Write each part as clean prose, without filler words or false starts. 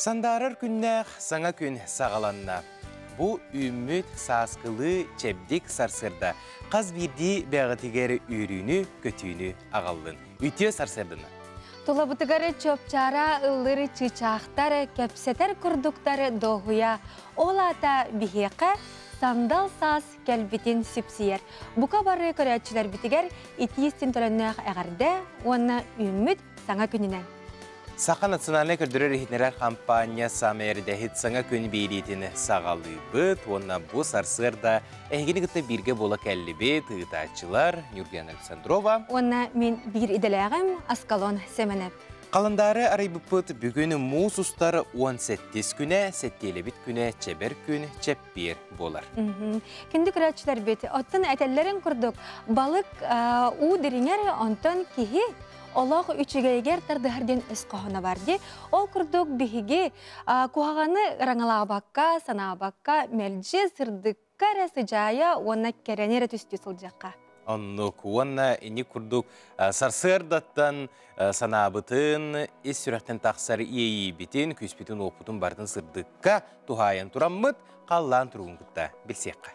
Сандаарар күннээх саҥа күн саҕаланна. Бу үүммүт сааскылыы чэбдик сарсыарда хас биирдии бэҕэтигэр үөрүүнү, көтүүнү аҕаллын. Үтүө сарсыардана! Тулабытыгар чуопчаара ыллыр чыычаахтар, кэпсэтэр курдуктар дуоһуйа. Ол аата биһиэхэ сандал саас кэлбитин сүпсүйэр. Бука бары көрөөччүлэрбитигэр итии истин төлөннөөх эҕэрдэ уонна үүммүт саҥа күнүнэн. Саха национальнай көрдөрөр-иһитиннэрэр хампаанньа саамай эрдэһит саҥа күн биэриитин саҕалыыбыт уонна бу сарсыарда эһигини кытта бииргэ буола кэллибит ыытааччылар Нюргена Александрова уонна мин биир идэлээҕим Аскалон Сэмэнэп. Халандаары арыйбыппыт бүгүн муус устар 17 күнэ, сэттиэлэбит күнэ чэбэр күн, чэппиэр буолар. Күндү көрөөччүлэрбит, оттон этэллэрин курдук балык уу дириҥэр, онтон киһи олох үчүгэйигэр тардыһар диэн өс хоһооно бар дии. Ол курдук биһиги куһаҕаны ыраҥалаабакка, санаабакка, мэлдьи сырдыкка эрэ сыдьаайа уонна кэрэни эрэ түстүү сылдьыахха. Оннук уонна ини курдук сарсыардаттан санаабытын, ис сүрэхтэн тахсар иэйиибитин, күүспүтүн-уоппутун барытын сырдыкка туһаайан тураммыт, халлаан туругун кытта билсиэххэ.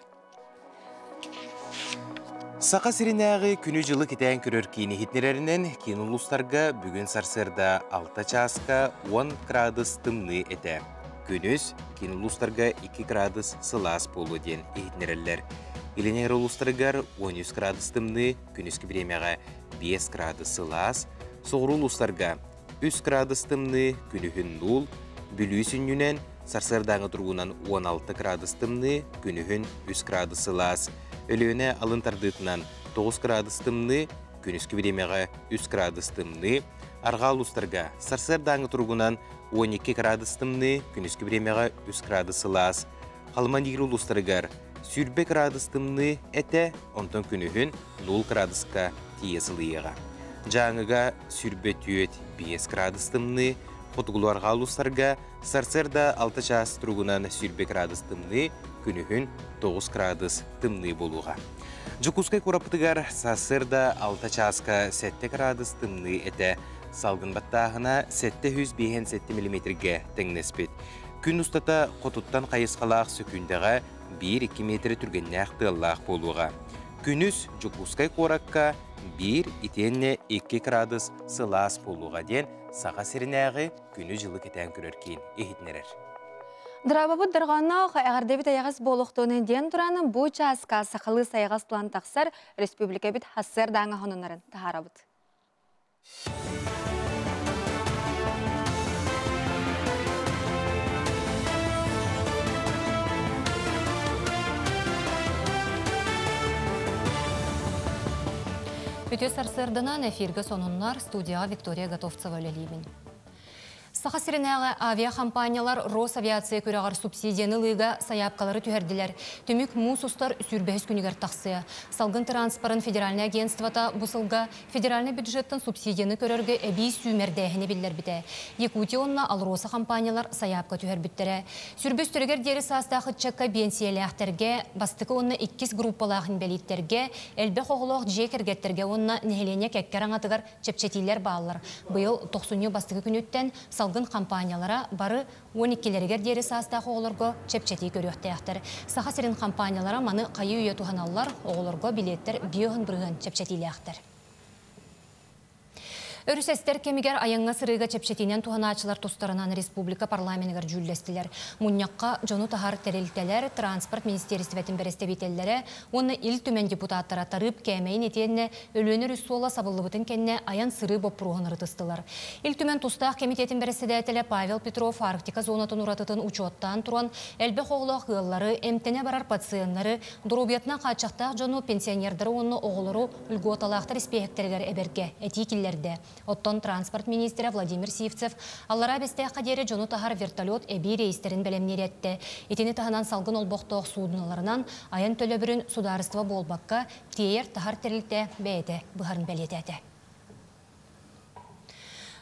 Саха сиринээҕи күнү-дьылы кэтээн көрөр киин иһитиннэрэринэн, киин улуустарга бүгүн сарсыарда 6 чааска 10 градус тымныы этэ. Күнүс киин улуустарга 2 градус сылаас буолуо диэн иһитиннэрэллэр. Илин эҥэр улуустарыгар 13 градус тымныы, күнүскү бириэмэҕэ 5 градус сылаас, соҕуруу улуустарга 3 градус тымныы, күнүһүн нуул, Бүлүү сүнньүнэн сарсыардааҥы туругунан 16 градус тымныы, күнүһүн 3 градус сылаас, Өлүөнэ алын тардыытынан 9 градус тымныы, күнүскү бириэмэҕэ 3 градус тымныы, арҕаа улуустарга сарсыардааҥы туругунан 12 градус тымныы, күнүскү бириэмэҕэ 3 градус сылаас, Халыма-Нигри улуустарыгар 20 градус тымныы этэ, онтон күнүһүн 0 градуска тиийэ сылыйыаҕа. Дьааҥыга 24 5 градус тымныы, хотугулуу-арҕаа улуустарга сарсыарда 6 чаас туругунан 20 градус тымныы, күнүһүн 9 градус тымныы буолуоҕа. Дьокуускай куораппытыгар сарсыарда 6 чааска 7 градус тымныы этэ, салгын баттааһына 757 миллиметргэ тэҥнэспит. Күн устата хотуттан хайысхалаах сөкүүндэҕэ 1-2 миэтэрэ түргэннээх тыаллаах буолуоҕа. Күнүс Дьокуускай куоракка 1 итиэннэ 2 градус сылаас буолуоҕа диэн Саха сиринээҕи күнү-дьылы кэтээн көрөр киин иһитиннэрэр. Драабабыт дорҕоонноох эҕэрдэбит эйэҕэс буолуохтуун диэн туран бу чааска сахалыы сайаҕас тылан тахсар республикабыт хассыардааҥа хонуннарын таһаарабыт. Үтүө сарсыарданан эфиргэ сонуннар студияҕа Виктория Готовцева үлэлиибин. Саха сиринээҕи авиахампаанньалар Росавиация күрэҕэр субсидияны ылыыга сайаапкалары түһэрдилэр. Түмүк муус устар сүүрбэһис күнүгэр тахсыа. Салгын транспорын федеральнай агентствота бу сылга федеральнай бюджеттан субсидияны көрөргө эбии сүүмэрдээһини биллэрбитэ. Якутия уонна Алроса компаниялар сайаапка түһэрбиттэрэ. Сүрбүс түрүгэр диэри саастаах ыччакка биэнсийэлээхтэргэ, бастакы уонна иккис группалаах инбэлииттэргэ, элбэх оҕолоох дьиэ кэргэттэргэ уонна нэһилиэнньэ кэккэ араҥатыгар чэпчэтиилэр бааллар. Быйыл тохсунньу бастакы күнүттэн салгын компаниялара бары 12-лэригэр диэри саастаах оҕолорго чэпчэтии көрүөхтээхтэр. Саха сирин компаниялара маны хайыы-үйэ туһаналлар, оҕолорго билиэттэр биоһын бырыһыан чэпчэтиилээхтэр. Өрүс эстэр кэмигэр айаҥҥа сырыыга чэпчэтиинэн туһанааччылар тустарынан республика парламеныгар дьүүллэстилэр. Мунньахха дьону таһар тэрилтэлэр, транспорт министиэристибэтин бэрэстэбиитэллэрэ уонна Ил Түмэн депутаттара тарыып кээмэйин итиэннэ Өлүөнэ өрүс суола сабыллыбытын кэннэ айан-сырыы боппуруоһун ырытыстылар. Ил Түмэн тустаах кэмитиэтин бэрэссэдээтэлэ Павел Петров Арктика зонатын уратытын учуоттаан туран, элбэх оҕолоох ыаллары, эмтэнэ барар пациеннары, доруобуйатынан хааччахтаах дьону, пенсионердары уонна оҕолору льготалаахтар испиэһэктэригэр эбэргэ этии киллэрдэ. Оттон транспорт миниистирэ Владимир Сивцев Аллараа Бэстээххэ диэри дьону таһар вертолет эбии рейстэрин бэлэмниир эттэ. Итини таһынан салгын олбохтоох суудуналарынан айан төлөбүрүн судаарыстыба буолбакка, тиэйэр-таһар тэрилтэ бэйэтэ быһарын бэлиэтээтэ.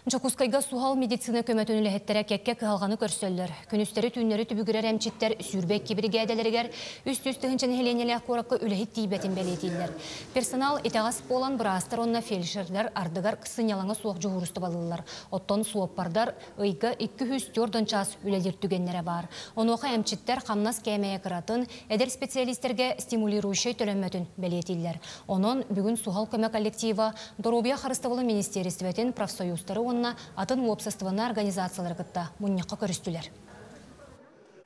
Дьокуускайга суһал медицина көмөтүн үлэһиттэрэ кэккэ кыһалҕаны көрсөллөр. Күнүстэри түүннэри түбүгүрэр эмчиттэр 22 биригээдэлэригэр 300 тыһыынча нэһилиэнньэлээх куоракка үлэһит тиийбэтин бэлиэтииллэр. Персонал итэҕэс буолан, быраастар уонна фельдшердэр ардыгар сынньалаҥа суох дьуһуурустубалыыллар. Оттон суоппардар ыйга 204 чаас үлэлиир түгэннэрэ баар. Онуоха эмчиттэр хамнас кээмэйэ кыратын, эдэр специалистэргэ стимулирующай төлөммөтүн бэлиэтииллэр. Онон бүгүн суһал көмө коллектива Доруобуйа харыстабылын министиэристибэтин, профсоюзтары уонна атын уопсастыбаннай организациялары кытта мунньахха көрүстүлэр.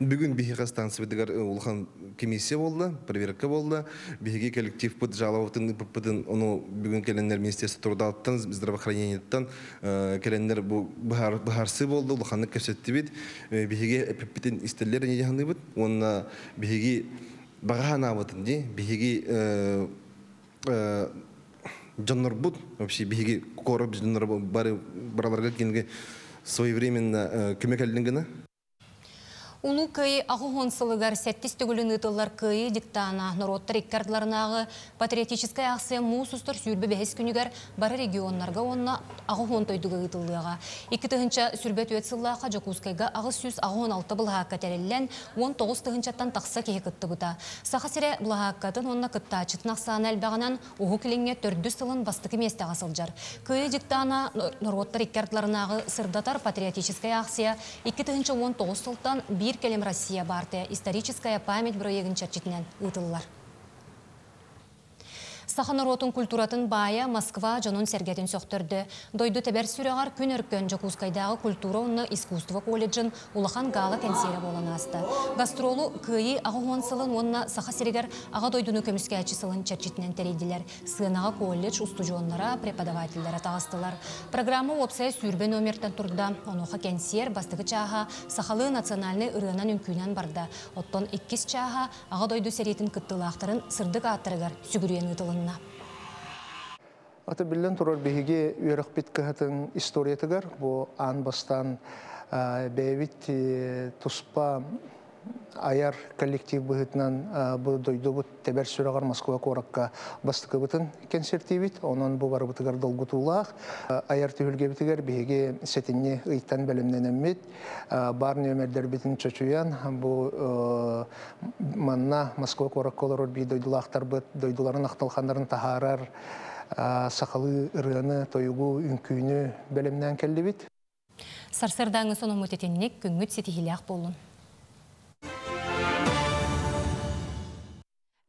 Бүгүн биһиги станциябытыгар улахан комиссия буолла, проверка буолла. Биһиги коллективпыт жалобатын ыыппыппытын, ону бүгүн кэлэннэр Министерство трудаттан, здравоохранениеттан кэлэннэр бу быһаарсыы буолла, улаханнык кэпсэттибит. Биһиги эппиппитин истэллэр дии саныыбыт. Уонна биһиги баҕа санаабытын дии, биһиги дьоннорбут, вообще биһиги куорат дьоннор бары бараларга кинигэ своевременно көмө кэллин гына. Улуу Кыайыы 80 сылыгар сэттис төгүлүн ыытыллар Кыайыы диктана норуоттар икки патриотическай акция муус устар 25-ис күнүгэр бары регионнарга уонна 80 дойдуга ыытыллыаҕа. 2024 сыллаахха Дьокуускайга 886 былаһаакка тэриллэн, 19 тыһыынчаттан тахса киһи кыттыбыта. Саха сирэ былаһааккатын уонна кыттааччытын ахсаана элбэҕинэн Уһук Илиҥҥэ төрдүс сылын бастакы миэстэҕэ сылдьар. Кыайыы диктана норуоттар икки ардыларынааҕы сырдатар патриотическай акция 2019 сылтан Биир кэлим Россия баартыйа «Историческая память» бырайыагын чэрчитинэн ыытыллар. Саха норуотун культуратын баайа Москва дьонун-сэргэтин сөхтөрдө. Дойду тэбэр сүрэҕэр күн өркөн Дьокуускайдааҕы культура уонна искусство колледжын улахан гала кэнсиэрэ буолан ааста. Гастролу Кыайыы 80 сылын уонна Саха сиригэр Аҕа дойдуну көмүскээччи сылын чэрчитинэн тэрийдилэр. Сыанаҕа колледж устудьуоннара, преподавателлэрэ таҕыстылар. Программа уопсайа 20 номертан турда. Онуоха кэнсиэр бастакы чааһа сахалыы национальнай ырыанан үҥкүүнэн барда. Оттон иккис чааһа Аҕа дойду сэриитин кыттыылаахтарын сырдык ааттарыгар сүгүрүйэн ыытылынна. Ата биллэн турар, биһиги үөрэхпит кыһатын историятыгар бу аан бастаан бэйэбит туспа айар коллектив быһыытынан бу дойдубут тэбэр сүрэҕэр Москва куоракка бастакыбытын кэнсиэртиибит. Онон бу барыбытыгар долгутуулаах. Айар түһүлгэбитигэр биһиги сэтинньи ыйтан бэлэмнэнэммит, баар нүөмэрдэрбитин чочуйан, бу манна Москва куоракка олорор биир дойдулаахтарбыт дойдуларын ахтылханнарын таһаарар сахалыы ырыаны, тойугу, үҥкүүнү бэлэмнээн кэллибит. Сарсыардааҥҥы сонуммут итинник, күҥҥүт ситиһиилээх буоллун.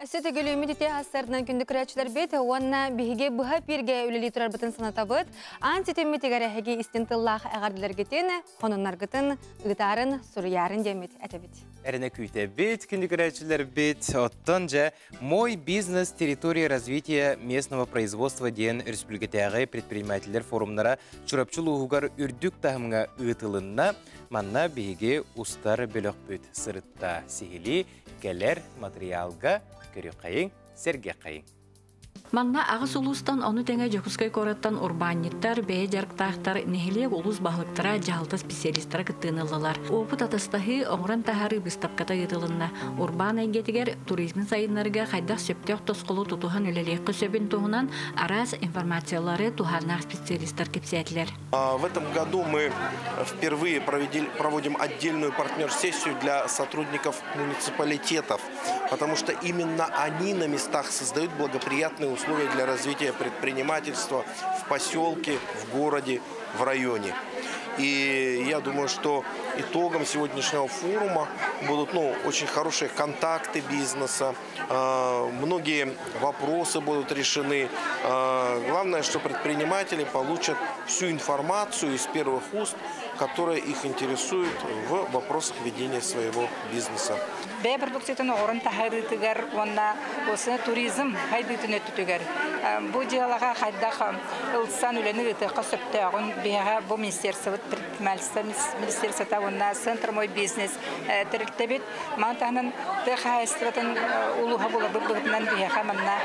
Өссө төгүл үүммүт үтүө сарсыарданан, күндү көрөөччүлэрбит, уонна биһиги быһа эфиргэ үлэлии турарбытын санатабыт. Аан ситиммитигэр эһиги истиҥ тыллаах эҕэрдэлэргитин, сонуннаргытын ыытаарыҥ, суруйаарыҥ диэммит этэбит. Эрэнэ күүтэбит, күндү көрөөччүлэрбит. Оттон же «Мой бизнес. Территория развития местного производства» диэн республикатааҕы предпринимателлэр форумнара Чурапчы улууһугар үрдүк таһымҥа ыытылынна. Манна биһиги устар бөлөхпүт сырытта. Сиһилии кэлэр материалга көрүөххэйиҥ, сэргиэххэйиҥ. Манна аҕыс улуустан, ону тэҥэ Дьокуускай куораттан урбаанньыттар, бэйэ дьарыктаахтар, нэһилиэк, улуус баһылыктара, дьаһалта специалистара кыттыыны ыллылар. Опыт атастаһыы, оҥорон таһаарыы быыстапката ыытылынна. Урбаан эйгэтигэр, туризмы сайыннарыыга хайдах сөптөөх тосхолу тутуһан үлэлиэххэ сөбүн туһунан араас информациялары туһааннаах специалистар кэпсээтилэр. В этом году мы впервые проводим отдельную партнер-сессию для сотрудников муниципалитетов, потому что именно они на местах создают благоприятные условия для развития предпринимательства в поселке, в городе, в районе. И я думаю, что итогом сегодняшнего форума будут, ну, очень хорошие контакты бизнеса, многие вопросы будут решены. Главное, что предприниматели получат всю информацию из первых уст, которая их интересует в вопросах ведения своего бизнеса. Бэйэ продукциятын оҥорон таһаарыытыгар уонна осы туризм сайдыытын өттүгэр бу дьыалаҕа хайдах ылсан үлэни ыытыахха сөптөөҕүн биһиэхэ бу министерство, предпринимательство министерствота уонна центр «Мой бизнес» тэрилтэбит. Маны таһынан тыа хаһаайыстыбатын улууһа буоларбыт быһыытынан биһиэхэ манна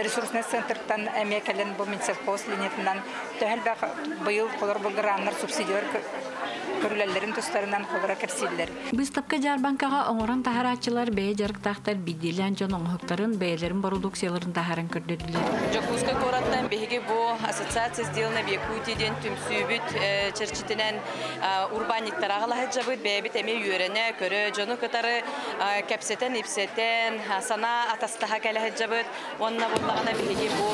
ресурсный центртан эмиэ кэлэн бу Минсельхоз линиятынан төһө элбэх быйыл холобур граннар, субсидиялар Көрүлэллэрин тустарынан холоро кэпсииллэр. Быыстапка дьаарбаҥкаҕа оҥорон таһарааччылар, бэйэ дьарыктаахтар биирдиилээн дьон оҥоһуктарын, бэйэлэрин бородууксуйаларын таһааран көрдөрдүлэр. Дьокуускай куораттан биһиги бу Ассоциация сделана в Якутии диэн түмсүүбүт чэрчитинэн урбаанньыттары аҕалаһыдьабыт, бэйэбит эмиэ үөрэнэ, көрө, дьону кытары кэпсэтэн-ипсэтэн, санаа атастаһа кэлэ сылдьабыт. Уонна буоллаҕына биһиги бу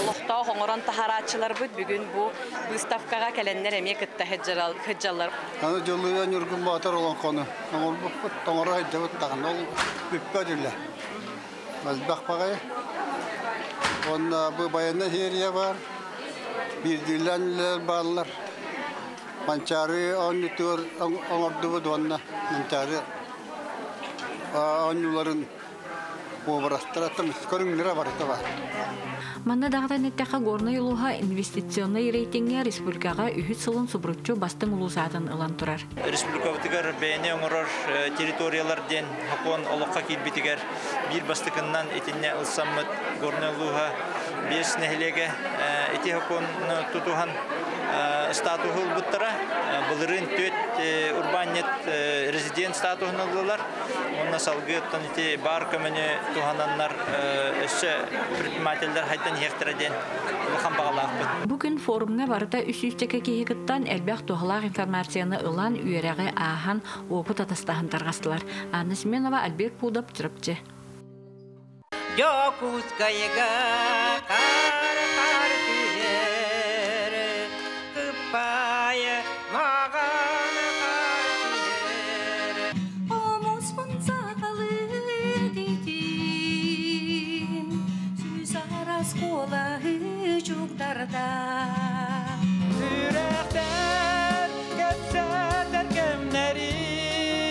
олохтоох оҥорон таһарааччыларбыт бүгүн бу выставкаҕа кэлэннэр эмиэ кытта сылдьаллар. Аны Дьыллыйа Ньургун Боотур олоҥхону оҥорбуппут, тоҥоро сылдьабыт даҕаны, ол бүппэт үлэ. Элбэх баҕайы. Уонна бу байыаннай серия баар, биирдиилээн үлэлэр бааллар. Манчаары оонньуутугар оҥордубут уонна Манчаары оонньууларын уобарастара көрүҥнэрэ барыта баар. Манна даҕатан эттэххэ, Горнай улууһа инвестиционнай рейтиҥҥэ республикаҕа үһүс сылын субуруччу бастыҥ улуус аатын ылан турар. Республикабытыгар бэйэни оҥорор территориялар диэн сокуон олоххо киирбитигэр биир бастакыннан итиннэ ылсаммыт Горнай улууһа биэс нэһилиэгэ ити сокуону тутуһан статуһу ылбыттара. Былырыын түөрт урбаанньыт резидент статуһун ыллылар. Уонна салгыы оттон ити баар көмөнү туһананнар өссө предпринимателлэр хайдан иһиэхтэрэ диэн улахан баҕалаахпыт. Бу күн форумҥа барыта 300 киһи кыттан элбэх туһалаах информацияны ылан, үөрэҕи ааһан, опыт атастаһан тарҕастылар. Анна Семенова, Альберт Пудов, Чурапчы. Дьокуускайга хаар-хаар түһэр, кыппаайы маҕан хаар түһэр. Хомуспун сахалыы дитим, сүүс араас куолаһы чугдарда. Сүрэхтэр кэпсэтэр кэмнэрин,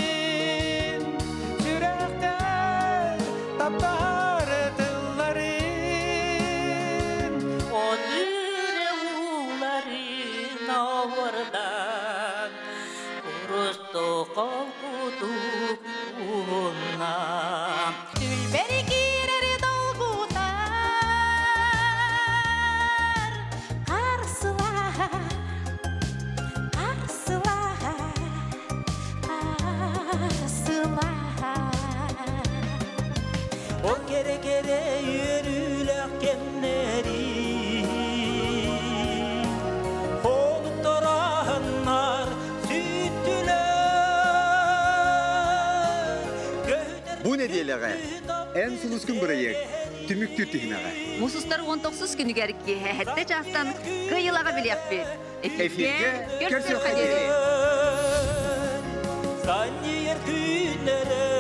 сүрэхтэр таптаһар тылларын. Отүрэ ууларын овордан, курусту холкутук уһунна. Түлбэри киирэр долгутар, қарсылаһа, қарсылаһа, қарсылаһа. Ол кэрэ-кэрэ үөрүүлээх кэмнэри Хонуктараһыннар сүттүлэр Бу нэдиэлэҕэ Эн сулускун бырайыак түмүктүүр түһүмэҕэ. Муус устар 19 күнүгэр киэһэ сэттэ чаастан кыайыылааҕы билиэхпит. Эфиргэ көрсүөххэ диэри. Санньыйар күннэрэ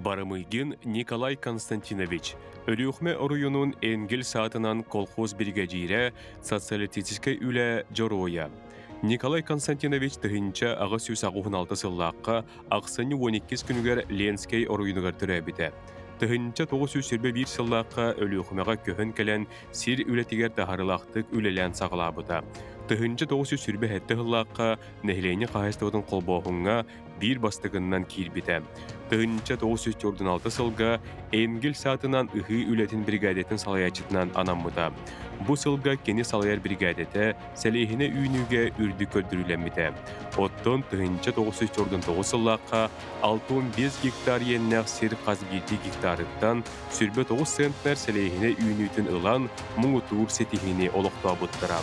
Барамыгин Николай Константинович, Өлүөхүмэ оройуонун Энгель саатынан колхоз биригэдьиирэ, социалистическай үлэ дьоруойа. Николай Константинович 1886 сыллаахха ахсынньы 12 күнүгэр Ленскэй оройуонугар төрөөбүтэ. 1921 сыллаахха Өлүөхүмэҕэ көһөн кэлэн сир үлэтигэр таһаарыылаахтык үлэлээн саҕалаабыта. 1927 сыллаахха нэһилиэнньэ хаһаайыстыбатын холбооһуҥҥа биир бастакыннан киирбитэ. 1946 сылга Энгель саатынан ыһыы үлэтин бригадатын салайааччытынан анаммыта. Бу сылга кини салайар бригадата сэлиэһинэ үүнүүгэ үрдүк көрдөрүүлэммитэ. Оттон 1949 сыллаахха 65 гектар иэннээх сир хас биирдии гектарыттан 29 центнер сэлиэһинэ үүнүүтүн ылан муҥутуур ситиһиини олохтообуттара.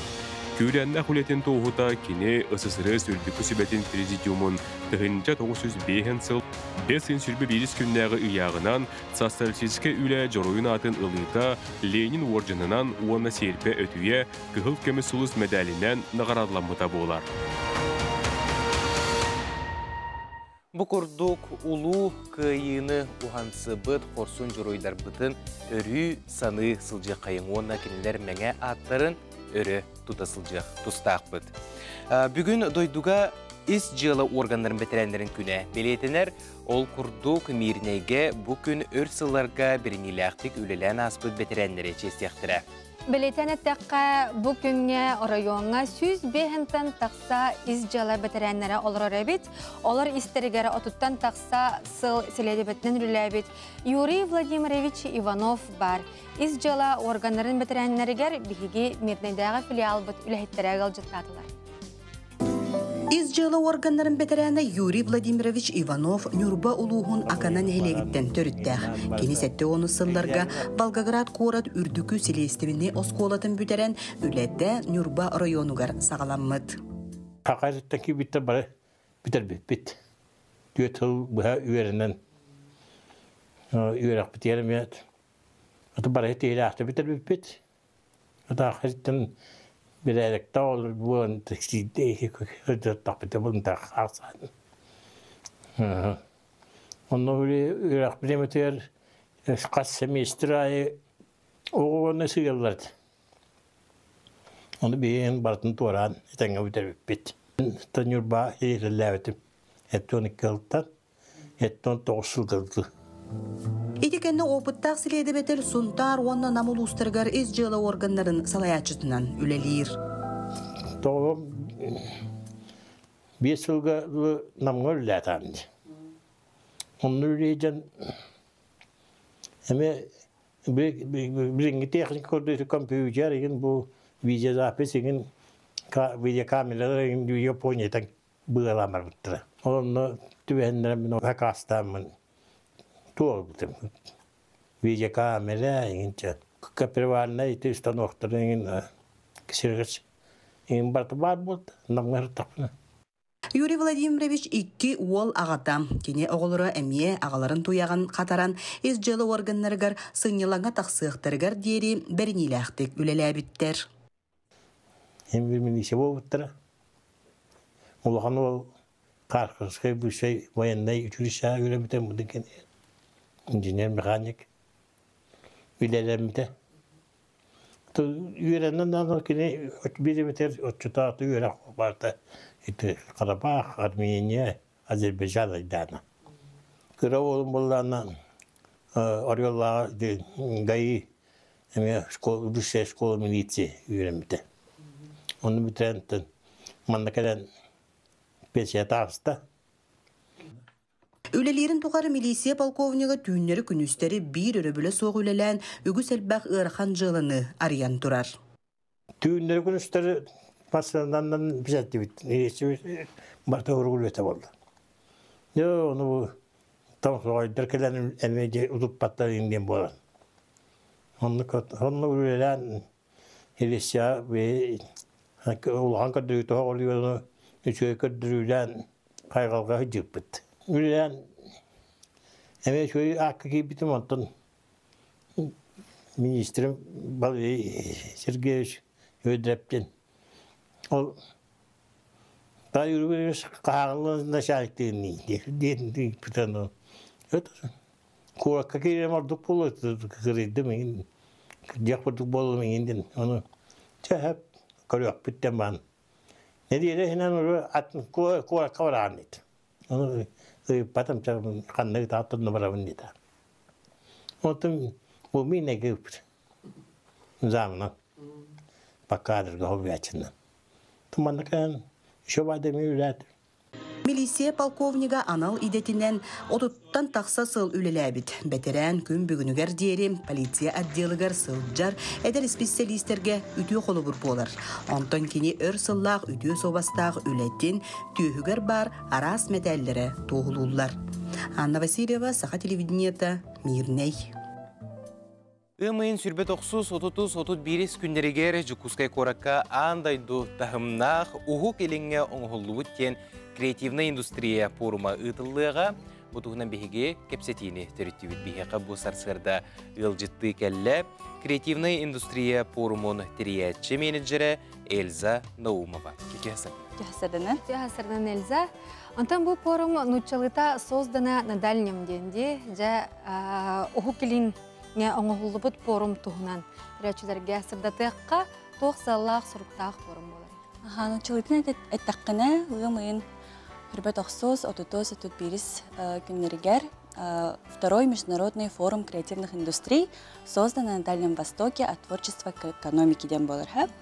Күүрээннээх үлэтин туоһута кини СССР Үрдүкү Сүбэтин Президиумун 1905 сыл 5 күннээҕи ыйааҕынан социалистическай үлэ дьоруойун аатын ылыыта Ленин уордьанынан уонна сиэрпэ өтүйэ Кыһыл көмүс сулус мэдээлинэн наҕараадаламмыта буолар. Бу курдук улуу кыайыыны уһансыбыт хорсун дьоруойдарбытын өрүү саныы сылдьыаххайыҥ уонна кинилэр мэҥэ ааттарын өрө тута сылдьыах тустаахпыт. Бүгүн дойдуга Ис дьыала органнарын бэтэрээннэрин күнэ бэлиэтэнэр. Ол курдук Миирнэйгэ бу күн өр сылларга бэриниилээхтик үлэлээн ааспыт бэтэрээннэри чиэстиэхтэрэ. Бэлиэтээн эттэххэ, бу күҥҥэ оройуоҥҥа 105 тахса ис дьыала бэтэрээннэрэ олорор эбит. Олор истэригэр отуттан тахса сыл силиэдэбэтинэн үлэлээбит Юрий Владимирович Иванов баар. Ис дьыала органнарын бэтэрээннэригэр биһиги Мирнэйдээҕи филиалбыт үлэһиттэрэ ыалдьыттаатылар. Ис дьыала органнарын бэтэрээнэ Юрий Владимирович Иванов Ньурба улууһун Акана нэһилиэгиттэн төрүттээх. Кини 70 сылларга Волгоград куорат үрдүкү силиэстибинэй оскуолатын бүтэрэн, үлэтэ Ньурба оройуонугар саҕаламмыт. Хакасыттан киирбиттэр бары бүтэрбиппит. Түөрт сыл быһа үөрэнэн үөрэхпитигэр эмиэ бары тиһилээхтик бүтэрбиппит. Атаахыттан бирээрэктээх олор буолан таксиде булунтах ахсан. Онно үөрэх бириэмэтигэр хас семестр аайы оҕоҕону сыйаллар. Ону биһиэн барытын туораан этэҥҥэ бүтэрбиппит. Ньурба иһиллээбитим. Эттон икки ылтан Эттон тоҕус сылдьылды. Ити кэннэ опыттаах силиэдэбэтэл Сунтаар уонна Нам улуустарыгар ис дьыала органнарын салайааччытынан үлэлиир. Тоҕо биэс сылга Намҥа үлэлээтаан. Онно үлэлээн эмэ билиҥҥи техника көрдүүтү компьютер игин бу видеозапись игин видеокамералар игин Япониятан быалаан барбыттара. Онно түбэһиннэрэн мин хакаастааммын туолбутум. Видеокамера иҥинчэ копировальнай ити станоктары иҥин ксерокс иҥин барыта баар буолта. Намҥа сыттахпына. Юрий Владимирович икки уол аҕата. Кини оҕолоро эмиэ аҕаларын туйаҕын хатаран ис дьыала органнарыгар сынньалаҥҥа тахсыахтарыгар диэри бэриниилээхтик үлэлээбиттэр. Им бир милиция буолбуттара. Улахан уол Харьковскай бывшай военнай училищеҕа үөрэммитэ мудун инженер-механик үлэлэммитэ. Үөрэнэн аны кини бириэмэтигэр оччотооту үөрэх барыта ити Карабах, Армения, Азербайджан айдаана. Кыра уолум буоллаҕына Ореллааҕа ГАИ эмиэ школа, высшая школа милиции үөрэммитэ. Ону бүтэрэн манна кэлэн пенсия таҕыста. Үлэлиирин тухары милиция полковнига түүннэри-күнүстэри биир өрөбүлэ суох үлэлээн үгүс элбэх ыарахан дьыаланы арыйан турар. Түүннэри-күнүстэри массыынанан бизэттибит. Барыта уругулуета буолла. Дьэ, ону тоҥсоҕойдор кэлэн эмиэ утуппаттар диэн буолан. Оннук онно үлэлээн Илисия улахан көрдөрүү тоһоҕо үчүгэй көрдөрүүлээн хайҕалга сылдьыппыт. Үлэлээн эмиэ үчүгэй аакка киирбитим онтон министрим Валерий Сергеевич Өдрептин ол хаһааҥҥы начальниктыын диэн диэн куоракка киирэн ордук буолуо кырыйдым иҥин диэх курдук буоллум иҥин диэн ону чэ көрүөхпүт диэн баан нэдиэлэ иһинэн атын куоракка бараан диэт ону ыйыппатым ханна ытааттан барабын диэтэ онтон бу мин ыыппыт замынан по кадрга хобуячынан туманна кэлэн еще баада ми үлээтим Милиция полковнига анал идэтинэн отуттан тахса сыл үлэлээбит. Бэтэрээн күн бүгүнүгэр диэри полиция отделыгар сылдьар эдэр исписэлиистэргэ үтүө холобур буолар. Онтон кини өр сыллаах үтүө суобастаах үлэтин түөһүгэр баар араас мэтээллэрэ туоһулууллар. Анна Васильева, Саха телевидениета, Мирнэй. Ыам ыйын сүрбэ тохсус, отутус, отут биирис күннэригэр Дьокуускай куоракка аан дойду таһымнаах Уһук Илиҥҥэ оҥоһуллубут диэн креативнай индустрия пуорума ыытыллыаҕа. Бу туһунан биһиги кэпсэтиини төрүттүүбүт. Биһиэхэ бу сарсыарда ыалдьыттыы кэллэ. Креативнай индустрия пуорумун тэрийээччи менеджерэ Эльза Наумова. Түһасырдана. Түһасырдан Эльза. Онтон бу пуорум нууччалыыта создана на дальнем диэн дии. Дьэ, Уһук Илин оҥоһуллубут пуорум туһунан көрөөччүлэргэ сырдатыахха туох сыаллаах суруктаах пуорум буолар? Аха, нууччалыытын эттэххинэ, ыам ыйын Хүрбэт охсус, отутус, отут бирис күннэригэр Второй международный форум креативных индустрий создан на Дальнем Востоке от творчества к экономике диэн буолар хөп.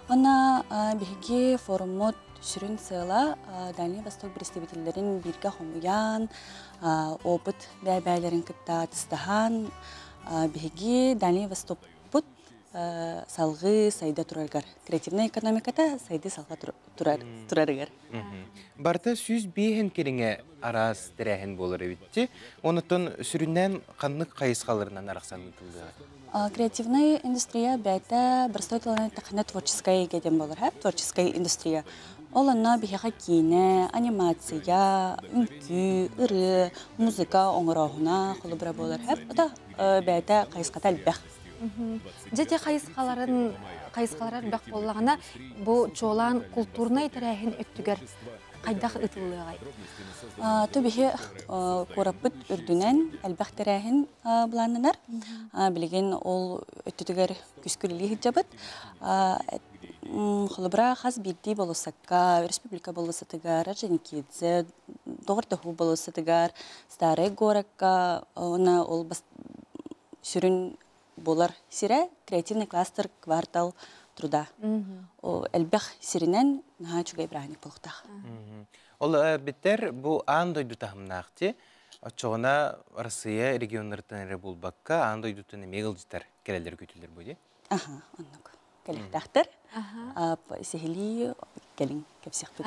Онно биһиги форуммут сүрүн сыала Дальний Восток представителлэрин бииргэ хомуйан, опыт бэйэ-бэйэлэрин кытта атыстаһан, биһиги Дальний Востокпут салгыы сайда турарыгар, креативнай экономиката сайды салга турарыгар. Барыта 105 кэриҥэ араас тэрээһин буолар эбитти. Онуттан сүрүннээн ханнык хайысхаларынан арахсан ыытыллыаҕа? Креативная индустрия бэйэтэ простой тылынан эттэххинэ творческая эйгэ диэн буолар, творческая индустрия. Ол онно биһиэхэ киинэ, анимация, үҥкүү, ырыа, музыка оҥорооһуна холобура буолар. Ото бэйэтэ хайысхата элбэх. Дьэ те хайысхаларын хайысхалара элбэх буоллаҕына, бу чуолаан култуурнай тэрээһин өттүгэр хайдах ыытыллыаҕай? Ту биһи куораппыт үрдүнэн элбэх тэрээһин былааннанар. Билигин ол өттүтүгэр күскүллии сылдьабыт. Холобура, хас биирдии болуоссакка, республика болуоссатыгар, Орджоникидзе, Доҕордоһуу болуоссатыгар, Старай городка, уонна ол сүрүн буолар сирэ креативный кластер квартал труда. Элбэх сиринэн наһаа үчүгэй бырааһынньык буолуохтаах. Ол биттер бу аан дойду таһымнаах ти. Оччоҕуна Россия регионнарыттан эрэ булбакка, аан дойдуттан эмиэ ыалдьыттар кэлэллэр күтүллэр бу дии. Аха, оннук. Кэлиэхтээхтэр. Сиһилии кэлин кэпсиэхпит.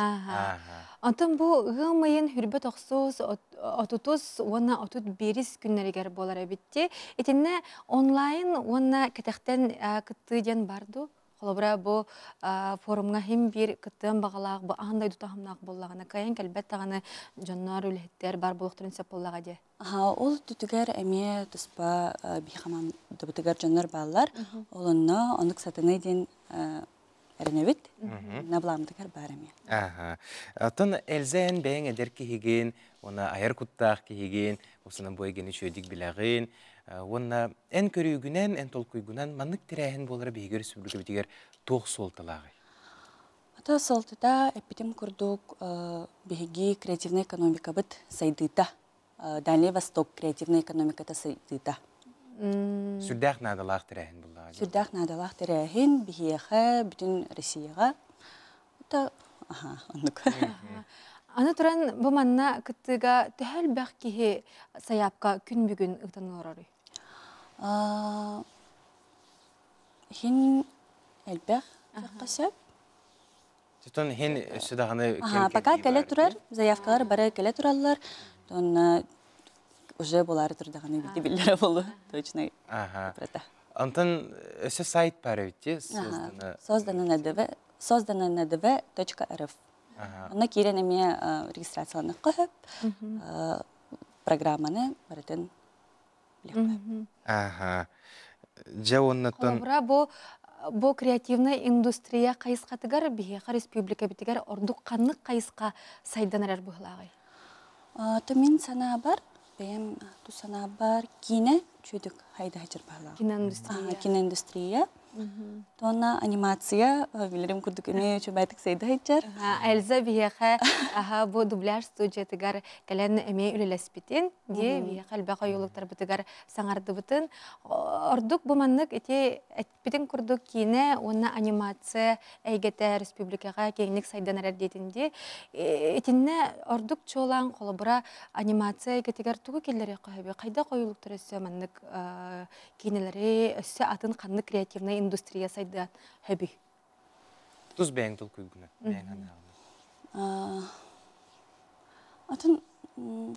Онтон бу ыам ыйын хүрбэт охсус, отутус уонна 31 күннэригэр буолар эбитти. Итиннэ онлайн уонна кэтэхтэн кыттыы диэн бар дуу? Холобура, бу форумҥа хим биир кыттыан баҕалаах, бу аан дойду таһымнаах буоллаҕына, кыайан кэлбэт даҕаны дьоннор, үлэһиттэр бар буолуохтарын сөп буоллаҕа дии. Ол түтүгэр эмиэ туспа биһи хамаандабытыгар дьоннор бааллар. Ол онно оннук сатаныы диэн эрэнэбит. Набламытыгар баар эмиэ. Аха. Оттон Эльза эн бэйэҥ эдэр киһигин, уонна айар куттаах киһигин, осунан бу эйгэни үчүгэйдик билэҕин, уонна эн көрүүгүнэн, эн толкуйгунан маннык тэрээһин буолара биһиги республикабытыгар туох суолталааҕый? Ата суолтата эппитим курдук биһиги креативнай экономикабыт сайдыыта Дальний Восток креативнай экономиката сайдыыта. Сүрдээх наадалаах тэрээһин буллаҕа. Сүрдээх наадалаах тэрээһин биһиэхэ, бүтүн Россияҕа. Это аха, оннук. Аны туран бу манна кыттыыга төһө элбэх киһи сайаапка күн бүгүн ыытан олороруй? Иһин элбэх диэххэ сөп. Тутан иһин өссө даҕаны Пока кэлэ турар, заявкалар бары кэлэ тураллар. Тонна уже булаары турдаҕына бити биллэрэ болу точно. Ага. Антон өссө сайт бар эбит Создано на дв создано на dv.rf. Онно киирэн эмиэ регистрацияланыахха сөп. Программаны барытын Аха. Дьэ уоннаттан Холобура, бу креативнай индустрия хайысхатыгар биһиэхэ республикабытыгар ордук ханнык хайысха сайдан эрэр быһылааҕый? То мин санаабар, бэйэм тус санаабар киинэ чүйдүк хайда баһылаах. Киноиндустрия. Киноиндустрия. Тонна анимация, билэрим курдук эмиэ үчүгэйдик сайда сылдьар. Эльза биһиэхэ аха бу дубляж студиятыгар кэлэн эмиэ үлэлэспитин, дии биһиэхэ элбэх ойуулуктарбытыгар саҥардыбытын. Ордук бу маннык ити эппитин курдук киинэ уонна анимация эйгэтэ республикаҕа киэҥник сайдан эрэр диэтин дии. Итиннэ ордук чуолаан холобура анимация эйгэтигэр тугу киллэриэххэ сөбүй? Хайдах ойуулуктар өссө маннык киинэлэри өссө атын ханнык креативнай индустрия сайдыан сөбүй? Тус бэйэҥ толкуйгунан, бэйэҥ санааҕынан. Атын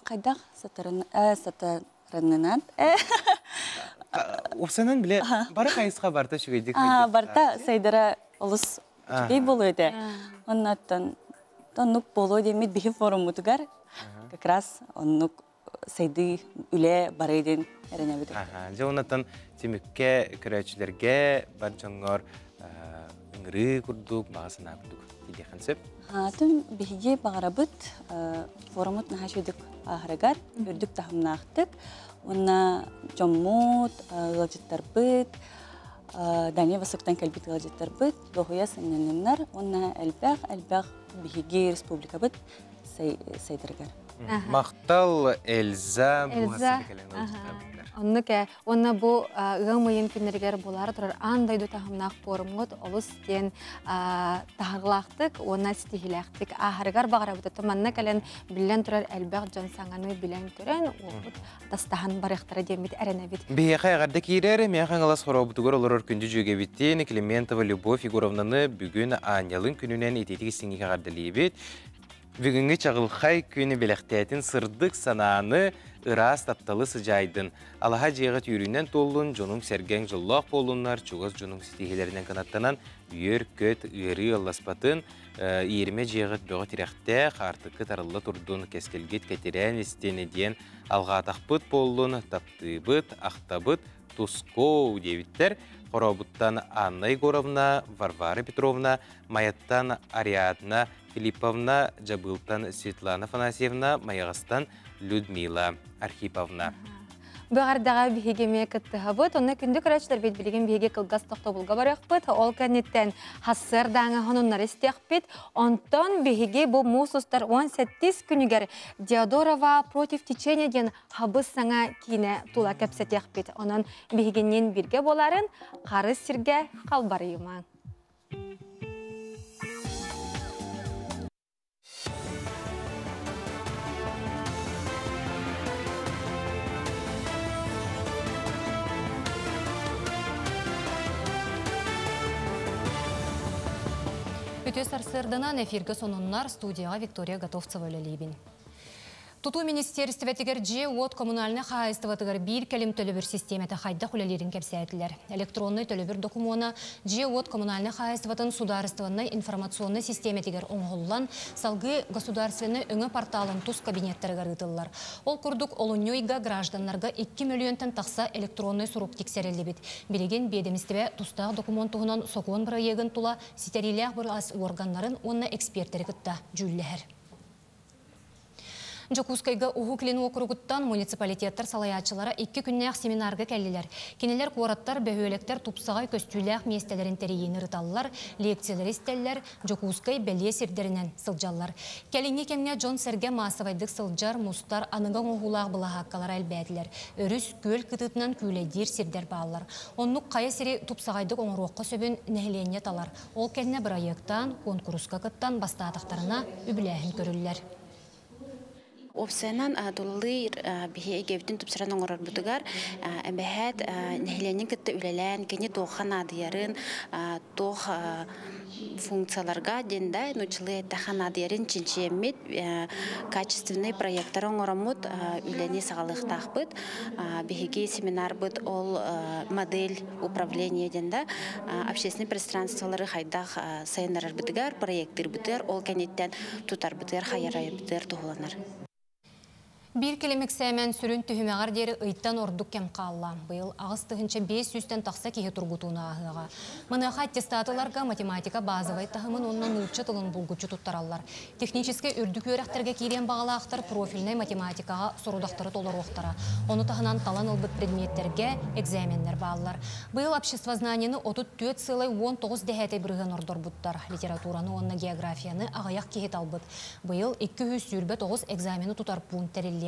хайдах сатарынынан Упсанан биле бары хайысха барта үчүгэйдик барта сайдара олус үчүгэй болуо этэ. Оннаттан оннук болуо диэммит биһи форуммутугар как раз оннук сайдыы үлэ барыы диэн эрэнэбит. Дьэ оннаттан түмүккэ көрөөччүлэргэ бар дьоҥҥор ыҥырыы курдук, баҕа санаа курдук тиийиэххин сөп. Атын биһиги баҕарабыт форумут наһаа үчүгдүк ааһарыгар, үрдүк таһымнаахтык уонна дьоммут, ыалдьыттарбыт, Дальний Востоктан кэлбит ыалдьыттарбыт дуоһуйа сынньанныннар уонна элбэх-элбэх биһиги республикабыт сайдарыгар. Махтал Эльза. Эльза. Оннук ээ. Уонна бу ыам ыйын күннэригэр буолаары турар аан дойду таһымнаах пуорумҥут олус диэн таһырлаахтык уонна ситиһиилээхтик ааһарыгар баҕарабыт. Оттон манна кэлэн биллэн турар элбэх дьон саҥаны билэн-көрөн уопут атастаһан барыахтара диэммит эрэнэбит. Биһиэхэ эҕэрдэ киирэр, Мэхэ Хаҥалас хорообутугар олорор күндү дьүөгэбитин Климентова Любовь Егоровнаны бүгүн Аанньалын күнүнэн итиитик истиҥник эҕэрдэлиибит. Бүгүҥҥү чаҕылхай күн бэлэхтээтин сырдык санааны, ыраас тапталы сыдьаайдын. Алаһа дьиэҕэ түүрүнэн туоллун, дьонуҥ-сэргэҥ дьоллоох буоллуннар, чугас дьонуҥ ситиһиилэринэн кынаттанан, үөр-көт, ыарыы ылласпатын, иэримэ дьиэҕит бөҕө тирэхтээх, аартыккыт арылла турдун, кэскилгит кэтирээн истин диэн алҕаатахпыт буоллун, таптыыбыт, ахтабыт, тускоо диэбиттэр. Хорообуттан Анна Егоровна, Варвара Петровна, Майаттан Ариадна Филипповна, Дьабыылтан Светлана Афанасьевна, Майаҕастан Людмила Архиповна. Быҕардаҕа биһиги эмиэ кыттыһабыт. Онно күндү көрөөччүлэрбит билигин биһиги кылгас тохтобулга барыахпыт. Ол кэнниттэн хассыардааҥы хонуннары истиэхпит. Онтон биһиги бу муус устар 17 күнүгэр Диодорова против течения диэн хабыс саҥа киинэ тула кэпсэтиэхпит. Онон биһигинниин бииргэ буоларын харыс сиргэ халбарыйымаҥ. Үтүө сарсыарданан эфиргэ сонуннар студияҕа Виктория Готовцева үлэлиибин. Тутуу министиэристибэтигэр дьиэ-уот коммунальнай хаһаайыстыбатыгар биир кэлим төлөбүр систиэмэтэ хайдах үлэлиирин кэпсээтилэр. Электроннай төлөбүр докумуона дьиэ-уот коммунальнай хаһаайыстыбатын судаарыстыбаннай информационнай систиэмэтигэр оҥоһуллан, салгыы государственнай өҥө порталын тус кабинеттарыгар ыытыллар. Ол курдук, олунньу ыйга гражданнарга 2 мөлүйүөнтэн тахса электроннай сурук тиксэриллибит. Билигин биэдэмистибэ тустаах докумуон туһунан сокуон бырайыагын тула ситэриилээх былаас уорганнарын уонна экспертэри кытта дьүүллэһэр. Дьокуускайга Уһук Илин уокуругуттан муниципалитеттар салайааччылара икки күннээх семинарга кэллилэр. Кинилэр куораттар, бөһүөлэктэр тупсаҕай көстүүлээх миэстэлэрин тэрийиини ырыталлар, лекциялары истэллэр, Дьокуускай бэлиэ сирдэринэн сылдьаллар. Кэлиҥҥи кэмҥэ дьон-сэргэ маассабайдык сылдьар, мустар, аныгы оҥоһуулаах былаһааккалара элбээтилэр. Өрүс, күөл кытыытынан күүлэйдиир сирдэр бааллар. Оннук хайа сири тупсаҕайдык оҥоруохха сөбүн нэһилиэнньэ талар. Ол кэннэ бырайыактаан, куонкуруска кыттан бастаатахтарына үбүлээһин көрүллэр. Уопсайынан тулалыыр биһи эйгэбитин тупсаран оҥорорбутугар эбэһээт нэһилиэнньэ кытта үлэлээн кини туохха наадыйарын, туох функцияларга диэн да нууччалыы эттэххэ наадыйарын чинчийэммит качественный проекттары оҥороммут үлэни саҕалыахтаахпыт. Биһиги семинарбыт ол модель управления диэн да общественный пространстволары хайдах сайыннарарбытыгар, проекттыырбытыгар, ол кэнниттэн тутарбытыгар, хайарайбытыгар туһуланар. Биир кэлим эксээмэн сүрүн түһүмэҕэр диэри ыйтан ордук кэм хаалла. Быйыл 8500 тахса киһи тургутууну ааһыаҕа. Маныаха аттестаты ыларга математика базовай таһымын уонна нуучча тылын булгуччу туттараллар. Техническэй үрдүк үөрэхтэргэ киириэн баҕалаахтар профильнай математикаҕа сорудахтары толоруохтара. Ону таһынан талан ылбыт предметтэргэ экзаменнэр бааллар. Быйыл обществознаниены 34 сылай 19 дэһээтэй бырыһыан ордорбуттар. Литератураны уонна географияны аҕыйах киһи талбыт. Быйыл 229 экзамены тутар пункт тэриллиэҕэ.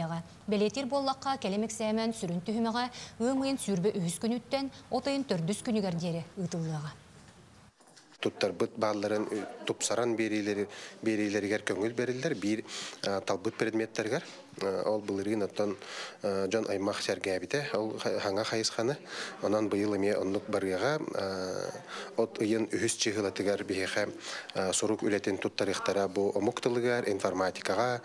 Бэлиэтиир буоллахха, кэлим эксээмэн сүрүн түһүмэҕэ ыам ыйын 23 күнүттэн от ыйын 4 күнүгэр диэри ыытыллыаҕа. Туттарбыт баалларын тупсаран биэриилэригэр көҥүл бэриллэр биир талбыт предметтэригэр. Ол былырыын оттон дьон аймах сэргээбитэ ол хаҥа хайысханы. Онон быйыл эмиэ оннук барыаҕа. От ыйын үһүс чыһылатыгар биһиэхэ сурук үлэтин туттарыахтара бу омук тылыгар, информатикаҕа,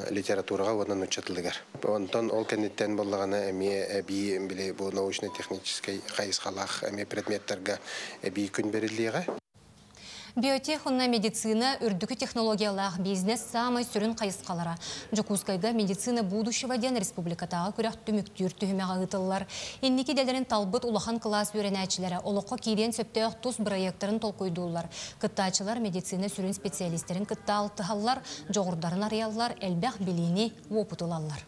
литератураҕа уонна нуучча тылыгар. Онтон ол кэнниттэн буоллаҕына эмиэ эбии били бу научно-техническэй хайысхалаах эмиэ предметтэргэ эбии күн бэриллиэҕэ. Биотех уонна медицина үрдүкү технологиялаах бизнес саамай сүрүн хайысхалара. Дьокуускайга «Медицина будущего» диэн республикатааҕы күрэх түмүктүүр түһүмэҕэ ыытыллар. Инники идэлэрин талбыт улахан кылаас үөрэнээччилэрэ олоххо киириэн сөптөөх тус бырайыактарын толкуйдууллар. Кыттааччылар медицина сүрүн специалистэрин кытта алтыһаллар, дьоҕурдарын арыйаллар, элбэх билиини, уопуту ылаллар.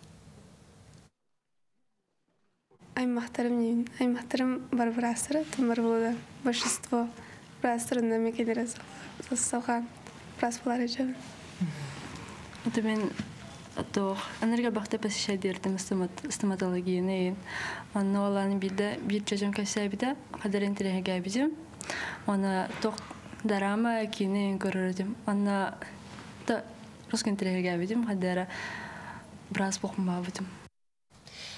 Аймахтарым аймахтарым бар быраастара, тумар буолар большинство быраастарынан мекелere салған быраас болар жабын. Это мен тоох анарга бахта посещать стоматологияны. Онно оланы билде бир чөжөм кәсәбидә, кадәр интереге бизим. Аны тох дорама кине көрөрдүм. Аны та русский интереге бизим, кадәр брас бохма битим.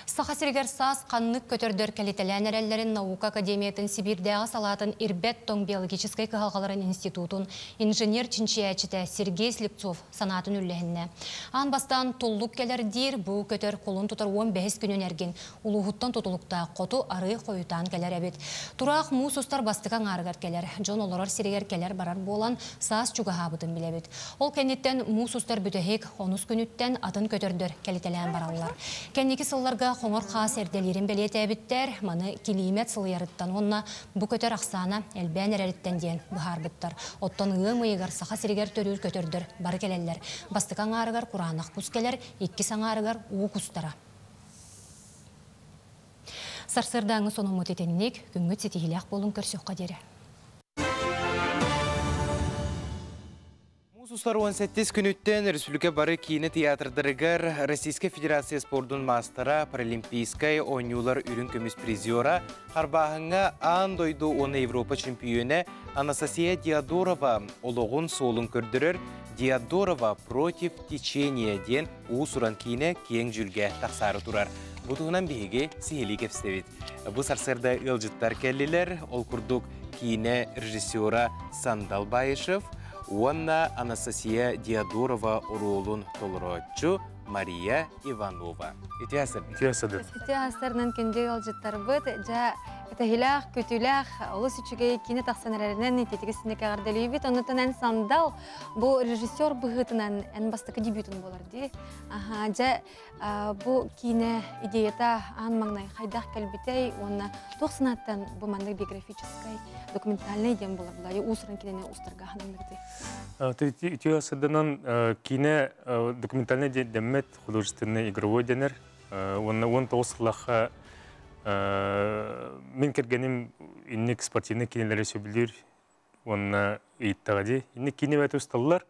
Саха сиригер саас қаннык көтөрдөр кәлителән әрәлләрин наука академиятын Сибирдәгы салатын Ирбет тоң биологической кыһалгаларын институтун инженер чинчиячите Сергей Слепцов санатын үлләһинне. Ан бастан толлук келер дир бу көтөр колун тутар 15 күнүн эргин улуһуттан тутулукта коту ары коютан келер эбит. Тураак муус устар бастыка ңарыгар келер. Жон олорор сиригер келер барар болан саас чугаһабытын билебит. Ол кенниттен муус устар бүтөһек онус күнүттен атын көтөрдөр кәлителән бараллар. Кенники сылларга хоңор хаас эрделерин белиэтээбиттер, маны килиимет сылыярыттан онна бу көтөр ахсаана элбээн эрэлиттен диэн быһаарбыттар. Оттон ыам ыйыгар саха сиригэр төрүүр көтөрдөр бары келеллер. Бастыка аңаарыгар кураанах кус келер, икки саңаарыгар уу кустара. Сарсырдаңы сонумут этенник, күнгүт ситихилээх болун көрсөккө диэри. Муус устар 18 күнүттен Республика бары кине театрдарыгар Российская Федерация спордун мастера Паралимпийскай оонньуулар үрүн көмүс призера Харбааһыҥҥа аан дойду уонна Европа чемпионэ Анастасия Диодорова олоҕун суолун көрдөрөр Диодорова против течения диэн уус-уран киинэ киэҥ дьүүлгэ тахсаары турар. Бу туһунан биһиги сиһилии кэпсэбит. Бу сарсыарда ыалдьыттар кэллилэр, ол курдук киинэ режиссера Сандал Баишев уонна Анастасия Диодорова оруолун толорооччу Мария Иванова. Үтүө Үтүө астарынан күндү ыалдьыттарбыт, дьэ кэтэһилээх, күтүүлээх, олус үчүгэй киинэ тахсан эрэринэн ититиги синекэ эҕэрдэлиибит. Оннуттан эн Сандал бу режиссер быһыытынан эн бастакы дебютун буолар дии. Аха, дьэ бу киинэ идеята аан маҥнай хайдах кэлбитэй уонна туох санааттан бу маннык биографическай, документальный диэн буолар була, уус-уран кинини устарга ханаммыты? Үтүө сырданан кине документальный дэммет художественный игровой дэнэр. Уонна 19 сыллаахха мин кэргэним инник спортивный кинилэри сөбүлүүр уонна ыйыттаҕа дии. Инник кине бэт усталлар.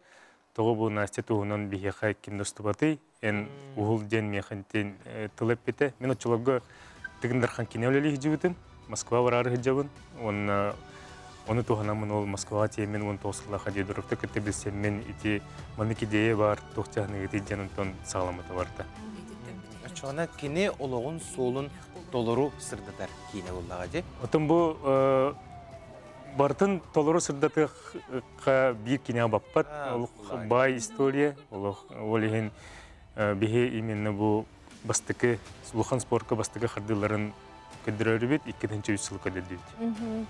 Тоҕо бу Настя туһунан биһиэхэ ким да устубатый? Эн уһул диэн миэхэнтин тыл эппитэ. Мин оччолорго Тыгын Дархан кине үлэлии сылдьыбытым. Москва бараары сылдьабын. Уонна ону туһанаммын ол Москваҕа тиийэммин 19 сыллаахха Диодоровты кытта билсэммин ити маннык идея баар туох дьаһаныгытый диэн онтон саҕаламмыта барда. Оччоҕуна кини олоҕун суолун толору сырдатар киинэ буоллаҕа дии. Оттон бу барытын толору сырдатыахха биир кинигэ баппат. Олох баай история, олох ол иһин биһи именно бу бастакы улахан спорка бастакы хардыыларын көрдөрөрүбүт, 2003 сыл көрдөрдүбүт.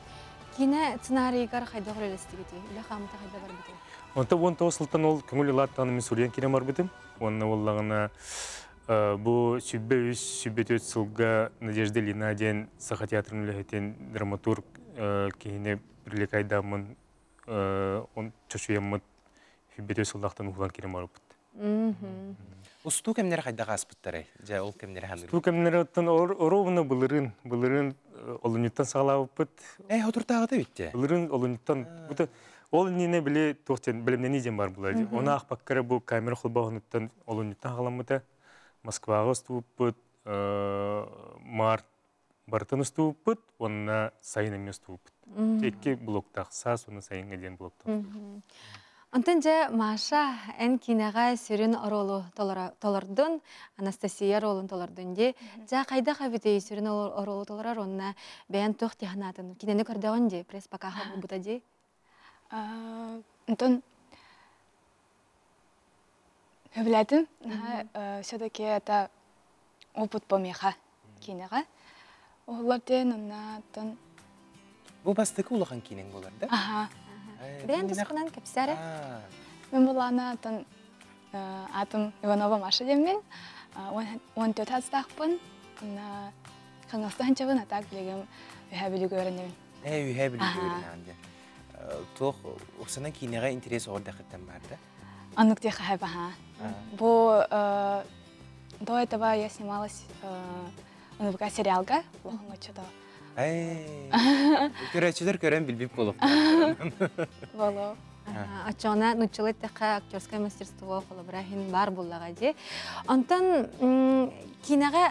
Киинэ сценарийыгар хайдах үлэлэстигитий? Үлэ хаамыта хайда барбытый? Онто 19 сылтан ол көҥүл ылааттаҕына мин суруйан киирэн барбытым. Уонна буоллаҕына бу сүбэ үс, сүбэ төрт сылга Надежда Ильина диэн Саха театрын үлэһитин драматург киһини привлекайдааммын он чочуйаммыт сүбэ төрт сыллаахтан уһулан киирэн барбыт. Устуу кэмнэри хайдах ааспыттарай? Дьэ, ол кэмнэри ханыыр. Устуу кэмнэри оттон оруобуна былырыын, былырыын олунньуттан саҕалаабыппыт. Э, отуртааҕыта бүттэ. Былырыын олунньуттан ол иннинэ били туох диэн бэлэмнэнии диэн бар буолар. Оны аахпаккара бу камера холбооһунуттан олунньуттан халаммыта. Москваҕа устубуппут, март барытын устубуппут уонна сайын эмиэ устубуппут. Икки блоктаах саас уонна сайыҥҥа диэн блоктаах. Онтон дьэ Маша, эн киинэҕэ сүрүн оруолу толордун, Анастасия оруолун толордун дии. Дьэ хайдах эбитий сүрүн оруолу толорор уонна бэйэн туох дии санаатын? Кинини көрдөҕүн дии, пресс покаха буолбута дии. Онтон сөбүлээтим. Все-таки это опыт помеха киинэҕэ. Уһуллар диэн оннаттан Бу бастакы улахан киинэҥ буолар да? Аха. Бэйэн тускунан кэпсээрэ. Мен булаана атын атым Иванова Маша диэммин. 14 саастаахпын. Онна Хаҥаста ханчабын, а так билигин үһэ бүлүүгэ үөрэнэбин. Ээ, үһэ бүлүүгэ үөрэнэҕин дии. Туох уксанан киинэҕэ интерес оҕор дахыттан бар да? Оннук диэххэ сөп, аха. Бу до этого я снималась НВК сериалга улахан оччото. Көрөөччүлэр көрөн билбит буолуохтаахтар. Боло. Аччоҕуна нууччалыы эттэххэ актерское мастерство холобура иһин баар буоллаҕа дии. Онтон киинэҕэ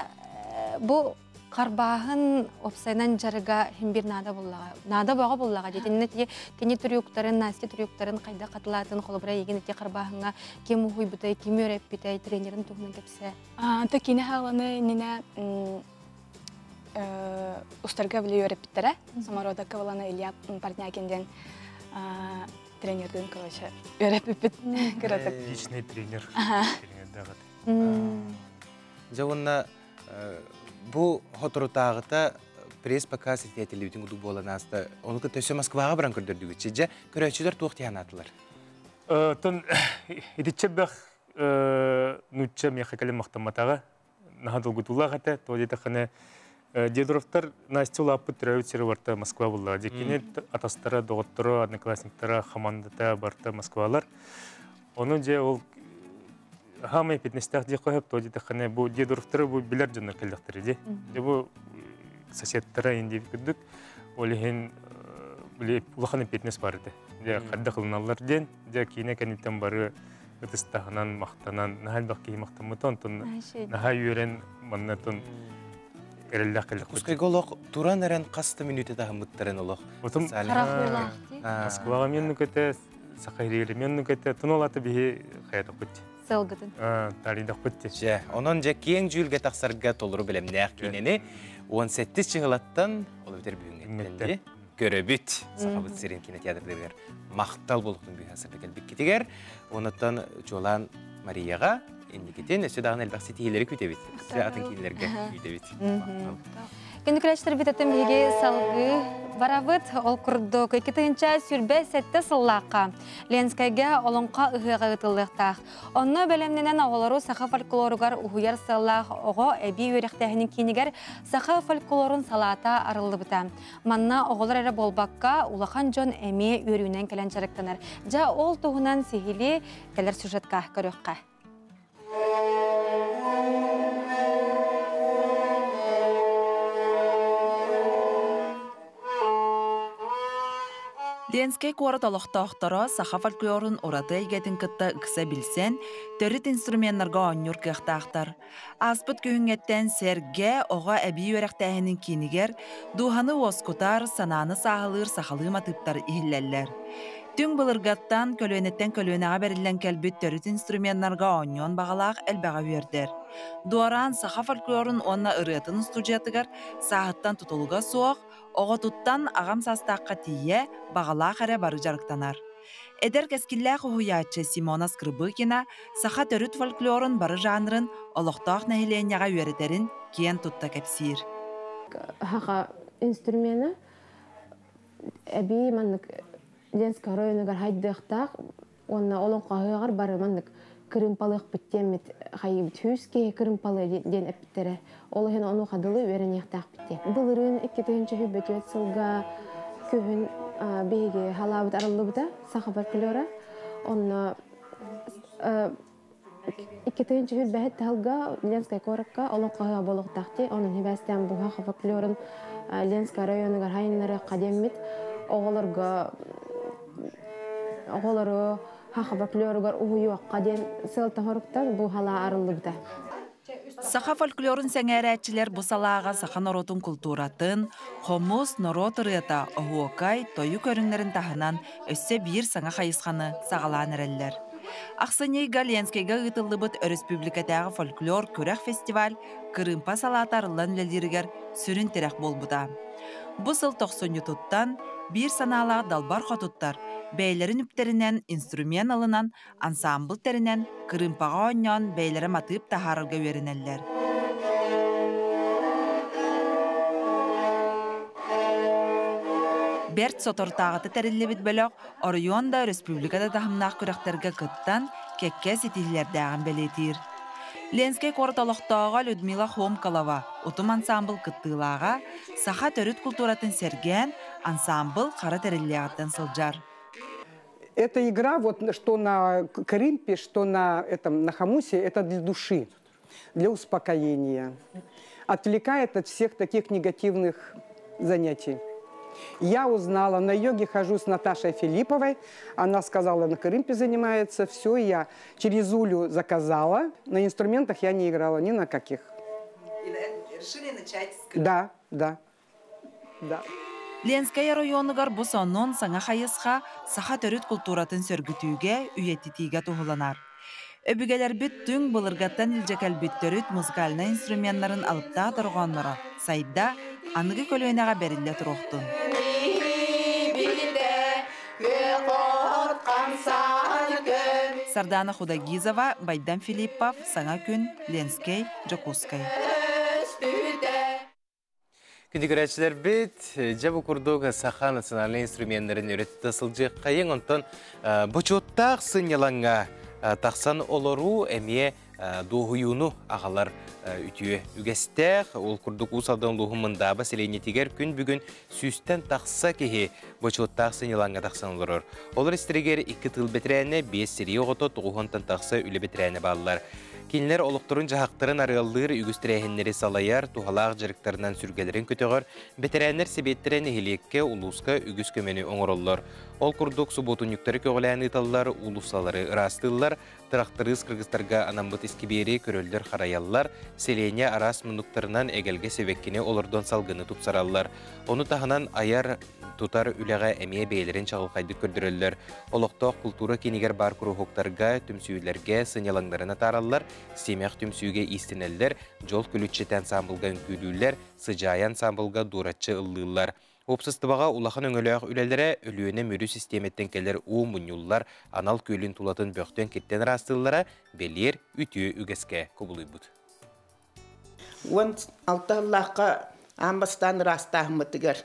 бу харбааһын уопсайынан дьарыга иһин биир наада буоллаҕа. Наада бөҕө буоллаҕа дии. Итиннэ тиийэ кини трюктарын, Настя трюктарын хайдах хатылаатын холобура эйигин ити харбааһыҥҥа ким уһуйбутай, ким үөрэппитэй, тренерин туһунан кэпсээ. Ата киинэ хааланы иннинэ устарга били үөрэппиттэрэ. Самородокка буолана Илья Портнякин диэн тренердин, короче, үөрэппиппит кыратык. Личный тренер. Дьэ уонна бу соторутааҕыта пресс-показ этиэтиллибитин курдук буолан ааста. Ону кытта өссө Москваҕа баран көрдөрдүгүт. Дьэ, көрөөччүлэр туох диэн анаатылар? Тон итиччэ бэх нуучча миэхэ кэлин махтамматаҕа наһаа долгутуулаах этэ. Тоҕо диэтэххинэ, Дедоровтар Настя улааппыт төрөөбүт сирэ барыта Москва буоллаҕа. Дьэ кини атастара, доҕотторо, одноклассниктара, хамаандата барыта Москвалар. Ону дьэ ол хаамай фитнестээх диэххэ сөп, тоҕо диэтэххинэ, бу Дедоровтары бу билэр дьоннор кэллэхтэрэ дии. Дьэ бу соседтара индии курдук. Ол иһин били улахан фитнес бар этэ. Дьэ хайдах ылыналлар диэн, дьэ киинэ кэнниттэн бары ытыстаһынан, махтанан, наһаа элбэх киһи махтаммыта, онтон наһаа үөрэн, манна тон эрэллээх кэллэхпит. Кускайга олох туран эрэн хас да мүнүүтэ таһыммыттарын олох. Отум Москваҕа меннук этэ, Сахайриэли меннук этэ, тун олата биһи хаятаппыт. Сылгытын. Тарыйдахпыт. Дьэ, онон дьэ киэҥ дьүүлгэ тахсарга толору бэлэмнээх киинэни 17 чыһылаттан ол эбэтэр бүгүҥҥэттэн көрөбүт. Сахабыт сирин кинотеатрдарыгар махтал буолуохтун быыһа сырда кэлбиккитигэр. Онуттан чуолаан Марияҕа инникитин өссө даҕаны элбэх ситиһиилэри күүтэбит. Өссө атын киинэлэргэ күүтэбит. Күндү көрөөччүлэрбит атын биһиги салгыы барабыт. Ол курдук 2027 сыллаахха Ленскэйгэ Олоҥхо ыһыаҕа ыытыллыахтаах. Онно бэлэмнэнэн оҕолору саха фольклоругар уһуйар сыаллаах оҕо эбии үөрэхтээһинин киинигэр саха фольклорун салаата арыллыбыта. Манна оҕолор эрэ буолбакка, улахан дьон эмиэ үөрүүнэн кэлэн дьарыктанар. Дьэ, ол туһунан сиһилии кэлэр сюжетка көрүөххэ. Ленскэй куорат олохтоохторо саха фольклорун ураты эйгэтин кытта ыкса билсэн, төрүт инструменнарга оонньуур кыахтаахтар. Ааспыт күһүҥҥэттэн сэргэ оҕо эбии үөрэхтээһинин киинигэр дууһаны уоскутар, санааны сааһылыыр сахалыы матыыптар иһиллэллэр. Түҥ былыргаттан көлүөнэттэн көлүөнэҕэ бэриллэн кэлбит төрүт инструменнарга оонньуон баҕалаах элбэҕи үөрдэр. Дуораан саха фольклорун уонна ырыатын устудьуйатыгар сааһыттан тутулуга суох, оҕотуттан аҕам саастаахха тиийэ баҕалаах эрэ бары дьарыктанар. Эдэр кэскиллээх уһуйааччы Симона Скрыбыкина саха төрүт фольклорун бары жанрын олохтоох нэһилиэнньэҕэ үөрэтэрин киэн тутта кэпсиир. Саха инструмена эбии маннык Ленскэй оройуонугар хайдыахтаах уонна олоҥхоһуоҕар бары маннык кырыымпалыахпыт диэммит хайыыбыт сүүс киһи кырыымпалыа диэн эппиттэрэ. Ол иһин онуоха дылы үөрэниэхтээхпит диэн. Былырыын 2024 сылга күһүн биһиги халаабыт арыллыбыта саха фольклора. Онно 2025 сылга Ленскай куоракка олоҥхоһуо буолуохтаах дии. Онон хибээстээн бу саха фольклорун Ленскай районугар хайыннарыахха диэммит оҕолорго оҕолору саха фольклоругар уһуйуохха диэн сыалтан соруктан бу халаа арыллыбыта. Саха фольклорун сэҥээрээччилэр бу салааҕа саха норуотун култууратын, хомус, норуот ырыата, оһуокай, тойук көрүҥнэрин таһынан өссө биир саҥа хайысханы саҕалаан эрэллэр. Ахсынньы ыйга Ленскэйгэ ыытыллыбыт өрөспүүбүлүкэтээҕи фольклор күрэх фестиваль кырыымпа салаата арыллан үлэлииригэр сүрүн тирэх буолбута. Бу сыл тохсунньутуттан биир санаалаах далбар хотуттар бэйэлэрин үптэринэн инструмент ылынан ансаамбыл тэринэн, кырыымпаҕа оонньоон бэйэлэрэ матыып таһаарарга үөрэнэллэр. Бэрт соторутааҕыта тэриллибит бөлөх оройуон да, өрөспүүбүлүкэ да таһымнаах күрэхтэргэ кыттан, кэккэ ситиһиилэрдээҕин бэлиэтиир. Ленскэй куорат олохтооҕо Людмила Хомколова Утум ансаамбыл кыттыылааҕа, саха төрүт култууратын сэргээн, ансаамбыл хара тэриллиэҕиттэн сылдьар. Эта игра, вот что на Крымпе, что на, этом, на Хамусе, это для души, для успокоения. Отвлекает от всех таких негативных занятий. Я узнала, на йоге хожу с Наташей Филипповой. Она сказала, на Крымпе занимается. Все, я через Улю заказала. На инструментах я не играла ни на каких. И решили начать с Да, да, да. Ленскэй оройуонугар бу сонун саҥа хайысха саха төрүт култууратын сөргүтүүгэ, үйэтитиигэ туһуланар. Өбүгэлэрбит түҥ былыргаттан илдьэ кэлбит төрүт музыкальнай инструменнарын алыптаах дорҕоонноро сайда, аныгы көлүөнэҕэ бэриллэ туруохтун. Сардана Худагизова, Байдам Филиппов, Саҥа күн, Ленскэй, Дьокуускай. Күндү көрөөччүлэрбит, дьэ бу курдук саха национальнай инструменнарын өрө сылдьыаххайыҥ, онтон бочуоттаах сынньалаҥҥа тахсан олоруу эмиэ дуоһуйууну аҕалар үтүө үгэстээх. Ол курдук Уус Алдан улууһун Мындааба сэлиэнньэтигэр күн бүгүн сүүстэн тахса киһи бочуоттаах сынньалаҥҥа тахсан олорор. Олор истэригэр икки тыл бэтэрээнэ, биэс сэрии оҕото, тоҕуһунтан тахса үлэ бэтэрээнэ бааллар. Кинилэр олохторун-дьаһахтарын арыаллыыр үгүс тэрээһиннэри салайар, туһалаах дьарыктарынан сүргэлэрин көтөҕөр, бэтэрээннэр сэбиэттэрэ нэһилиэккэ, улууска үгүс көмөнү оҥороллор. Ол курдук субуотунньуктары көҕүлээн ыыталлар, уулуссалары ыраастыыллар, тырахтарыыс кыргызтарга анаммыт искибиэри көрөллөр-харайаллар, сэлиэнньэ араас муннуктарынан эгэлгэ сибэккини олордон салгыны тупсараллар. Ону таһынан айар тутар үлэҕэ эмиэ бэйэлэрин чаҕылхайдык көрдөрөллөр. Олохтоох култуура киинигэр баар куруһуоктарга, түмсүүлэргэ сынньалаҥнарын атаараллар, симэх түмсүүгэ иистэнэллэр, дьол күлүччэтэ ансаамбылга үҥкүүлүүллэр, сыдьаайа ансаамбылга дуораччы ыллыыллар. Уопсастыбаҕа улахан өҥөлөөх үлэлэрэ Өлүөнэ Мүрү систиэмэттэн кэлэр уу мунньуллар анал күөлүн тулатын бөхтөн-киртэн ыраастыыллара бэлиэр үтүө үгэскэ кубулуйбут. 16 сыллаахха аан бастаан ыраастааһыммытыгар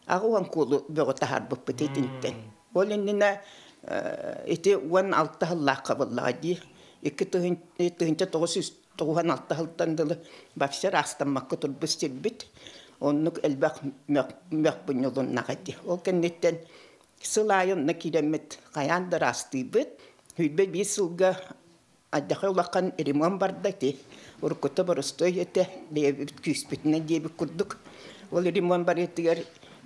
80 куулу бөҕү таһаарбыппыт итинтэн. Ол иннинэ ити 16 сыллаахха буоллаҕа дии. 2996 сылтан дылы вообще ыраастаммакка турбут сирбит. Оннук элбэх мөх мунньулуннаҕа дии. Ол кэнниттэн сыл аайы онно киирэммит хайаан да ыраастыыбыт. 21 сылга Алдьархай улахан ремонт барда ити. Уруккута боростуой этэ, бэйэбит күүспүтүнэн диэбит курдук. Ол ремонт барыытыгар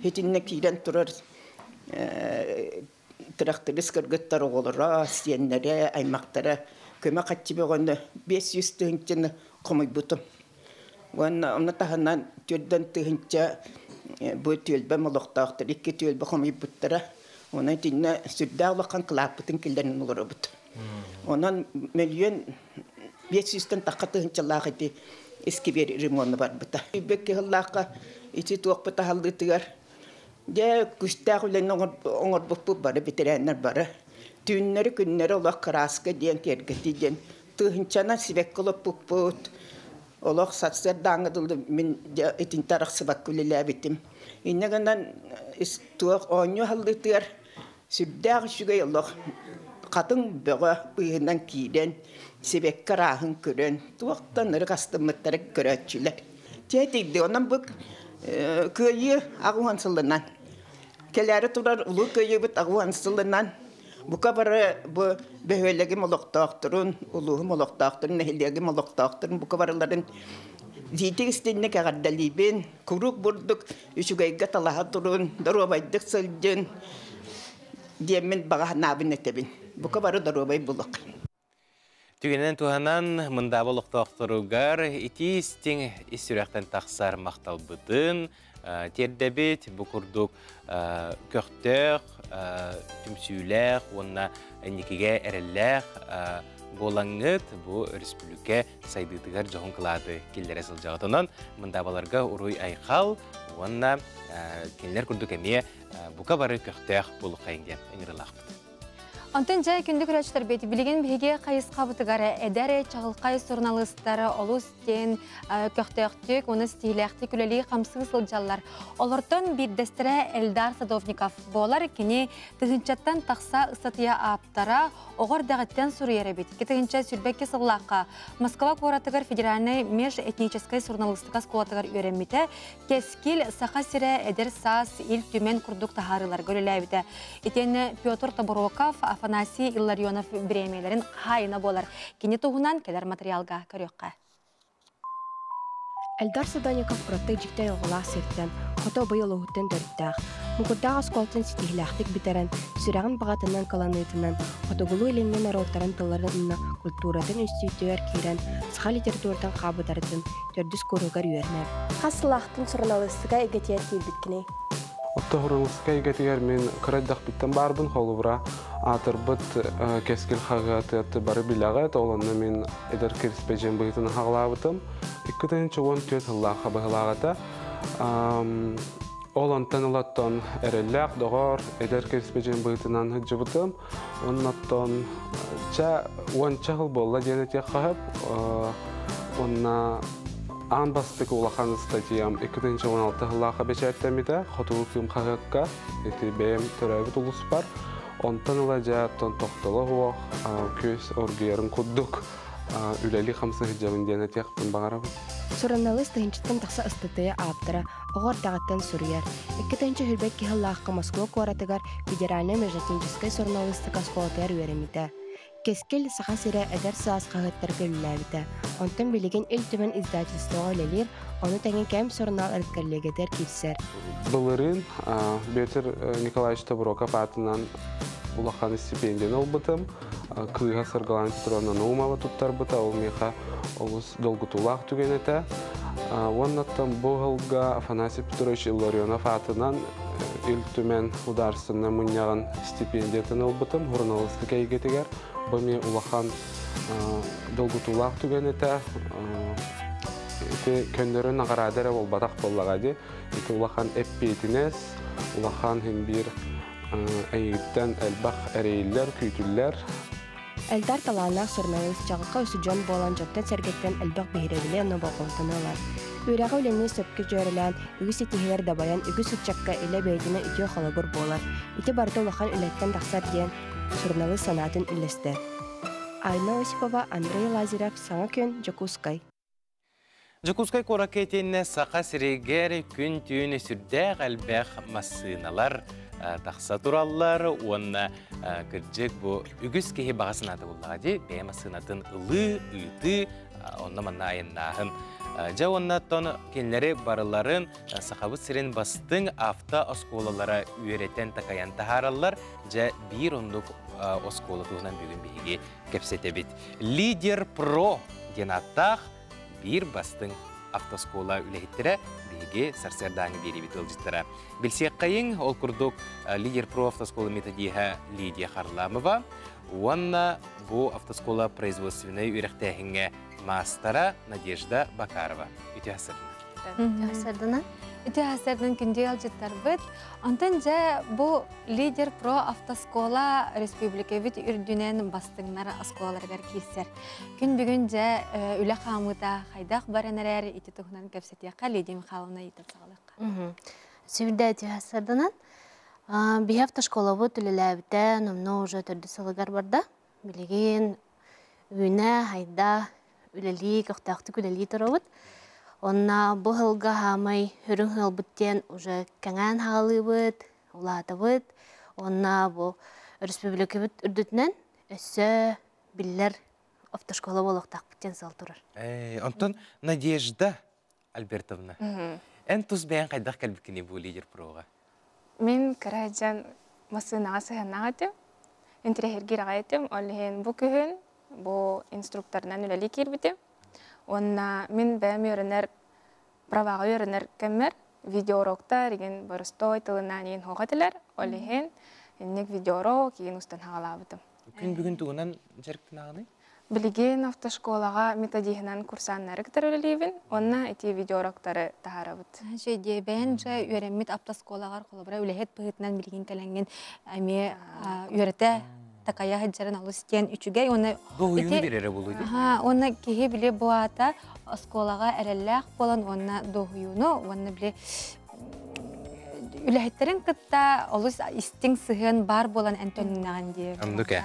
итиннэ киирэн турар тырахтарыыс кыргыттар оҕолоро, сиэннэрэ, аймахтара көмө хаччы бөҕөнү 500 тыһыынчаны хомуйбутум. Уонна ону таһынан түөрдэн тыһыынча бу түөлбэм олохтоохтор икки түөлбэ хомуйбуттара. Онон итиннэ сүрдээх улахан кылааппытын киллэрэн олоробут. Онон мөлүйүөн 500-тэн тахха тыһыынчалаах ити искибиэр ремонна барбыта. Бэкки сыллаахха ити туохпут аһаллыытыгар дьэ күстээх үлэни оҥорбуппут бары бэтэрээннэр бары. Түүннэри күннэри олох кырааска диэн киэргэтии диэн тыһыынчанан сибэкки олоппуппут. Олох сарсыардааҥҥа дылы мин дьэ итинтэ арахсыбакка үлэлээбитим. Инньэ гынан туох оонньуу аһаллыытыгар сүрдээх үчүгэй олох хатыҥ бөҕө быыһынан киирэн, сибэкки арааһын көрөн, туохтан ырык астыммыттара көрөөччүлэр. Дьэ тиийди, онон бу кыайыы 80 сылынан кэлээри турар улуу кыайыыбыт 80 сылынан бука бары бу бөһүөлэгим олохтоохторун, улууһум олохтоохторун, нэһилиэгим олохтоохторун бука барыларын дьиитик истинник эҕэрдэлиибин, куруук бурдук үчүгэйгэ талаһа турун, доруобайдык сылдьын диэммин баҕа санаабын этэбин. Бука бары доруобай булук. Түгэнинэн туһанан Мындааба олохтоохторугар итии истиҥ ис сүрэхтэн тахсар махталбытын тиэрдэбит. Бу курдук көхтөөх, түмсүүлээх уонна инникигэ эрэллээх буолаҥҥыт бу өрөспүүбүлүкэ сайдыытыгар дьоһун кылааты киллэрэ сылдьаҕыт. Онон мындаабаларга уруй-айхал уонна кинилэр курдук эмиэ бука бары көхтөөх буолуоххайыҥ диэн ыҥырыылаахпыт. Онтон дьэ күндү көрөөччүлэрбит, билигин биһиги хайысхабытыгар эдэр чаҕылхай суруналыыстар олус диэн көхтөөхтүк уонна ситиһиилээхтик үлэлии хамсыы сылдьаллар. Олортон биирдэстэрэ Эльдар Садовников буолар. Кини тыһыынчаттан тахса ыстатыйа ааптара, оҕо эрдэҕиттэн суруйар эбит. 2022 сыллаахха Москва куоратыгар федеральнай межэтническэй суруналыыстыка оскуолатыгар үөрэммитэ. Кэскил Саха сирэ эдэр саас Ил Түмэн курдук таһаарыыларга үлэлээбитэ. Итиэннэ Петр Тобуроков, Афанасий Илларионов бириэмийэлэрин хаһаайына буолар. Кини туһунан кэлэр материалга көрүөххэ. Эльдар Садоников ураты дьикти айылҕалаах сиртэн, хото быйыл улууһуттан төрүттээх. Муҥкурдаах оскуолатын ситиһиилээхтик бүтэрэн, сүрэҕин баҕатынан кыланыытынан Хотугулуу-Илиҥҥи норуоттарын тылларын уонна культуратын институтугар киирэн, саха литературатын хаабытарытын төрдүс кууруһугар үөрэнэр. Хас сылаахтын суруналыыстыка эйгэтигэр киирбиккиний? Оттон суруналыыстыка эйгэтигэр мин кыра эрдэхпиттэн баарбын, холобура, аатырбыт Кэскил хаһыаты бары билэҕит, ол онно мин эдэр кириспэдьиэн быһыытынан хаҕылаабытым. 2014 сыллаахха быһылаах этэ. Ол онтон ылаттан эрэллээх доҕор, эдэр кириспэдьиэн быһыытынан сылдьыбытым. Оннуттан ча уонча сыл буолла диэн этиэххэ сөп. Уонна аан бастакы улахан статьям 2016 сыллаахха бэчээттэммитэ Хотугу кыым хаһыакка ити бэйэм төрөөбүт улууспар. Онтон ыла дьэ оттон тохтоло суох күөс оргуйарын курдук үлэлии-хамсыы сылдьабын диэн этиэхпин баҕарабын. Суруналыыс тыһыынчаттан тахса ыстатыйа ааптара, оҕо эрдэҕиттэн суруйар. 2022 сыллаахха Москва куоратыгар Федеральнай межэтническэй суруналыыстыка оскуолатыгар үөрэммитэ. Кэскил Саха сирэ эдэр саас хаһыаттарга үлэлээбитэ. Онтон билигин Ил Түмэн издательствоҕа үлэлиир, ону тэҥэ Кэм сурунаал редколлегиятыгар киирсэр. Былырыын Петр Николаевич Тобуроков аатынан улахан стипендияны ылбытым. Кыыһа Саргылана Петровна Наумова туттарбыта, ол миэхэ олус долгутуулаах түгэн этэ. Уоннаттан бу сылга Афанасий Петрович Илларионов аатынан Ил Түмэн Ударственнай мунньаҕын стипендиятын ылбытым суруналыыстыка эйгэтигэр. Бу эмиэ улахан долгутуулаах түгэн этэ. Ити көннөрү наҕараада эрэ буолбатах буоллаҕа дии. Ити улахан эппиэтинэс, улахан иһин биир эйигиттэн элбэх эрэйиллэр, күүтүллэр. Эльдар талааннаах суруналыыс чаҕылхай устудьуон буолан дьонтон-сэргэттэн элбэх биһирэбили уонна болҕомтону ылар. Үөрэҕи-үлэни сөпкө дьүөрэлээн, үгүс ситиһиилэр дабайан, үгүс ыччакка илэ бэйэтинэн үтүө холобур буолар. Ити барыта улахан үлэттэн тахсар диэн суруналыыс санаатын үллэстэр. Айна Осипова, Андрей Лазарев, Саҥа күн, Дьокуускай. Дьокуускай куоракка итиэннэ Саха сиригэр күн-түүн сүрдээх элбэх массыыналар тахса тураллар уонна кырдьык бу үгүс киһи баҕа санаата буллаҕа дии бэйэ массыынатын ылыы, ыытыы, онно-манна айаннааһын. Дьэ уонна оттон кинилэри барыларын Сахабыт сирин бастыҥ авто-оскуолалара үөрэтэн-такайан таһаараллар. Дьэ биир оннук оскуола туһунан бүгүн биһиги кэпсэтэбит. Лидер Про диэн ааттаах биир бастыҥ автоскуола үлэһиттэрэ биһиги сарсыардааҥы биэриибит ыалдьыттара. Билсиэххэйиҥ, ол курдук Лидер Про автоскуола методиһа Лидия Харламова уонна бу автоскуола производственнай үөрэхтээһиҥҥэ маастара Надежда Бакарова. Үтүө сарсыарданан. Үтүө сарсыарданан күндү ыалдьыттарбыт. Онтон дьэ бу Лидер Про автоскуола республикабыт үрдүнэн бастыҥнар оскуолаларыгар киирсэр. Күн бүгүн дьэ үлэ хаамыыта хайдах баран эрэр ити туһунан кэпсэтиэххэ Лидия Михайловна ыйытан саҕалыахха. Сүрдэ сарданан биһи автошколабыт үлэлээбитэ номнуо уже төрдүс сылыгар барда. Билигин үүнэ, хайда үлэлии, көхтөөхтүк үлэлии туробут. Онна бу сылга хаамай үрүҥ сылбыт диэн уже кэҥээн хаалыыбыт, улаатабыт. Онна бу өрөспүүбүлүкэбит үрдүтүнэн өссө биллэр автошкола буолуохтаахпыт диэн сыал турар. Онтон Надежда Альбертовна, эн тус бэйэҥ хайдах кэлбиккиний бу лидер проға? Мин кыра дьон массыынаҕа сыһыаннаах этим, интэриэһиргиир аҕай этим. Ол иһин бу күһүн бу инструкторынан үлэлии киирбитим. Уонна мин бэйэм үөрэнэр, праваҕа үөрэнэр кэммэр видеоуроктар игин боростой тылынан игин суох этилэр. Ол иһин инник видеоурок игин устан хаҕалаабытым. Күн бүгүн тугунан дьарыктанаҕыный? Билигин автошколаҕа методиһынан курсаннары кытары үлэлиибин уонна ити видеоуроктары таһаарабыт. Дьэ, бэйэн же үөрэммит автоскуолаҕар холобура үлэһит быһыытынан билигин кэлэҥҥин эмиэ үөрэтэ такайа сылдьарын олус диэн үчүгэй уонна Дуоһуйууну биэрэрэ буолуо дии. Уонна киһи били бу аата оскуолаҕа эрэллээх буолан уонна дуоһуйууну уонна били үлэһиттэрин кытта олус истиҥ сыһыан баар буолан эн төннүнэҕин диир. Оннук ээ.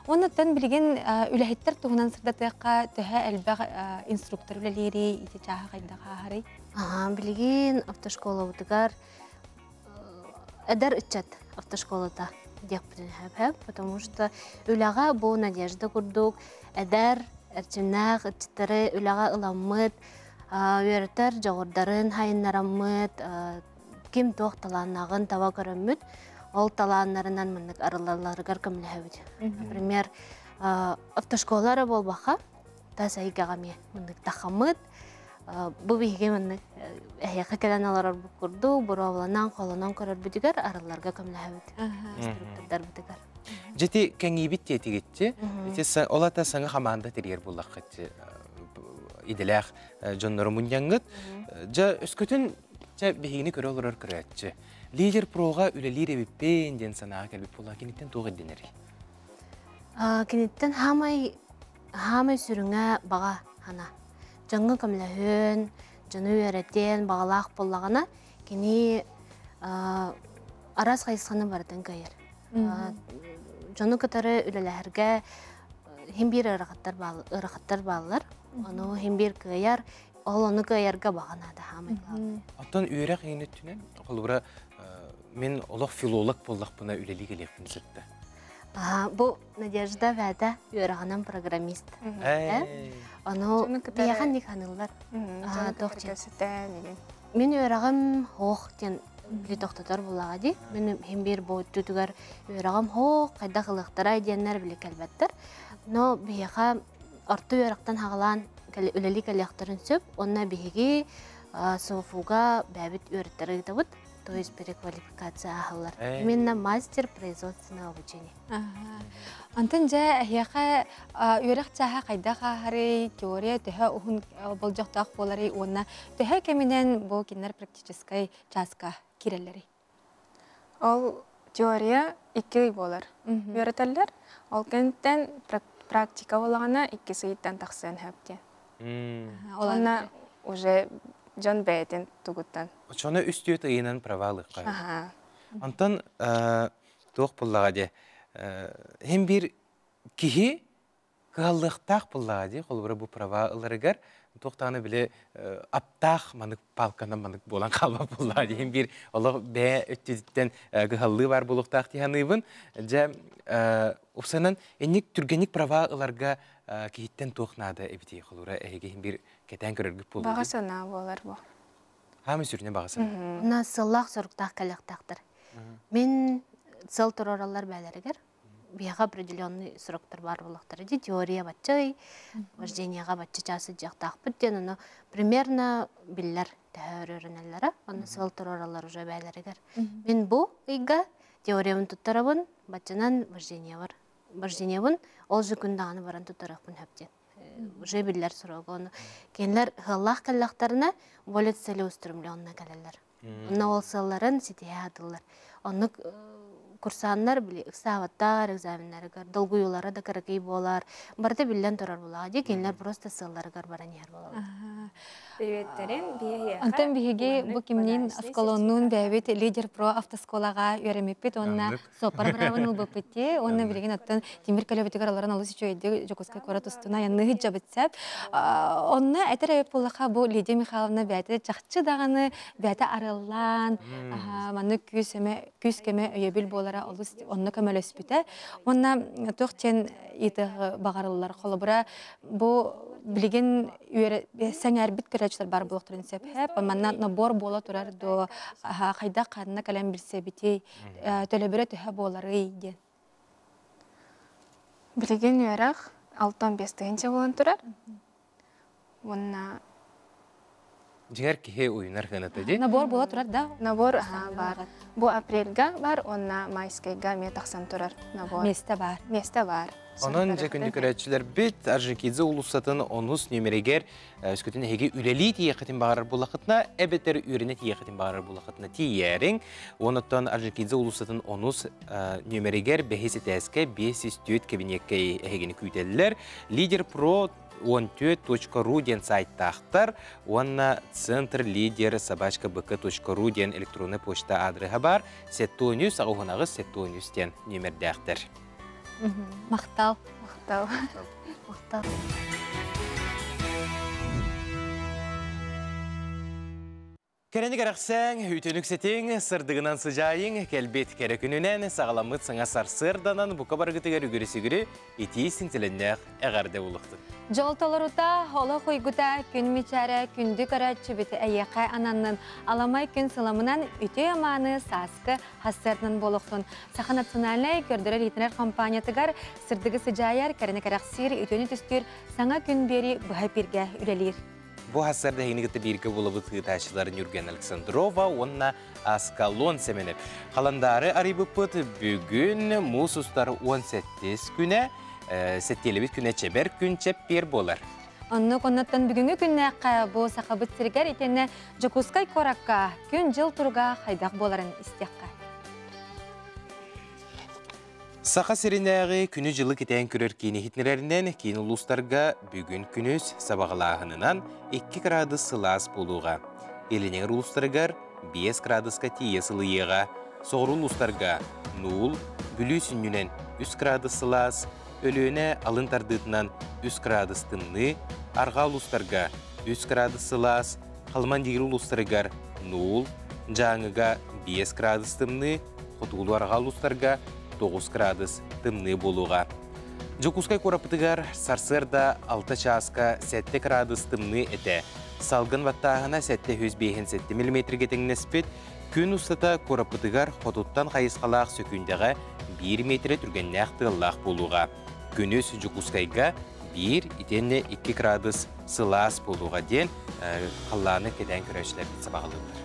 Оннуттан билигин үлэһиттэр туһунан сырдатыахха төһө элбэх инструктор үлэлиирий, ити чааһа хайдах ааһарый? Билигин автошколабытыгар эдэр ыччат автошколата диэхпитин сөп, потому что үлэҕэ бу Надежда курдук эдэр, эрчимнээх ыччаттары үлэҕэ ыламмыт, Үөрэтэр дьоҕурдарын хайыннараммыт, ким туох талааннааҕын таба көрөммүт, ол талааннарынан маннык арыллалларыгар көмөлөһөбүт. Например, автошкола эрэ буолбакка, тас эйгэҕэ эмиэ маннык тахаммыт, бу биһиги маннык эһиэхэ кэлэн олорорбут курдук, боруобаланан, холонон көрөрбүтүгэр арылларга көмөлөһөбүт инструктордарбытыгар. Дьити кэҥиибит диэтигитчи, ити ол ата саҥа хамаанда тэрийэр буллаххытчы иделээх дьоннору мунньаҥҥыт. Дьэ өскөтүн чэ биһигини көрө олорор көрөөччү. Лидер прога үлэлиир эбиппин диэн санааҕа кэлбит буолла киниттэн туох ирдэнэрий? Киниттэн хаамай хаамай сүрүҥэ баҕа хана. Дьоҥҥо көмөлөһүөн, дьону үөрэтиэн баҕалаах буоллаҕына, кини араас хайысханы барытын кыайар. Дьону кытары үлэлэһэргэ хим биир ыарахаттар бааллар. Ону хим биир кыайар, ол ону кыайарга баҕа наада хаамай главное. Оттон үөрэх иһин өттүнэн, холобура, мин олох филолог буоллахпына үлэлии кэлиэхпин сөптө. Бу Надежда бэйэтэ үөрэҕинэн программист. Ону биһиэхэ инник саныыллар. Мин үөрэҕим хоох диэн били тохтотор буллаҕа дии. Мин иһин биир бу өттүтүгэр үөрэҕим хоох, хайдах ылыахтарай диэннэр били кэлбэттэр. Но биһиэхэ орто үөрэхтэн хаҕалаан үлэлии кэлиэхтэрин сөп. Уонна биһиги СОФУга бэйэбит үөрэттэр ыытабыт. То есть переквалификация аһыллар. Именно мастер производственного обучения. Антон дьэ эһиэхэ үөрэх чааһа хайдах ааһарый, теория төһө уһун болдьохтоох буоларый уонна төһө кэминэн бу кинилэр практическай чааска киирэллэрий? Ол теория икки ый буолар. Үөрэтэллэр. Ол кэнниттэн практика буоллаҕына икки ыйыттан тахсыан сөп диэн. Уонна уже дьон бэйэтин тугуттан. Очону үстүөт ыйынан права ылыахха. Онтон туох буллаҕа дии хим биир киһи кыһаллыахтаах буллаҕа дии холобура бу права ыларыгар туох даҕаны били аптаах манык палканан манык буолан хаалбат буоллаҕа дии хим биир олох бэйэ өттүттэн кыһаллыы баар буолуохтаах дии саныыбын дьэ упсанан инник түргэнник права ыларга киһиттэн туох наада эбитий холобура эһиги хим биир кэтээн көрөргүт буолуо Баҕа санаа буолар бу. Хаамы сүрүнэ баҕа санаа. Уна сыллаах соруктаах кэлиэхтээхтэр. Мин сыл туруораллар бээлэригэр биһиэхэ определенный сроктар баар буолуохтара дии теория баччай вождениеҕа бачча чаас сылдьыахтаахпыт диэн ону примерно биллэр төһө өрөрүнэллэрэ онно сыл туруораллар уже бээлэригэр мин бу ыйга теориябын туттарабын баччанан вождениебар вождениебын ол же күн даҕаны баран туттарыахпын сөп диэн уже биллэр срога ону кинилэр ыаллаах кэллэхтэринэ более целеустремленно кэлэллэр Онно ол сыалларын ситиһэ сатыыллар. Оннук курсааннар били ыксаабаттар экзаменнарыгар долгуйуулара да кыракый буолар. Барыта биллэн турар буоллаҕа дии кинилэр просто сыалларыгар баран иһэр буолаллар. Приветтерин биһиэхэ Онтон биһиги бу кимниин осколоннуун бэйэбит Лидер Про автосколаҕа үөрэммиппит уонна суоппар быраабын ылбыппыт дии. Уонна билигин оттон тимир көлөбүтүгэр олорон олус үчүгэйдик Дьокуускай куорат устун айанныы сылдьабыт сөп. Онно этэр эбит буоллахха бу Лидия Михайловна бэйэтэ чахчы даҕаны бэйэтэ арыллаан маннык күүс эмэ күүс көмө өйөбүл буолара олус онно көмөлөспүтэ. Уонна туох диэн ыйытыах баҕарыллар. Холобура бу билигин сэҥээрбит көрөөччүлэр баар буолуохтарын сөп. Манна набор буола турар дуо хайдах ханна кэлэн билсэбитий төлөбүрэ төһө буоларый диэн. Билигин үөрэх 65 тыһыынча буолан турар. Уонна Дьиҥэр киһи уйунар сыаната дии. Набор буола турар да? Набор баар. Бу апрельга бар уонна майскайга эмиэ тахсан турар набор. Место бар. Место бар. Онон дьэ күндү көрөөччүлэрбит Орджоникидзе уулуссатын онус нүөмэригэр өскөтүн эһиги үлэлии тиийиэххитин баҕарар буоллаххытына, эбэтэр үөрэнэ тиийиэххитин баҕарар буоллаххытына тиийээриҥ. Онуттан Орджоникидзе уулуссатын онус нүөмэригэр бэһис этээскэ 504 кэбиниэккэ эһигини күүтэллэр. Лидер Про 14.ru диэн сайтаахтар уонна центр лидер собачка бк.ру диэн электронный почта аадырыһа баар. Сеттуонүс аҕуһунаҕыс сеттуонүс диэн нүөмэрдээхтэр. Махтал. Махтал. Махтал. Кэрэни кэрэхсээҥ, үтүөнү үксэтиҥ, сырдыгынан сыдьаайыҥ, кэлбит кэрэ күнүнэн саҕаламмыт саҥа сарсыарданан бука барыгытыгар үгүрү-сүгүрү итии синтилэннээх эҕэрдэ булуохтун. Дьол толорута, олох уйгута, күн мичээрэ, күндү көрөөччүбүт эйиэхэ ананнын, аламай күн сыламынан үтүө мааны сааскы хассыарынан буолуохтун. Саха национальнай көрдөрөр-иһитинэр компаниятыгар сырдыгы сыдьаайар, кэрэни кэрэхсиир, үтүөнү түстүүр саҥа күн биэри быһа эпииргэ үлэлиир. Бу хассарда эһигини кытта бииргэ булабыт ыытааччылар Нюрген Александрова уонна Аскалон Семенов. Халандаары арыйбыппыт бүгүн муус устар 18 күнэ, сэттиэлэбит күнэ чэбэр күн чэппиэр буолар. Оннук оннуттан бүгүҥҥү күннээххэ бу Сахабыт сиригэр итиэннэ Дьокуускай куоракка күн-дьыл туруга хайдах буоларын истиэххэ. Саха сиринээҕи күнү-дьылы кэтээн көрөр киин иһитиннэрэринэн, киин улуустарга бүгүн күнүс сабаҕалааһынынан 2 кыраадыс сылаас буолуоҕа. Илиниҥэр улуустарыгар 5 кыраадыска тиийэ сылыйыаҕа. Соҕуруу улуустарга 0, Бүлүү сүнньүнэн 3 кыраадыс сылаас, Өлүөнэ алын тардыытынан 3 кыраадыс тымныы, арҕаа улуустарга 3 кыраадыс сылаас, Халыман диир улуустарыгар 0, Дьааҥыга 5 кыраадыс тымныы, хотугулуу-арҕаа улуустарга 9 кыраадыс тымныы буолуоҕа. Дьокуускай куораппытыгар сарсыарда 6 чааска 7 кыраадыс тымныы этэ. Салгын баттааһына 757 миллиметргэ тэҥнэспит. Күн устата куораппытыгар хотуттан хайысхалаах сөкүүндэҕэ 1 метрэ түргэннээх тыаллаах буолуоҕа. Күнүс Дьокуускайга 1 итиэннэ 2 кыраадыс сылаас буолуоҕа диэн халлааны кэтээн көрөөччүлэрбит сабаҕалыыллар.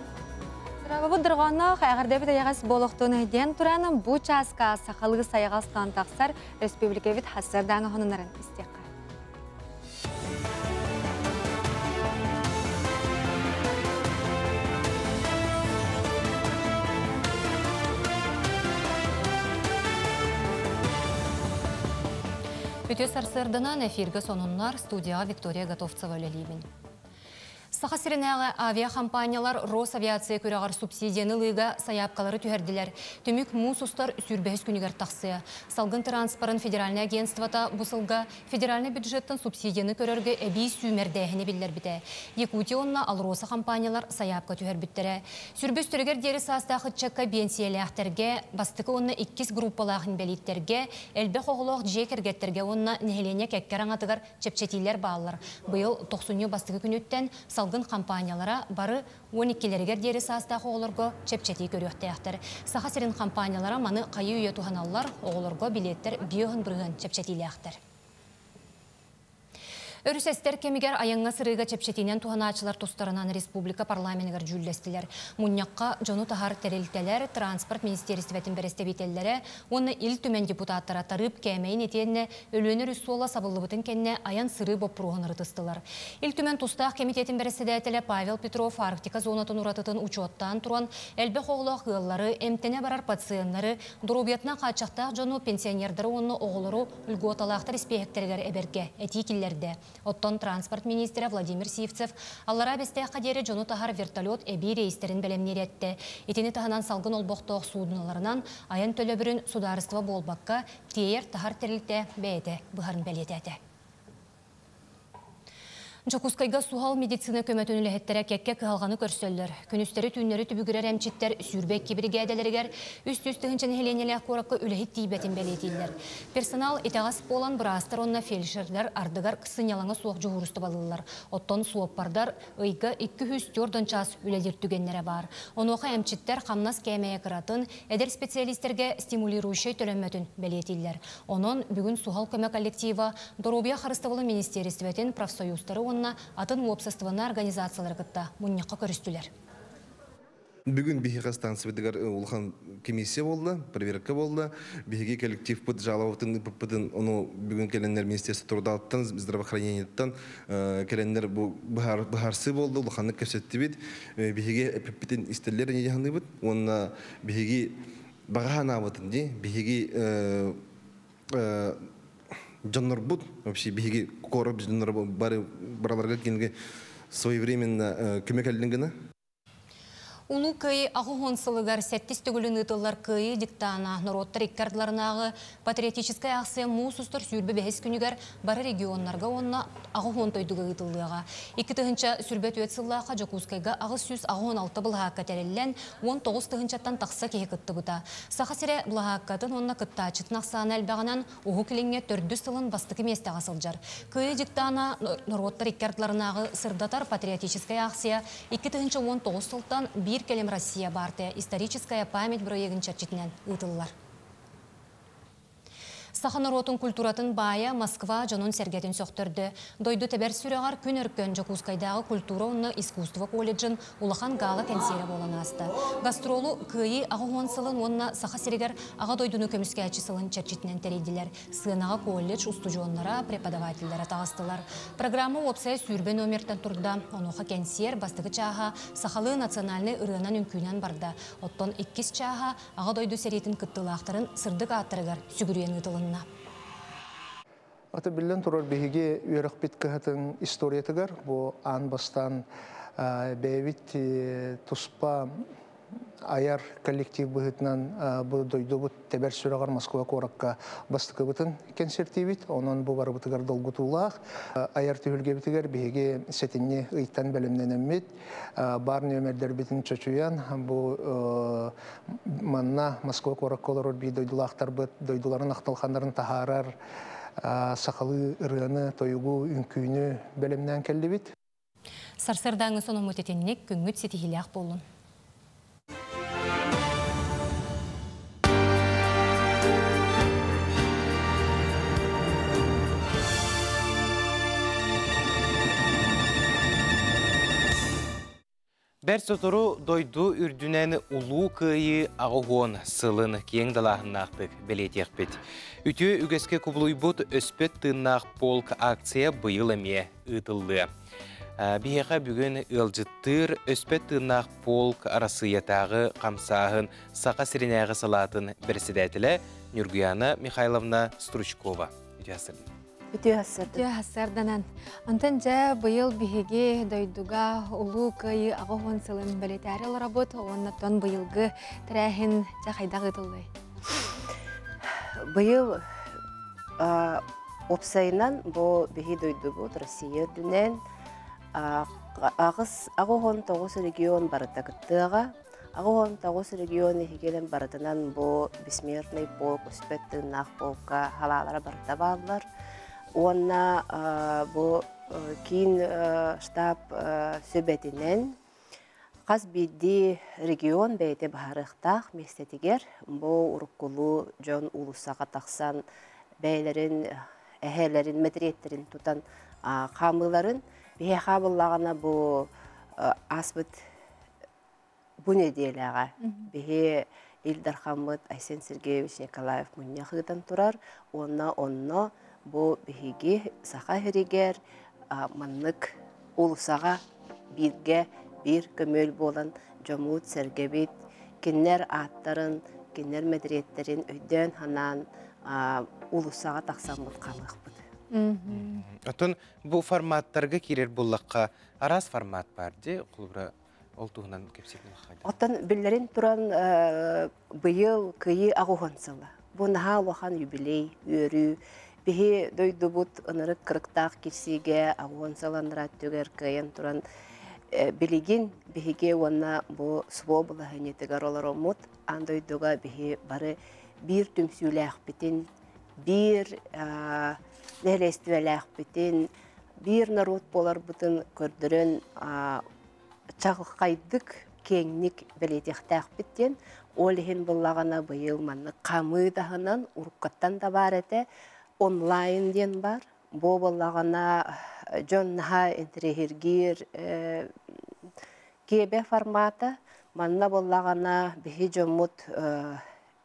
Бу дорҕоонноох эҕэрдэбит эйэҕэс буолуохтун диэн туран бу чааска сахалыы сайаҕастан тахсар республикабыт хассардааҥы хонунарын истиэххэ. Үтүө сарсыарданан эфиргэ сонуннар студияҕа Виктория Готовцева үлэлиибин. Саха сиринээҕи авиахампаанньалар Росавиация күрэҕэр субсидияны ылыыга сайаапкалары түһэрдилэр. Түмүк муус устар сүүрбэһис күнүгэр тахсыа. Салгын транспорын федеральнай агентствота бу сылга федеральнай бюджеттан субсидияны көрөргө эбии сүүмэрдээһини биллэрбитэ. Якутия уонна Алроса хампаанньалар сайаапка түһэрбиттэрэ. Сүрбүс түрүгэр диэри саастаах ыччакка биэнсийэлээхтэргэ, бастакы уонна иккис группалаах инбэлииттэргэ, элбэх оҕолоох дьиэ кэргэттэргэ уонна нэһилиэнньэ кэккэ араҥатыгар чэпчэтиилэр бааллар. Быйыл тохсунньу бастакы күнүттэн салгын компаниялара бары 12-лэригэр диэри саастаах оҕолорго чэпчэтии көрүөхтээхтэр. Саха сирин компаниялара маны хайыы үйэ туһаналлар, оҕолорго билиэттэр биоһын бырыһыан чэпчэтиилээхтэр. Өрүс эстэр кэмигэр айаҥҥа сырыыга чэпчэтиинэн туһанааччылар тустарынан республика парламеныгар дьүүллэстилэр. Мунньахха дьону таһар тэрилтэлэр, транспорт министиэристибэтин бэрэстэбиитэллэрэ уонна Ил Түмэн депутаттара тарыып кээмэйин итиэннэ Өлүөнэ өрүс суола сабыллыбытын кэннэ айан-сырыы боппуруоһун ырытыстылар. Ил Түмэн тустаах кэмитиэтин бэрэссэдээтэлэ Павел Петров Арктика зонатын уратытын учуоттаан туран, элбэх оҕолоох ыаллары, эмтэнэ барар пациеннары, доруобуйатынан хааччахтаах дьону, пенсионердары уонна оҕолору льготалаахтар испиэһэктэригэр эбэргэ этии киллэрдэ. Оттон транспорт миниистирэ Владимир Сивцев Аллараа Бэстээххэ диэри дьону таһар вертолет эбии рейстэрин бэлэмниир эттэ. Итини таһынан салгын олбохтоох суудуналарынан айан төлөбүрүн судаарыстыба буолбакка, тиэйэр-таһар тэрилтэ бэйэтэ быһарын бэлиэтээтэ. Дьокуускайга суһал медицина көмөтүн үлэһиттэрэ кэккэ кыһалҕаны көрсөллөр. Күнүстэри-түүннэри түбүгүрэр эмчиттэр 22 биригээдэлэригэр 300 тыһыынча нэһилиэнньэлээх куоракка үлэһит тиийбэтин бэлиэтииллэр. Персонал итэҕэс буолан быраастар уонна фельдшердэр ардыгар сынньалаҥа суох дьуһуурустубалыыллар. Оттон суоппардар ыйга 204 чаас үлэлиир түгэннэрэ баар. Онуоха эмчиттэр хамнас кээмэйэ кыратын, эдэр специалистэргэ стимулирующай төлөммөтүн бэлиэтииллэр. Онон бүгүн суһал көмө коллектива Доруобуйа харыстабылын министиэристибэтин профсоюзтары уонна атын уопсастыбаннай организациялары кытта мунньахха көрүстүлэр. Бүгүн биһиэхэ станциябытыгар улахан комиссия буолла, проверка буолла. Биһиги коллективпыт жалобатын ыыппыппытын, ону бүгүн кэлэннэр Министерство трудаттан, здравоохранениеттан кэлэннэр бу быһаарсыы буолла, улаханнык кэпсэттибит. Биһиги эппиппитин истэллэр ини дьаһаныыбыт. Уонна биһиги баҕа санаабытын дии, биһиги дьоннорбут, вообще биһиги куорат дьонноро бары бараларга кинигэ своевременно көмө кэллин гына. Улуу Кыайыы 80 сылыгар сэттис төгүлүн ыытыллар Кыайыы диктана норуоттар икки ардыларынааҕы патриотическай аахсыйа муус устар 25 күнүгэр бары регионнарга уонна 80 дойдуга ыытыллыаҕа. 2024 сыллаахха Дьокуускайга 886 былаһаакка тэриллэн, 19 тыһыынчаттан тахса киһи кыттыбыта. Саха сирэ былаһааккатын уонна кыттааччытын ахсаана элбэҕинэн Уһук Илиҥҥэ төрдүс сылын бастакы миэстэҕэ сылдьар. Кыайыы дьыктаана норуоттар икки ардыларынааҕы сырдатар патриотическай аахсыйа 2019 сылтан Биир кэлим Россия баартыйа Историческая память бырайыагын чэрчитинэн ыытыллар. Саха норуотун культуратын баайа Москва дьонун-сэргэтин сөхтөрдө. Дойду тэбэр сүрэҕэр күн өркөн Дьокуускайдааҕы культура уонна искусство колледжын улахан гала-кэнсиэрэ буолан ааста. Гастролу Кыайыы 80 сылын уонна Саха сиригэр Аҕа дойдуну көмүскээччи сылын чэрчитинэн тэрийдилэр. Сыанаҕа колледж устудьуоннара, преподавателлэрэ таҕыстылар. Программа уопсайа 20 номертан турда. Онуоха кэнсиэр бастакы чааһа сахалыы национальнай ырыанан-үҥкүүнэн барда. Оттон иккис чааһа Аҕа дойду сэриитин кыттыылаахтарын сырдык ааттарыгар сүгүрүйэн ыытылынна. Ата биллэн турар биһиги үөрэхпит кыһатын историятыгар бу аан бастаан бэйэбит туспа айар коллектив быһыытынан бу дойдубут тэбэр сүрэҕэр Москва куоракка бастакыбытын кэнсиэртиибит. Онон бу барыбытыгар долгутуулаах. Айар түһүлгэбитигэр биһиги сэтинньи ыйтан бэлэмнэнэммит, баар нүөмэрдэрбитин чочуйан, бу манна Москва куоракка олорор биир дойдулаахтарбыт дойдуларын ахтылханнарын таһаарар сахалыы ырыаны, тойугу, үҥкүүнү бэлэмнээн кэллибит. Сарсыардааҥҥы сонуммут итинник, күҥҥүт ситиһиилээх буоллун. Бэрт сотору дойду үрдүнэн Улуу Кыайыы 80 сылын киэҥ далааһыннаахтык бэлиэтиэхпит. Үтүө үгэскэ кубулуйбут Өспөт тыыннаах полк акция быйыл эмиэ ыытыллыа. Биһиэхэ бүгүн ыалдьыттыыр Өспөт тыыннаах полк Арассыыйатааҕы хамсааһын Саха сиринээҕи салаатын бэрэссэдээтэлэ Нюргуяна Михайловна Стручкова. Үтүө сарсыарданан. Үтүө сарсыарданан. Онтон дьэ быйыл биһиги дойдуга Улуу Кыайыы 80 сылын бэлиэтээри олоробут уонна тон быйылгы тэрээһин дьэ хайдах ыытыллыай? Быйыл Уопсайынан, бу биһи дойдубут Россия үрдүнэн 89 регион барыта кыттыаҕа. 89 регион иһигинэн барытынан бу бессмертный полк, өспөт тыыннаах полка халаалара барыта бааллар. Уонна бу киин штаб сүбэтинэн хас биирдии регион бэйэтэ быһаарыахтаах миэстэтигэр бу уруккулуу дьон уулуссаҕа тахсан бэйэлэрин эһээлэрин мэтириэттэрин тутан хаамыыларын биһиэхэ буоллаҕына бу ааспыт бу нэдиэлэҕэ биһи Ил Дархаммыт Айсен Сергеевич Николаев мунньах ыытан турар уонна онно бу биһиги Саха сиригэр маннык уулуссаҕа бииргэ биир көмүөл буолан дьоммут-сэргэбит кинилэр ааттарын, кинилэр мэтириэттэрин өйдөөн-санаан уулуссаҕа тахсаммыт хаалыахпыт. Оттон бу форматтарга киирэр буллахха араас формат баар дии, холобура ол туһунан кэпсиир Оттон биллэрин туран быйыл Кыайыы 80 сыла. Бу наһаа улахан юбилей, үөрүү. Биһи дойдубут ынырык кырыктаах кирсиигэ 80 сыл анараа өттүгэр кыайан туран билигин биһиги уонна бу СВО былаһынньытыгар олороммут аан дойдуга биһи бары биир түмсүүлээхпитин, биир нэһилиэстибэлээхпитин, биир норуот буоларбытын көрдөрөн чаҕылхайдык, киэҥник бэлиэтиэхтээхпит диэн. Ол иһин буллаҕына быйыл маннык хамыы таһынан уруккаттан да баар этэ, онлайн диэн баар. Бу буоллаҕына дьон наһаа интэриэһиргиир киэбэ формата. Манна буоллаҕына биһи дьоммут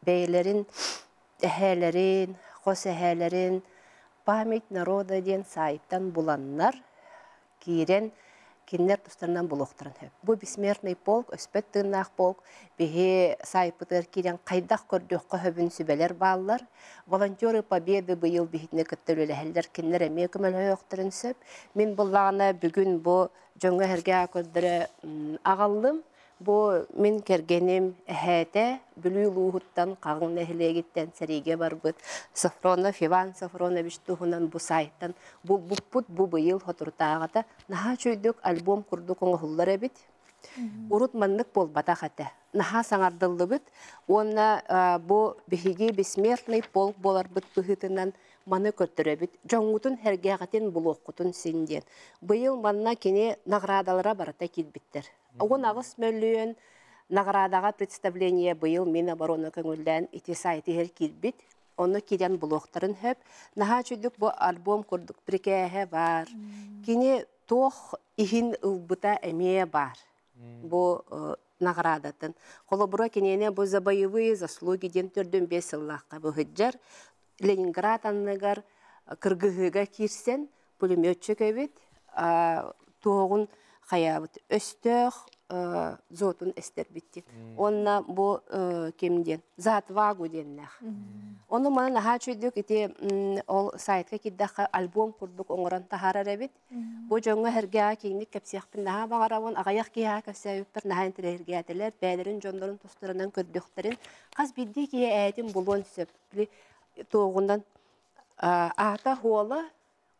бэйэлэрин эһээлэрин, хос эһээлэрин «Память народа» диэн саайтан буланнар киирэн кинилэр тустарынан булуохтарын сөп. Бу бессмертный полк, өспөт тыыннаах полк, биһи саайпытыгар киирэн хайдах көрдүөххэ сөбүн сүбэлэр бааллар. Волонтеры Победы быйыл биһитини кытта үлэлэһэллэр, кинилэр эмиэ көмөлөһүөхтэрин сөп. Мин буллаҕына бүгүн бу дьоҥҥо-сэргэҕэ көрдөрө аҕаллым. Бу мин кэргэним эһээтэ Бүлүү улууһуттан Хаҕыҥ нэһилиэгиттэн сэриигэ барбыт Софронов Иван Софронович туһунан бу сайтан булбуппут бу быйыл соторутааҕыта наһаа үчүгэйдик альбом курдук оҥоһуллар эбит. Урут маннык буолбатах этэ. Наһаа саҥардыллыбыт уонна бу биһиги бессмертный полк буоларбыт быһыытынан маны көрдөрөбүт. Дьоҥҥутун сэргээҕитин булуоххутун син диэн. Быйыл манна кини наградалара барыта киирбиттэр. 18 мөлүйүөн наградаҕа представление быйыл Миноборона көҥүллээн ити сайт иһэр киирбит. Онно киирэн булуохтарын сөп. Наһаа үчүгдүк бу альбом курдук прикээһэ баар. Кини туох иһин ылбыта эмиэ баар. Бу наградатын. Холобура киниэне бу за боевые заслуги диэн төрдүн 5 сыллаахха быһыджар Ленинград анныгар кыргыһыыга киирсэн пулеметчик эбит туоҕун хайаабыт өстөөх зотун эстэрбит Онна бу ким диэн за отвагу диэннээх. Ону маны наһаа үчүгдүк ити ол сайтка киирдэххэ альбом курдук оҥорон таһаарар эбит. Бу дьоҥҥо сэргэҕэ киэҥник кэпсиэхпин наһаа баҕарабын. Аҕыйах киһиэхэ кэпсээбиппэр наһаа интэриэһиргээтилэр. Бэйэлэрин дьоннорун тустарынан көрдөхтөрүн хас биирдии киһи ээтин булуон сөп. Туоҕунан аата хуола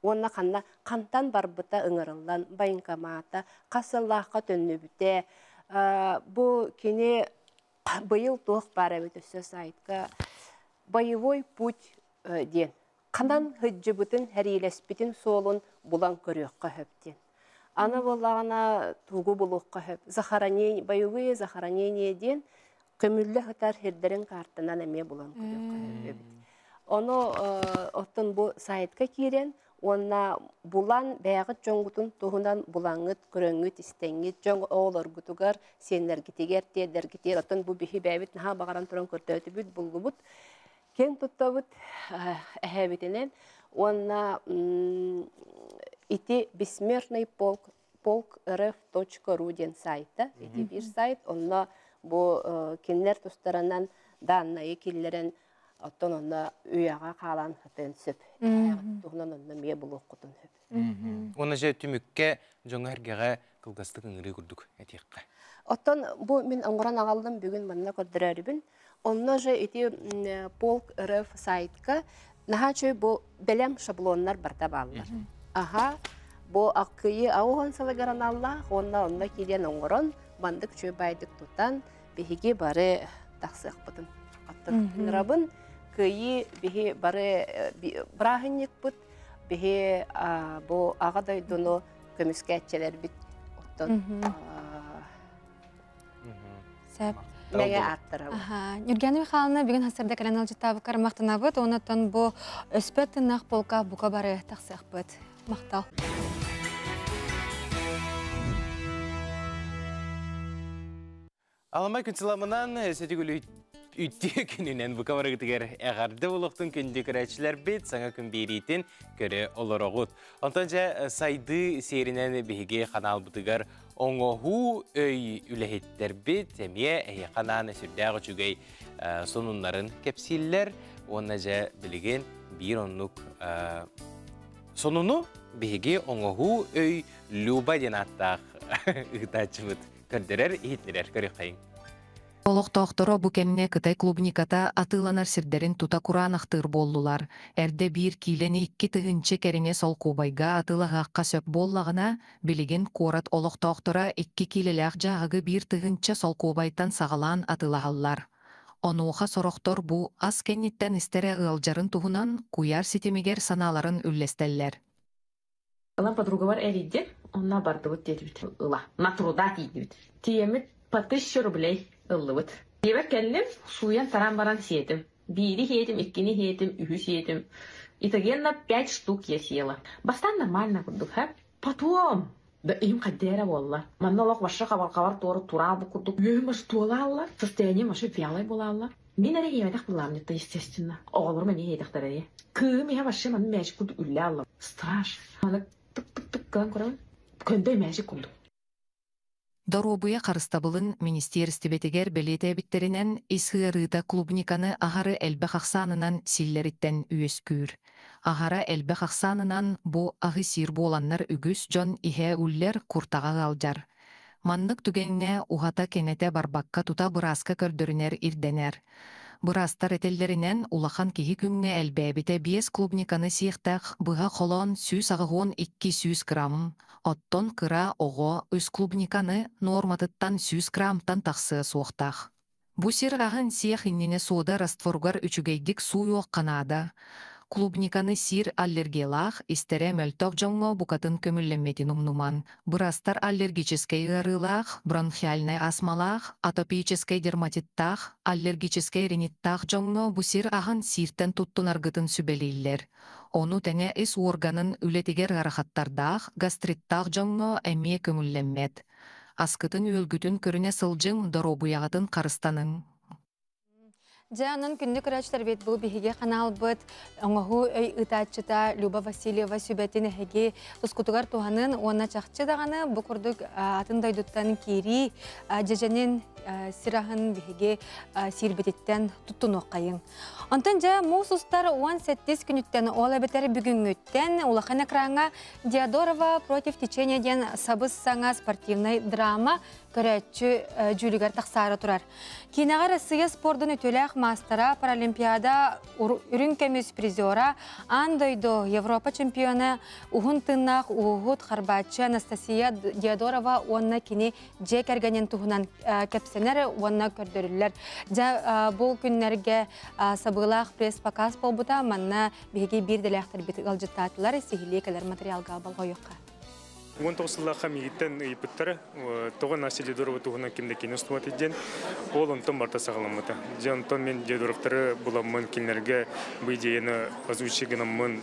уонна ханна хантан барбыта ыҥырыллан военкомата хас сыллаахха төннүбүтэ бу кини быйыл туох баар эбит өссө сайтка боевой путь диэн ханан сылдьыбытын сэриилэспитин суолун булан көрүөххэ сөп диэн аны буоллаҕына тугу булуохха сөп захоронение боевые захоронения диэн көмүллэ сытар сирдэрин картанан эмиэ булан көрүөххэ сөп эбит ону оттон бу сайтка киирэн уонна булан бэйэҕит дьоҥҥутун туһунан булаҥҥыт көрөҥҥүт истэҥҥит дьон оҕолоргутугар сиэннэргитигэр тиэрдэргитигэр оттон бу биһи бэйэбит наһаа баҕаран туран көрдөөтүбүт буллубут киэн туттабыт эһэбитинэн уонна ити бессмертный полк полк rf.ru диэн сайта ити биир сайт онно бу кинилэр тустарынан даннайы киллэрэн оттон онно үйэҕэ хаалан сытыан сөп туһунан онно эмиэ булуоххутун сөп Уонна же түмүккэ дьоҥҥо-сэргэҕэ кылгастык ыҥырыы курдук этиэххэ. Оттон бу мин оҥорон аҕаллым бүгүн манна көрдөрөөрүбүн. Онно же ити полк РФ сайтка наһаа үчүгэй бу бэлэм шаблоннар барыта бааллар. Аха, бу аккыйы ауһан сылыгар аналлаах уонна онно киирэн оҥорон мандык үчүгэй байдык тутан биһиги бары тахсыахпытын. Оттон ыҥырабын кыайыы биһи бары бырааһынньыкпыт биһи бу аҕа дойдуну көмүскээччилэрбит оттон Сөп. Мэҥэ ааттарабыт. Нюргена Михайловна бүгүн хасырда кэлэн алжыттаабыккар махтанабыт. Онон бу өспөт тыннах полка бука бары тахсыахпыт. Махтал. Аламай күн сыламынан сэтигүл үттүө күнүнэн бука барыгытыгар эҕэрдэ булуохтун күндү көрөөччүлэрбит саҥа күн биэриитин көрө олороҕут. Онтон дьэ сайдыы сиэринэн биһиги ханаалбытыгар оҥоһуу өй үлэһиттэрбит эмиэ эһиэхэ анаан сүрдээх үчүгэй сонуннарын кэпсииллэр уонна дьэ билигин биир оннук сонуну биһиги оҥоһуу өй Люба диэн ааттаах ыытааччыбыт көрдөрөр, иһитинэрэр көрүөххэйиҥ. Олохтоохторо бу кэмҥэ Кытай клубниката атыыланар сирдэрин тута кураанахтыыр буоллулар. Эрдэ биир киилэни 2000 кэриҥэ солкуобайга атыылаһыахха сөп буоллаҕына, билигин куорат олохтоохторо 2 киилэлээх дьааһыгы 1 тыһыынча солкуобайтан саҕалаан атыылаһаллар. Онуоха сорохтор бу ас кэнниттэн истэрэ ыалдьарын туһунан куйаар ситимигэр санааларын үллэстэллэр. Ылан подругабар эрийдим, онно бардыбыт диэтибит. Ыла, на труда тиийдибит. Тиийэммит по тысяче рублей ыллыбыт. Дьиэбэр кэллим, сууйан таран баран сиэтим. Биири сиэтим, иккини сиэтим, үһү сиэтим. Итогенно пять штук я съела. Бастаан нормально курдук, ха? Потом да им хайдера буолла. Манна олох вообще хабар-хабар туора тураабы курдук. Үөһүм аш туолааллар, состоянием вообще вялай буолааллар. Мин эрэ иһиэбэтэх булаам это естественно. Оҕолорум эмиэ иһиэтэхтэрэ. Кыым иһэ вообще манна мээчик курдук үллэ аллам. Страшно. Маны тык-тык-тык гынан көрөбүн. Көндөй мээчик курдук. Доруобуйа харыстабылын министиэристибэтигэр бэлиэтээбиттэринэн, ис ыарыыта клубниканы аһары элбэх ахсаанынан сииллэриттэн үөскүүр. Аһара элбэх ахсаанынан бу аһы сиир буоланнар үгүс дьон иһэ үллэр, куртаҕа ыалдьар. Маннык түгэҥҥэ уһата-кэҥэтэ барбакка тута бырааска көрдөрүнэр ирдэнэр. Быраастар этэллэринэн, улахан киһи күҥҥэ элбээбитэ биэс клубниканы сиэхтээх, быһа холоон 182 100 грамм, оттон кыра оҕо үс клубниканы нуорматыттан 100 граммтан тахсыа суохтаах. Бу сир аһын сиэх иннинэ суода растворугар үчүгэйдик сууйуохха наада. Клубниканы сиир аллергиялаах, истэрэ мөлтөх дьоҥҥо букатын көҥүллэммэтин умнумаҥ. Быраастар аллергическэй ыарыылаах, бронхиальнай астмалаах, атопическай дерматиттаах, аллергическэй риниттаах дьоҥҥо бу сир аһын сииртэн туттунаргытын сүбэлииллэр. Ону тэҥэ ис уорганын үлэтигэр ыарахаттардаах, гастриттаах дьоҥҥо эмиэ көҥүллэммэт. Аскытын-үөлгүтүн көрүнэ сылдьыҥ, доруобуйаҕытын харыстаныҥ. Дьэ, онон күндү көрөөччүлэрбит бу биһиги ханаалбыт оҥоһуу өй ыытааччыта Люба Васильева сүбэтин эһиги тускутугар туһанын уонна чахчы даҕаны бу курдук атын дойдуттан киирии дьэдьэнин сир аһын биһиги сиирбититтэн туттунуоххайыҥ. Онтон дьэ муус устар 18 күнүттэн ол эбэтэр бүгүҥҥүттэн улахан экраҥҥа Диодорова против течения диэн сабыс-саҥа спортивнай драма көрөөччү дьүүлүгэр тахсаары турар. Киинэҕэ Россия спордун үтүөлээх маастара, Паралимпиада үрүҥ көмүс призера, аан дойду Европа чемпиона, уһун тыыннаах ууһут харбааччы Анастасия Диодорова уонна кини дьиэ кэргэнин туһунан кэпсэнэр уонна көрдөрүллэр. Дьэ, бу күннэргэ сабыылаах пресс-показ буолбута. Манна биһиги биир дэлээхтэрбит ыалдьыттаатылар, сиһилии кэлэр материалга болҕойуохха. 19 сыллаахха миигиттэн ыйыппыттара, тоҕо Настя Диодорова туһунан ким да киинэ устубат диэн, ол онтон барыта саҕаламмыта. Дьэ онтон мин Диодоровтары буламмын, кинилэргэ бу идеяны озвучи гынаммын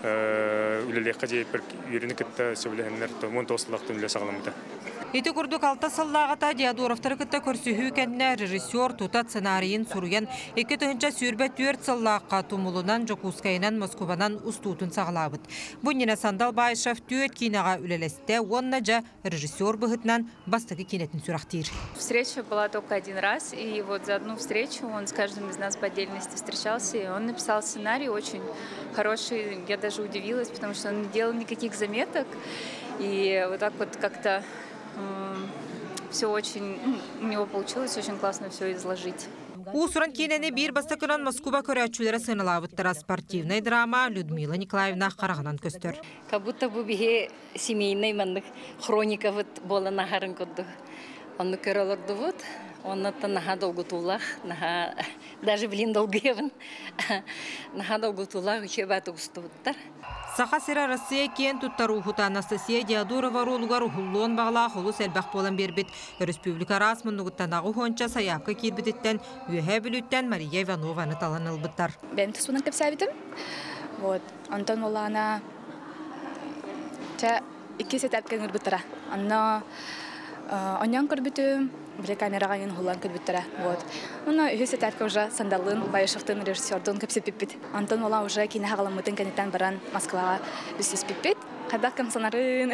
үлэлиэххэ диэппэр үөрүүнү кытта сөбүлэһэннэр 19 сыллаахтан үлэ саҕаламмыта. Ити курдук алта сыллааҕыта Диодоровтары кытта көрсүһүү кэннэ режиссер тута сценарийын суруйан 2024 сыллаахха Тумулунан, Дьокуускайынан, Москубанан устуутун саҕалаабыт. Бу иннинэ Сандал Баишев түөрт киинэҕэ үлэлэстэ уонна дьэ режиссер быһыытынан бастакы киинэтин сүрэхтиир. Встреча была только один раз, и вот за одну встречу он с каждым из нас по отдельности встречался, и он написал сценарий очень хороший. Я даже удивилась, потому что он не делал никаких заметок, и вот так вот как-то все очень, ну, у него получилось очень классно все изложить. Уус-уран киинэни биир бастакынан Москуба көрөөччүлэрэ сыаналаабыттара спортивнай драма Людмила Николаевна хараҕынан көстөр. Как будто бу биһи семейный маннык хроникабыт буолан аһарын курдук. Онну көрө олордубут. Оннуттан наһаа долгутуулаах, наһаа даже блин долгуйабын. Наһаа долгутуулаах үчүгэй бааты устубуттар. Саха сирэ Россия киэн туттар ууһута Анастасия Диодорова оруолугар уһуллуон баҕалаах олус элбэх буолан биэрбит. Өрөспүүбүлүкэ араас муннугуттан аҕыс уонча сайаапка киирбититтэн Үөһээ Бүлүүттэн Мария Иванованы талан ылбыттар. Бэйэм туспунан кэпсээбитим. Вот. Онтон буоллаҕына чэ иккис этапка ыҥырбыттара. Онно онньоон көрбүтүм, били камераҕа иҥин уһуллан көрбүттэрэ. Вот. Онно үһүс этапка уже Сандаллыын, Баишевтыын режиссердуун кэпсэппиппит. Онтон буолан уже киинэ хаҕаламмытын кэнниттэн баран Москваҕа билсиспиппит. Хайдах хамсанарын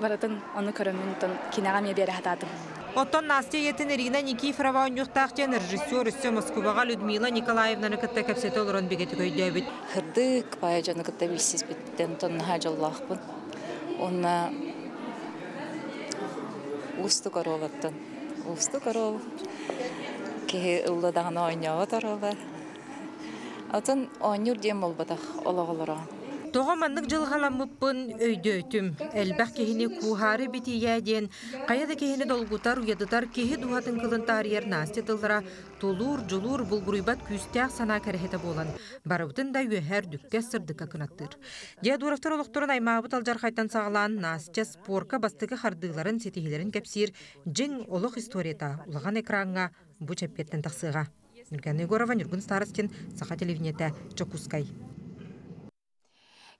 барытын ону көрөммүн киинэҕэ эмиэ биэрэ сатаатым. Оттон Настя ийэтин Ирина Никифорова оонньуохтаах диэн режиссер өссө Москубаҕа Людмила Николаевнаны кытта кэпсэтэ олорон бигэтик өйдөөбүт. Сырдык баайа дьону кытта билсиспиттэн наһаа дьоллоохпун. Уонна уустук оруолаттан уустук оруол киһи ылла даҕаны оонньообот оруола. Атын оонньуур диэн буолбатах олох олороҕун. Тоҕо маннык дьылҕаламмыппын өйдөөтүм. Элбэх киһини кууһаары битийээ диэн хайа да киһини долгутар, уйадытар киһи дууһатын кылын таарыйар Настя тыллара тулуур, дьулуур, булгуруйбат күүстээх санаа кэрэһитэ буолан, барыбытын да үөһэ үрдүккэ сырдыкка кынаттыыр. Диодоровтар олохторун аймаабыт алдьархайтан саҕалаан Настя спорка бастакы хардыыларын, ситиһиилэрин кэпсиир дьиҥ олох историята улахан экраҥҥа бу чэппиэртэн тахсыаҕа. Нюргана Егорова, Ньургун Старостин, Саха телевидениетэ, Дьокуускай.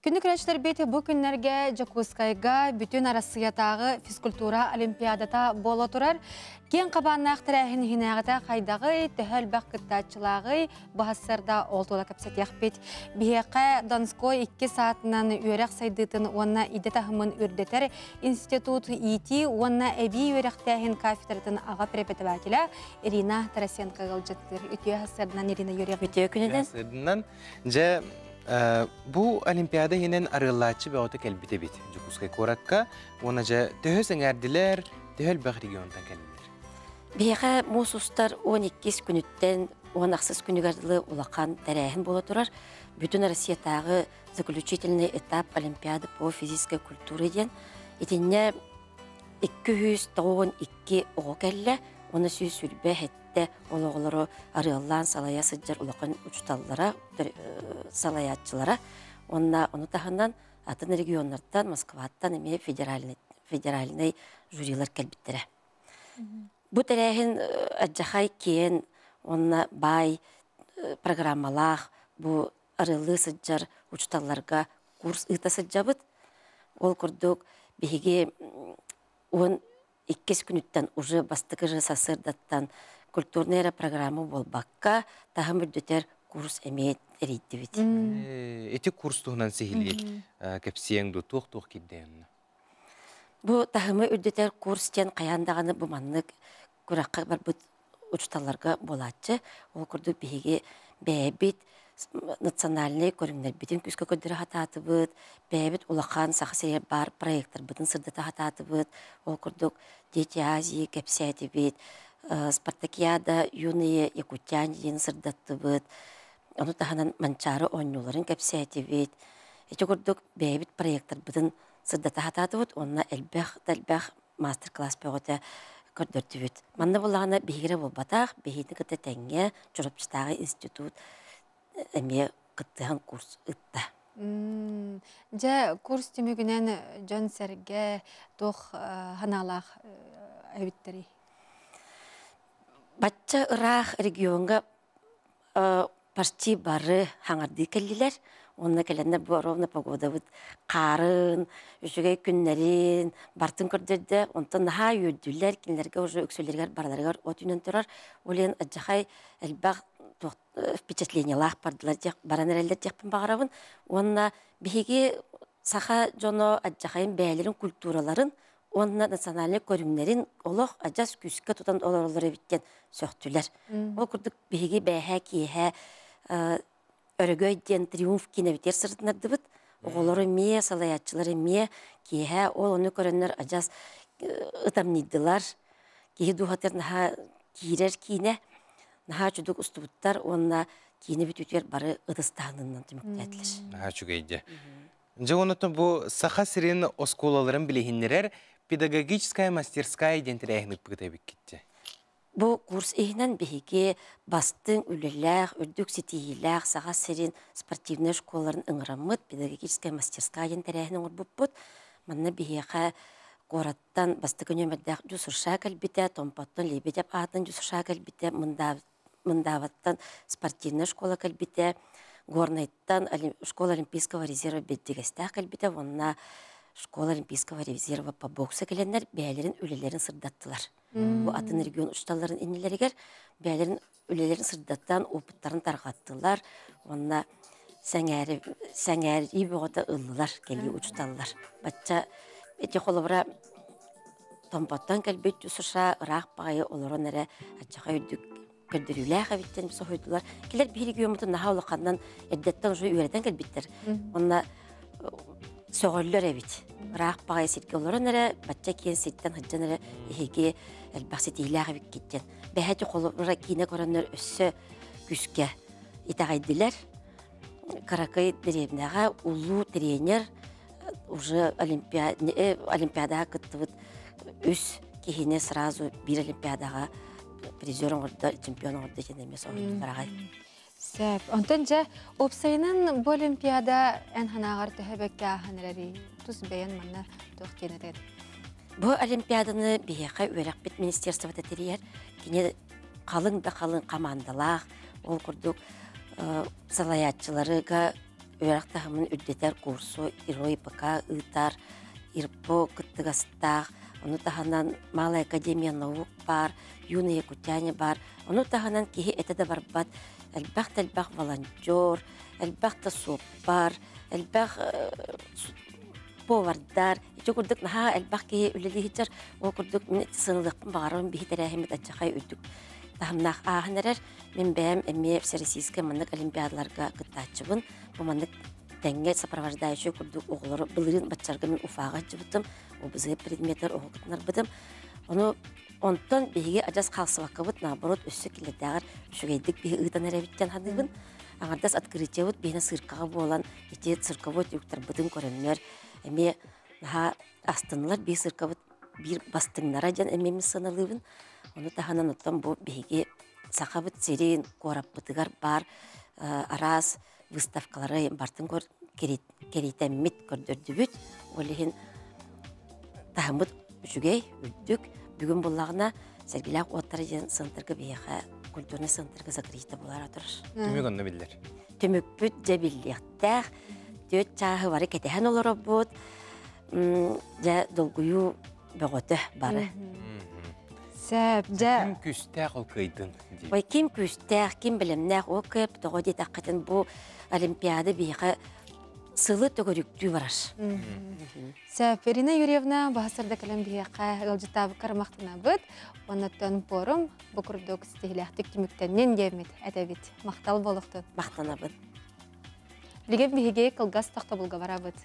Күндү көрөөччүлэрбит бу күннэргэ Дьокуускайга бүтүн Арассыыйатааҕы физкультура олимпиадата буола турар. Киэҥ хабааннаах тэрээһин иһинээҕитэ хайдаҕый, төһө элбэх кыттааччылааҕый, быһассарда ол тула кэпсэтиэхпит. Биһиэхэ Донской икки саатынан үөрэх сайдыытын уонна идэ таһымын үрдэтэр институт иитии уонна эбии үөрэхтээһин кафедратын аҕа преподавателэ Ирина Тарасенко ыалдьыттыыр. Үтүө сарсыарданан Ирина Юрьевна. Үтүө күнүнэн. Сарсыарданан. Дьэ, Бу Олимпиада иһинэн арыаллааччы бөҕөтө кэлбит эбит Дьокуускай куоракка. Уонна дьэ төһө сэҥээрдилэр, төһө элбэх регионтан кэллилэр? Биһиэхэ муус устар 12 күнүттэн 16 күнүгэр дылы улахан тэрээһин буола турар. Бүтүн Россиятааҕы заключительный этап Олимпиады по физической культуре диэн. Итиннэ 292 оҕо кэллэ, уонна 127 ол оҕолору арыаллаан салайа сылдьар улахан учууталлара, салайааччылара. Уонна ону таһынан атын регионнартан, Москваттан эмиэ федеральный, федеральный жюрилар кэлбиттэрэ. Бу тэрээһин адьахай киэн уонна баай программалаах бу арыаллыы сылдьар учууталларга курс ыыта сылдьабыт. Ол курдук биһиги 12 күнүттэн уже бастакы же сарсыардаттан культурная эрэ программа буолбакка, таһым үрдүтэр курс эмиэ тэрийдибит. Ити курс туһунан сиһилии кэпсиэҥ дуу, туох-туох киирдэ онно? Бу таһымы үрдүтэр курс диэн хайаан даҕаны бу маннык күрэххэ барбыт учууталларга буолааччы. Ол курдук биһиги бэйэбит национальнай көрүҥнэрбитин күүскэ көрдөрө сатаатыбыт, бэйэбит улахан Саха сиригэр баар проекттарбытын сырдата сатаатыбыт. Ол курдук Дети Азии кэпсээтибит, Спартакиада юные якутяне диэн сырдаттыбыт. Ону таһынан Манчаары оонньууларын кэпсээтибит. Ити курдук бэйэбит проекттарбытын сырдата сатаатыбыт уонна элбэх да элбэх мастер-класс бөҕөтө көрдөрдүбүт. Манна буллаҕына биһиги эрэ буолбатах, биһигини кытта тэҥҥэ Чурапчытааҕы институт эмиэ кыттыһан курс ыытта. Дьэ, курс түмүгүнэн дьон-сэргэ туох санаалаах эбиттэрий? Бачча ыраах региоҥҥа почти бары хаҥардыы кэллилэр. Уонна кэлэннэр бу ровно погодабыт хаарын, үчүгэй күннэрин бартын көрдөрдө. Онтон наһаа үөрдүлэр, кинилэргэ уже үксүлэригэр барыларыгар от үүнэн турар. Ол иһин адьахай элбэх впечатлениелаах бардылар диэх баран эрэллэр диэхпин баҕарабын. Уонна биһиги саха дьоно адьахайын бэйэлэрин культураларын уонна национальнай көрүҥнэрин олох адьас күүскэ тутан олороллор эбит диэн сөхтүлэр. Ол курдук биһиги бээһээ киэһэ Өрөгөй диэн триумф киинэбитигэр сырытыннардыбыт. Оҕолору эмиэ, салайааччылар эмиэ киэһэ ол ону көрөннөр адьас ытамньыйдылар. Киһи дууһатыгар наһаа киирэр киинэ. Наһаа үчүгдүк устубуттар уонна киинэ бүтүүтүгэр бары ытыстаһынынан түмүктээтилэр. Наһаа үчүгэй дьэ. Дьэ онотон бу Саха сирин оскуолаларын билиһиннэрэр педагогическая мастерская диэн тэрээһин ыппыт эбиккит Бу курс иһинэн биһиги бастыҥ үлэлээх, үрдүк ситиһиилээх Саха сирин спортивнай школаларын ыҥыраммыт педагогическая мастерская диэн тэрээһин оҥорбуппут. Манна биһиэхэ куораттан бастакы нүөмэрдээх ДЮСШ кэлбитэ, Томпоттон Лебедев аатын ДЮСШ кэлбитэ, Мындаабаттан спортивная школа кэлбитэ, Горнайтан школа Олимпийского резерва Бэрдьигэстээх кэлбитэ уонна школа Олимпийского резерва по боксу кэлэннэр бэйэлэрин үлэлэрин сырдаттылар. Бу атын регион учууталларын иннилэригэр бэйэлэрин үлэлэрин сырдатан, опыттарын тарҕаттылар уонна сэҥээри сэҥээрии бөҕөтө ыллылар кэлии учууталлар. Бачча ити холобура Томпоттон кэлбит США ыраах баҕайы олорон эрэ аччаха үрдүк көрдөрүүлээх эбиттэн соһуйдулар. Килэр биһиги региоммутун наһаа улаханынан эрдэттэн уже үөрэтэн кэлбиттэр. Онно сөҕөллөр эбит. Ыраах баҕайы сиргэ олорон эрэ, бачча киэн сиртэн сылдьан эрэ эһиги элбэх ситиилээх эбиккит диэн. Бэһэти холобура киинэ көрөннөр өссө күүскэ итэҕэйдилэр. Кыракый дэриэбинэҕэ улуу тренер уже олимпиадаҕа кыттыбыт үс киһини сразу биир олимпиадаҕа призер оҥордо, чемпион оҥордо диэн эмиэ соһуйдулар аҕай. Сөп. Онтон дьэ, уопсайынан бу олимпиада эн санааҕар төһө бэккэ ааһан эрэрий? Тус бэйэн манна туох диэн этэр? Бу олимпиаданы биһиэхэ үөрэхпит министерствота тэрийэр. Кини халыҥ да халыҥ хамаандалаах, ол курдук салайааччыларыга үөрэх таһымын үрдэтэр курсу ИРО-ИПК ыытар, ИРПО кыттыгастаах, ону таһынан Малая академия наук баар, Юные якутяне баар. Ону таһынан киһи этэ да барбат, элбэх да элбэх волонтер, элбэх да суоппар, элбэх повардар. Ити курдук наһаа элбэх киһи үлэлии сылдьар. Ол курдук мин сыаналыахпын баҕарабын биһи тэрээһиммит аччахай үрдүк. Таһымнаах ааһан эрэр. Мин бэйэм эмиэ Всероссийскай маннык олимпиадаларга кыттааччыбын. Бу маннык тэҥҥэ сопровождающий курдук оҕолору былырыын баччарга мин Уфаҕа сылдьыбытым, ОБЗ предметтэр оҕо кытынарбытым. Ону онтон биһиги адьас хаалсыбаккабыт, наоборот, өссө киллэрдээҕэр үчүгэйдик биһи ыытан эрэбит диэн саныыбын. Аҥардас открытиебыт биһиэнэ циркаҕа буолан, ити цирковой трюктарбытын көрөннөр, эмиэ наһаа астыннылар. Биир циркабыт биир бастыҥнара диэн эмиэ мин сыаналыыбын. Ону таһынан оттон бу биһиги Сахабыт сирин куораппытыгар баар араас выставкалары бартын кэритэммит көрдөрдүбүт. Ол иһин таһыммыт үчүгэй, үрдүк. Бүгүн буллаҕына Сэргилээх уоттара диэн центрга биһиэхэ культурный центрга закрыта буолара турар. Түмүк онно биллэр. Түмүкпүт дьэ биллиэхтээх. Түөрт чааһы бары кэтэһэн олоробут. Дьэ долгуйуу бөҕөтө бары. Сөп, дьэ. Ким күүстээх ол кыайдын дии. Ой, ким күүстээх, ким бэлэмнээх ол кыап тоҕо диэтэххитин бу Олимпиада биһиэхэ сылы төгүрүктүү барар. Сөп, Ирина Юрьевна баһасырда кэлэн биһиэхэ ыалдьыттаабыккар махтанабыт. Оннуттан пуорум бу курдук ситиһилээхтик түмүктэннин диэммит этэбит. Махтал буолуохтун. Махтанабын. Билигин биһиги кылгас тохтобулга барабыт.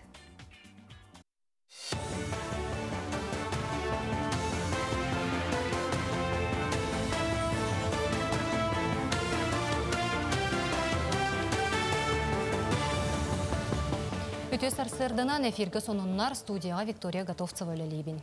Үтүө сарсыарданан эфиргэ сонуннар студияҕа Виктория Готовцева үлэлиибин.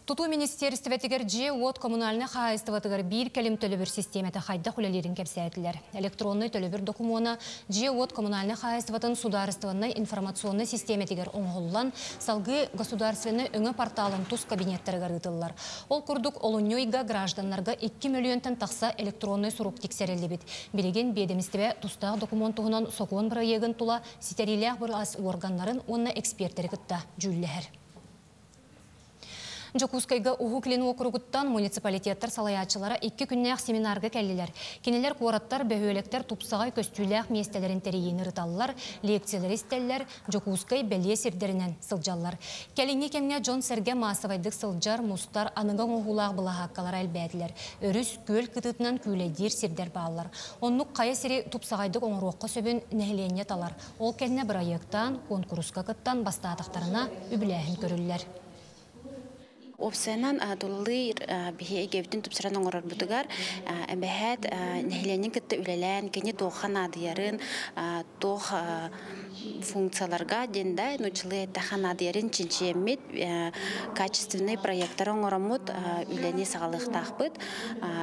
Тутуу министиэристибэтигэр дьиэ-уот коммунальнай хаһаайыстыбатыгар биир кэлим төлөбүр систиэмэтэ хайдах үлэлиирин кэпсээтилэр. Электроннай төлөбүр докумуона дьиэ-уот коммунальнай хаһаайыстыбатын судаарыстыбаннай информационнай систиэмэтигэр оҥоһуллан, салгыы государственнай өҥө порталын тус кабинеттарыгар ыытыллар. Ол курдук, олунньу ыйга гражданнарга 2 мөлүйүөнтэн тахса электроннай сурук тиксэриллибит. Билигин биэдэмистибэ тустаах докумуон туһунан сокуон бырайыагын тула ситэриилээх былаас уорганнарын уонна экспертэри кытта дьүүллэһэр. Дьокуускайга Уһук Илин уокуругуттан муниципалитеттар салайааччылара икки күннээх семинарга кэллилэр. Кинилэр куораттар, бөһүөлэктэр тупсаҕай көстүүлээх миэстэлэрин тэрийиини ырыталлар, лекциялары истэллэр, Дьокуускай бэлиэ сирдэринэн сылдьаллар. Кэлиҥҥи кэмҥэ дьон-сэргэ маассабайдык сылдьар, мустар, аныгы оҥоһуулаах былаһааккалара элбээтилэр. Өрүс, күөл кытыытынан күүлэйдиир сирдэр бааллар. Оннук хайа сири тупсаҕайдык оҥоруохха сөбүн нэһилиэнньэ талар. Ол кэннэ бырайыактаан, куонкуруска кыттан бастаатахтарына, үбүлээһин көрүллэр. Уопсайынан тулалыыр биһи эйгэбитин тупсаран оҥорорбутугар эбэһээт нэһилиэнньэни кытта үлэлээн, кини туохха наадыйарын, туох функцияларга диэн да нууччалыы эттэххэ наадыйарын чинчийэммит, качественный проектары оҥороммут үлэни саҕалыахтаахпыт.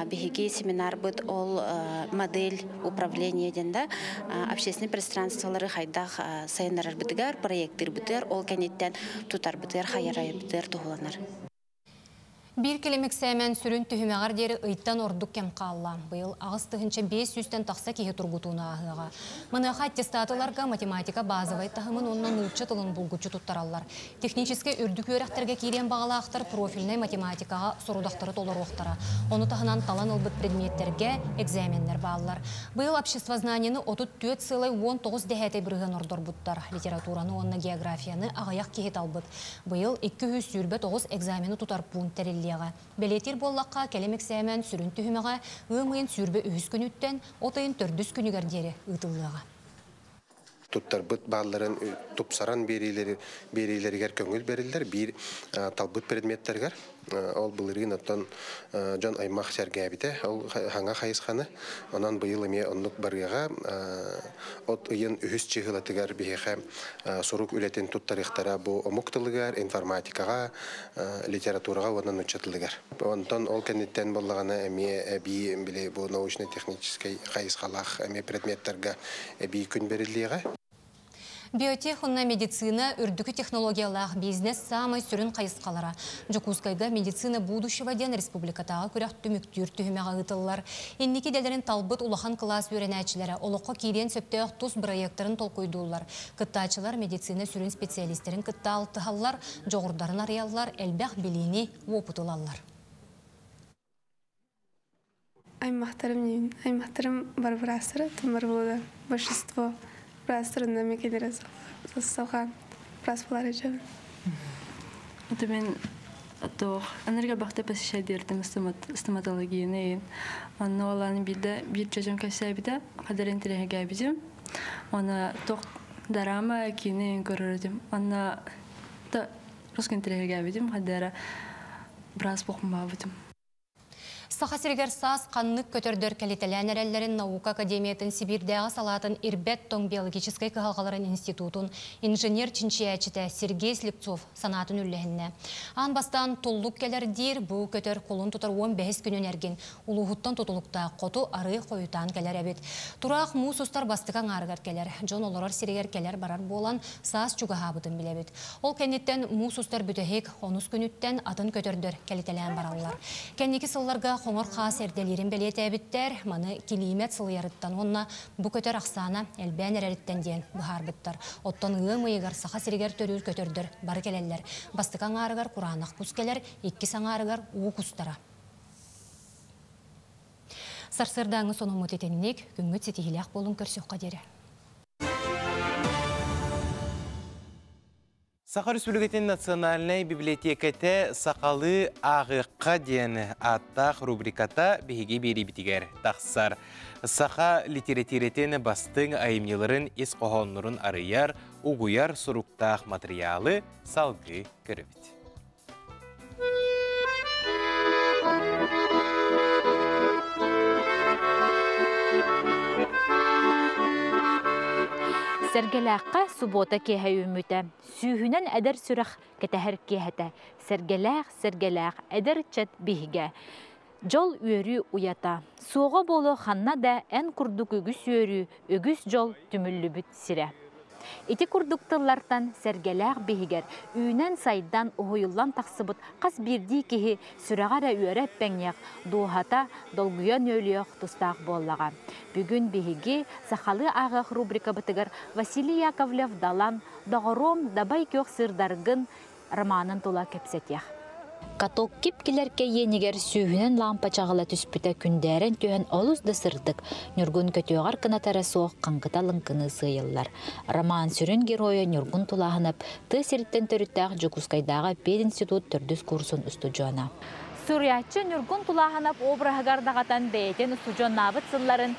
Биһиги семинарбыт ол модель управления диэн да общественный пространстволары хайдах сайыннарарбытыгар, проектыырбытыгар, ол кэнниттэн тутарбытыгар, хайарайбытыгар туһуланар. Биир кэлим эксээмэн сүрүн түһүмэҕэр диэри ыйтан ордук кэм хаалла. Быйыл 8500-тэн тахса киһи тургутууну ааһыаҕа. Маныаха аттестаты ыларга математика базовай таһымын уонна нуучча тылын булгуччу туттараллар. Техническэй үрдүк үөрэхтэргэ киириэн баҕалаахтар профильнай математикаҕа сорудахтары толоруохтара. Ону таһынан талан ылбыт предметтэргэ экзаменнэр бааллар. Быйыл обществознаниены 34 сыалай 19 дэһээтэй бырыһыан ордорбуттар. Литератураны уонна географияны аҕыйах киһи талбыт. Быйыл 229 экзамены тутар пуун тэриллиэҕэ. Бэлиэтиир буоллахха, кэлим эксээмэн сүрүн түһүмэҕэ ыам ыйын 23 күнүттэн от ыйын төрдүс күнүгэр диэри ыытыллыаҕа. Туттарбыт баалларын тупсаран биэриилэригэр көҥүл бэриллэр биир талбыт предметтэригэр. Ол былырыын оттон дьон аймах сэргээбитэ ол хаҥа хайысханы. Онон быйыл эмиэ оннук барыаҕа. От ыйын үһүс чыһылатыгар биһиэхэ сурук үлэтин туттарыахтара бу омук тылыгар, информатикаҕа, литератураҕа уонна нуучча тылыгар. Онтон ол кэнниттэн буоллаҕына эмиэ эбии били бу научно-техническэй хайысхалаах эмиэ предметтарга эбии күн бэриллиэҕэ. Биотех уонна медицина үрдүкү технологиялаах бизнес саамай сүрүн хайысхалара. Дьокуускайга «Медицина будущего» диэн республикатааҕы күрэх түмүктүүр түһүмэҕэ ыытыллар. Инники идэлэрин талбыт улахан кылаас үөрэнээччилэрэ олоххо киириэн сөптөөх тус бырайыактарын толкуйдууллар. Кыттааччылар медицина сүрүн специалистэрин кытта алтыһаллар, дьоҕурдарын арыйаллар, элбэх билиини, уопуту ылаллар. Аймахтарым аймахтарым бар быраастара, тумар буолар большинство быраастарынан мекелere салҕаан быраас буолар дьон. Это мен Тоох анарга бахта посещать стоматологияны. Онно оланы биирдэ биир чөчөм кэпсээбитэ, хадар интэриэһиргээбитим. Оны тох дорама киинэ көрөр этим. Онно та русский интэриэһиргээбитим, хадара брас бохумаабытым. Саха сиригэр саас ханнык көтөрдөр кэлитэлээн эрэллэрин Наука академиятын Сибиирдээҕи салаатын Ирбэт тоҥ биологическай кыһалҕаларын институтун инженер-чинчийээччитэ Сергей Слепцов санаатын үллэһиннэ. Аан бастаан туллук кэлэр диир бу көтөр кулун тутар 15 күнүн эргин улууһуттан тутулуктаах хоту арыы хойутаан кэлэр эбит. Тураах муус устар бастакы аҥаарыгар кэлэр. Дьон олорор сиригэр кэлэр-барар буолан саас чугаһаабытын билэбит. Ол кэнниттэн муус устар бүтэһик онус күнүттэн атын көтөрдөр кэлитэлээн бараллар. Кэнники сылларга хоҥор хаас эрдэлиирин бэлиэтээбиттэр, маны килиимэт сылыйарыттан уонна бу көтөр ахсаана элбээн эрэриттэн диэн быһаарбыттар. Оттон ыам ыйыгар Саха сиригэр төрүүр көтөрдөр бары кэлэллэр. Бастакы аҥаарыгар кураанах кус кэлэр, иккис аҥаарыгар уу кустара. Сарсыардааҥҥы сонуммут итинник, күҥҥүт ситиһиилээх буолун көрсүөххэ диэри. Саха Республикатын национальнай библиотеката сахалыы ааҕыахха диэн ааттаах рубриката биһиги биэриибитигэр тахсар. Саха литературатын бастыҥ айымньыларын ис хоһооннорун арыйар, угуйар суруктаах матырыйаалы салгыы көрөбүт. Сэргэлээххэ субуота киэһэ үүммүтэ. Сүүһүнэн эдэр сүрэх кэтэһэр киэһэтэ. Сэргэлээх, сэргэлээх эдэр ыччат биһигэ. Дьол үөрүү уйата. Суоҕа буолуо ханна да эн курдук үгүс үөрүү, үгүс дьол түмүллүбүт сирэ. Ити курдук тыллартан сэргэлээх биһигэр үүнэн-сайдан, уһуйуллан тахсыбыт хас биирдии киһи сүрэҕэ эрэ үөрэ эппэҥниэх, дууһата долгуйан үөлүөх тустаах буоллаҕа. Бүгүн биһиги Сахалыы ааҕыах рубрикабытыгар Василий Яковлев Далан «Доҕоруом, дабай күөх сыырдаргын» романын тула кэпсэтиэх. Каток кип-килэркэй иэнигэр сүүһүнэн лаампа чаҕыла түспүтэ күндээрэн түһэн олус да сырдык, Ньургун көтүөҕэр кыната эрэ суох хаҥкыта лыҥкыныы сыыйыллар. Роман сүрүн геройа Ньургун Тулааһынап тыа сириттэн төрүттээх Дьокуускайдааҕы пединститут төрдүс курсун устудьуона. Суруйааччы Ньургун Тулааһынап обраһыгар даҕатан бэйэтин устудьуоннаабыт сылларын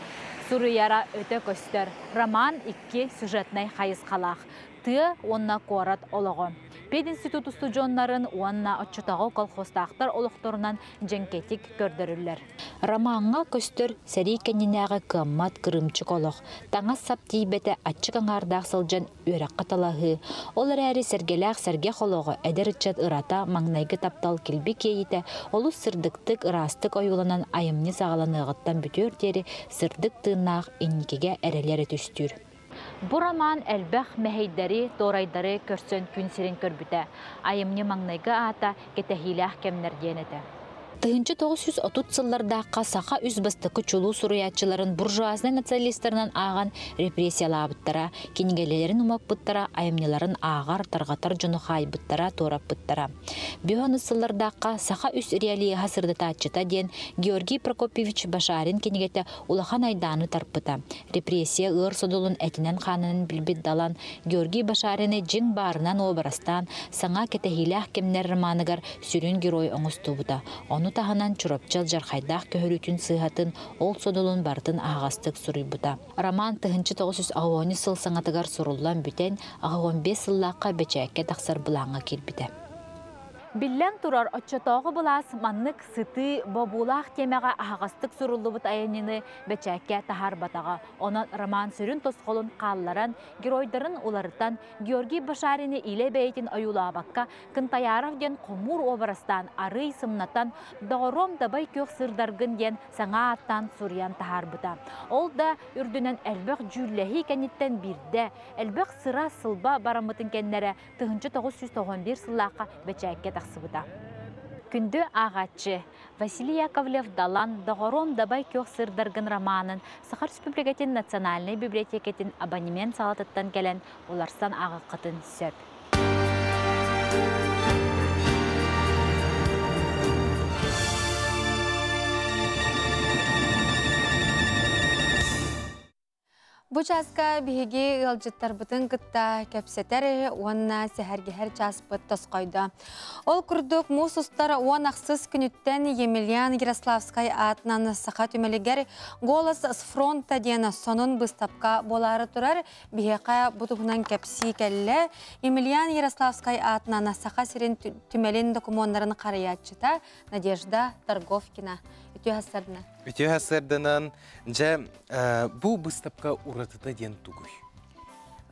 суруйара өтө көстөр. Роман икки сюжетнай хайысхалаах. Тыа уонна куорат олоҕо. Пединститут устудьуоннарын уонна оччотооҕу колхозтаахтар олохторунан дьэҥкэтик көрдөрүллэр. Ромаҥҥа көстөр сэрии кэннинээҕи кыаммат кырыымчык олох, таҥас-сап тиийбэтэ аччык аҥаардаах сылдьан үөрэххэ талаһыы, ол эрээри сэргэлээх сэргэх олоҕу эдэр ыччат ырата маҥнайгы таптал килбик иэйиитэ олус сырдыктык, ыраастык ойууланан айымньы саҕаланыаҕыттан бүтүөр диэри сырдык тыыннаах инникигэ эрэли эрэ түстүүр. Бу роман элбэх мэһэйдэри, туорайдары көрсөн күн сирин көрбүтэ. Айымньы маҥнайгы аата Кэтэһиилээх кэмнэр диэн этэ. 1930 сыллардаахха саха үс бастакы чулуу суруйааччыларын буржуазнай националистарынан ааҕан репрессиялаабыттара, кинигэлэрин умаппыттара, айымньыларын ааҕар, тарҕатар дьону хаайбыттара, туораппыттара. Бүһүн сыллардаахха саха үс реалиһа сырдатааччыта диэн Георгий Прокопьевич Башарин кинигэтэ улахан айдааны тарпыта. Репрессия ыар содулун этинэн-хаанынан билбит Далан Георгий Башарины дьиҥ баарынан уобарастаан саҥа кэтэһиилээх кэмнэр романыгар сүрүн герой оҥостубута. Ону таһынан Чурапчы алдьархайдаах көһөрүүтүн сыыһатын, ол содулун барытын аһаҕастык суруйбута. Роман 1990 сыл саҥатыгар суруллан бүтэн, 85 сыллаахха бэчээккэ тахсар былааҥҥа киирбитэ. Биллэн турар, оччотооҕу былаас маннык сытыы, бобуулаах тиэмэҕэ аһаҕастык суруллубут айымньыны бэчээккэ таһаарбатаҕа. Онон роман сүрүн тосхолун хаалларан, геройдарын уларытан, Георгий Башарины илэ бэйэтин ойуулаабакка, Кынтаяров диэн хомуур уобарастаан арыый сымнатан, «Доҕоруом дабай күөх сырдаргын» диэн саҥа ааттаан суруйан таһаарбыта. Ол да үрдүнэн элбэх дьүүллэһии кэнниттэн биирдэ, элбэх сыра-сылба бараммытын кэннэрэ 1991 сыллаахха бэчээккэ тахсыбыта. Күндү ааҕааччы, Василий Яковлев Далан «Доҕоруом дабай күөх сырдаргын» романын Саха Республикатын Национальнай библиотекатын абонемент саалатыттан кэлэн уларсан ааҕыаххытын сөп. Бу чааска биһиги ыалдьыттарбытын кытта кэпсэтэр уонна сэһэргэһэр чааспыт тосхойдо. Ол курдук муус устар 16 күнүттэн Емельян Ярославскай аатынан Саха түмэлигэр «Голос с фронта» диэн сонун быыстапка буолаары турар. Биһиэхэ бу туһунан кэпсии кэллэ. Емельян Ярославскай аатынан Саха сирин түмэлин докумуоннарын харайааччыта Надежда Торговкина. Үтүө сарсыарданан. Үтүө сарсыарданан. Дьэ, бу быыстапка уратыта диэн тугуй?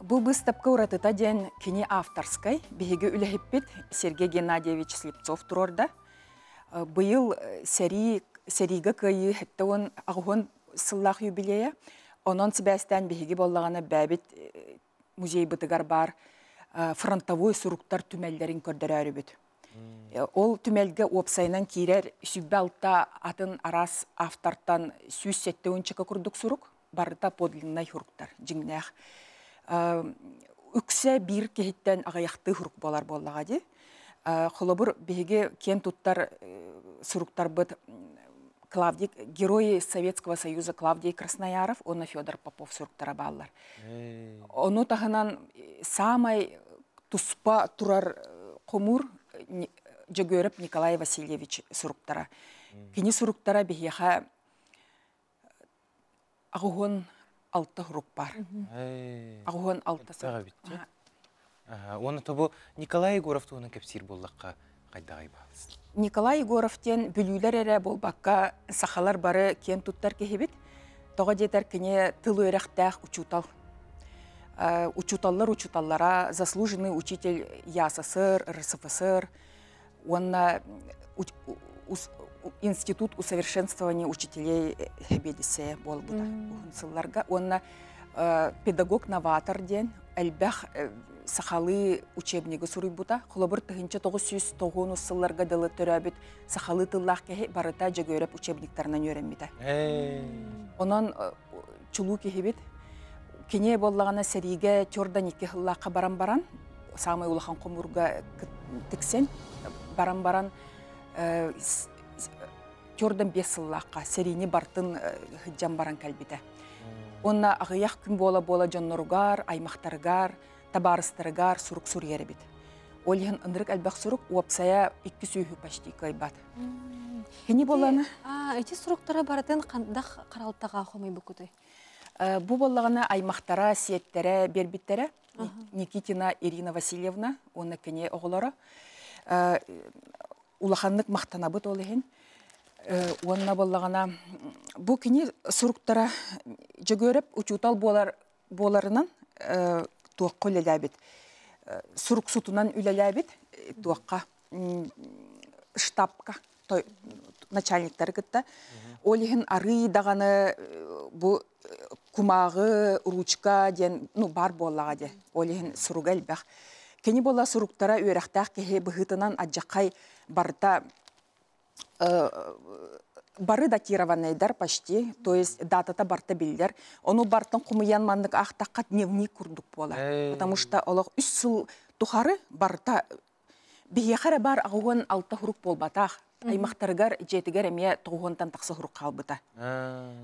Бу быыстапка уратыта диэн кини авторскай, биһиги үлэһиппит Сергей Геннадьевич Слепцов туруорда. Быйыл сэрии, сэриигэ кыайыы 78 сыллаах юбилейа. Онон сибээстээн биһиги буоллаҕына бэйэбит музейбытыгар баар фронтовой суруктар түмэллэрин көрдөрөөрүбүт. Ол түмэлгэ уопсайынан киирэр 26 атын араас автортан 170 курдук сурук, барыта подлиннай суруктар, дьиҥнээх. Үксэ биир киһиттэн аҕыйахтыы сурук буолар буоллаҕа дии. Холобур, биһиги киэн туттар суруктарбыт Клавдий, герои Советского Союза Клавдий Краснояров уонна Федор Попов суруктара бааллар. Ону таһынан саамай туспа турар хомуур Дьөгүөрөп Николай Васильевич суруктара. Кини суруктара биһиэхэ 86 сурук бар. 86 сурук. Уонна тобу Николай Егоров туһунан кэпсиир буоллахха хайдаҕай баалыс? Николай Егоров диэн бүлүүлэр эрэ буолбакка сахалар бары киэн туттар киһибит. Тоҕо диэтэр кини тыл үөрэхтээх учуутал. Учууталлар учууталлара, заслуженный учитель ЯССР, РСФСР уонна Институт усовершенствования учителей сэбиэдиссэйэ буолбута уһун сылларга уонна педагог-новатор диэн элбэх сахалыы учебнигы суруйбута. Холобур, 1990 сылларга дылы төрөөбүт сахалыы тыллаах киһи барыта Дьөгүөрэп учебниктарынан үөрэммитэ. Онон чулуу киһибит. Кини буоллаҕына сэриигэ төрдөн икки сыллаахха баран баран, саамай улахан хомуурга тиксэн баран баран төрдөн 5 сыллаахха сэриини бартын сылдьан баран кэлбитэ. Уонна аҕыйах күн буола-буола дьонноругар, аймахтарыгар, табаарыстарыгар сурук суруйар эбит. Ол иһин ынырык элбэх сурук уопсайа икки сүүһү почти кыайбат. Кини буоллаҕына Ити суруктара барытын хандах харалтаҕа хомуйбуккутой? Бу буоллаҕына аймахтара, сиэттэрэ биэрбиттэрэ. Никитина Ирина Васильевна уонна кини оҕолоро. Улаханнык махтанабыт ол иһин. Уонна буоллаҕына бу кини суруктара Дьөгүөрэп учуутал буолар буоларынан туохха үлэлээбит суруксутунан үлэлээбит туохха штабка начальниктары кытта ол иһин арыый даҕаны бу кумааҕы ручка диэн ну бар буоллаҕа дии ол иһин суруга элбэх кини буола суруктара үөрэхтээх киһи быһыытынан адьаххай барыта бары датированныйдар почти, то есть датата барта биллэр. Ону бартан хомуйан маннык аахтахха дневник курдук буолар. Потому что олох үс сыл тухары барыта биһиэхэ эрэ бар 86 хурук буолбатах. Аймахтарыгар, дьиэтигэр эмиэ тоҕуһуонтан тахса хурук хаалбыта.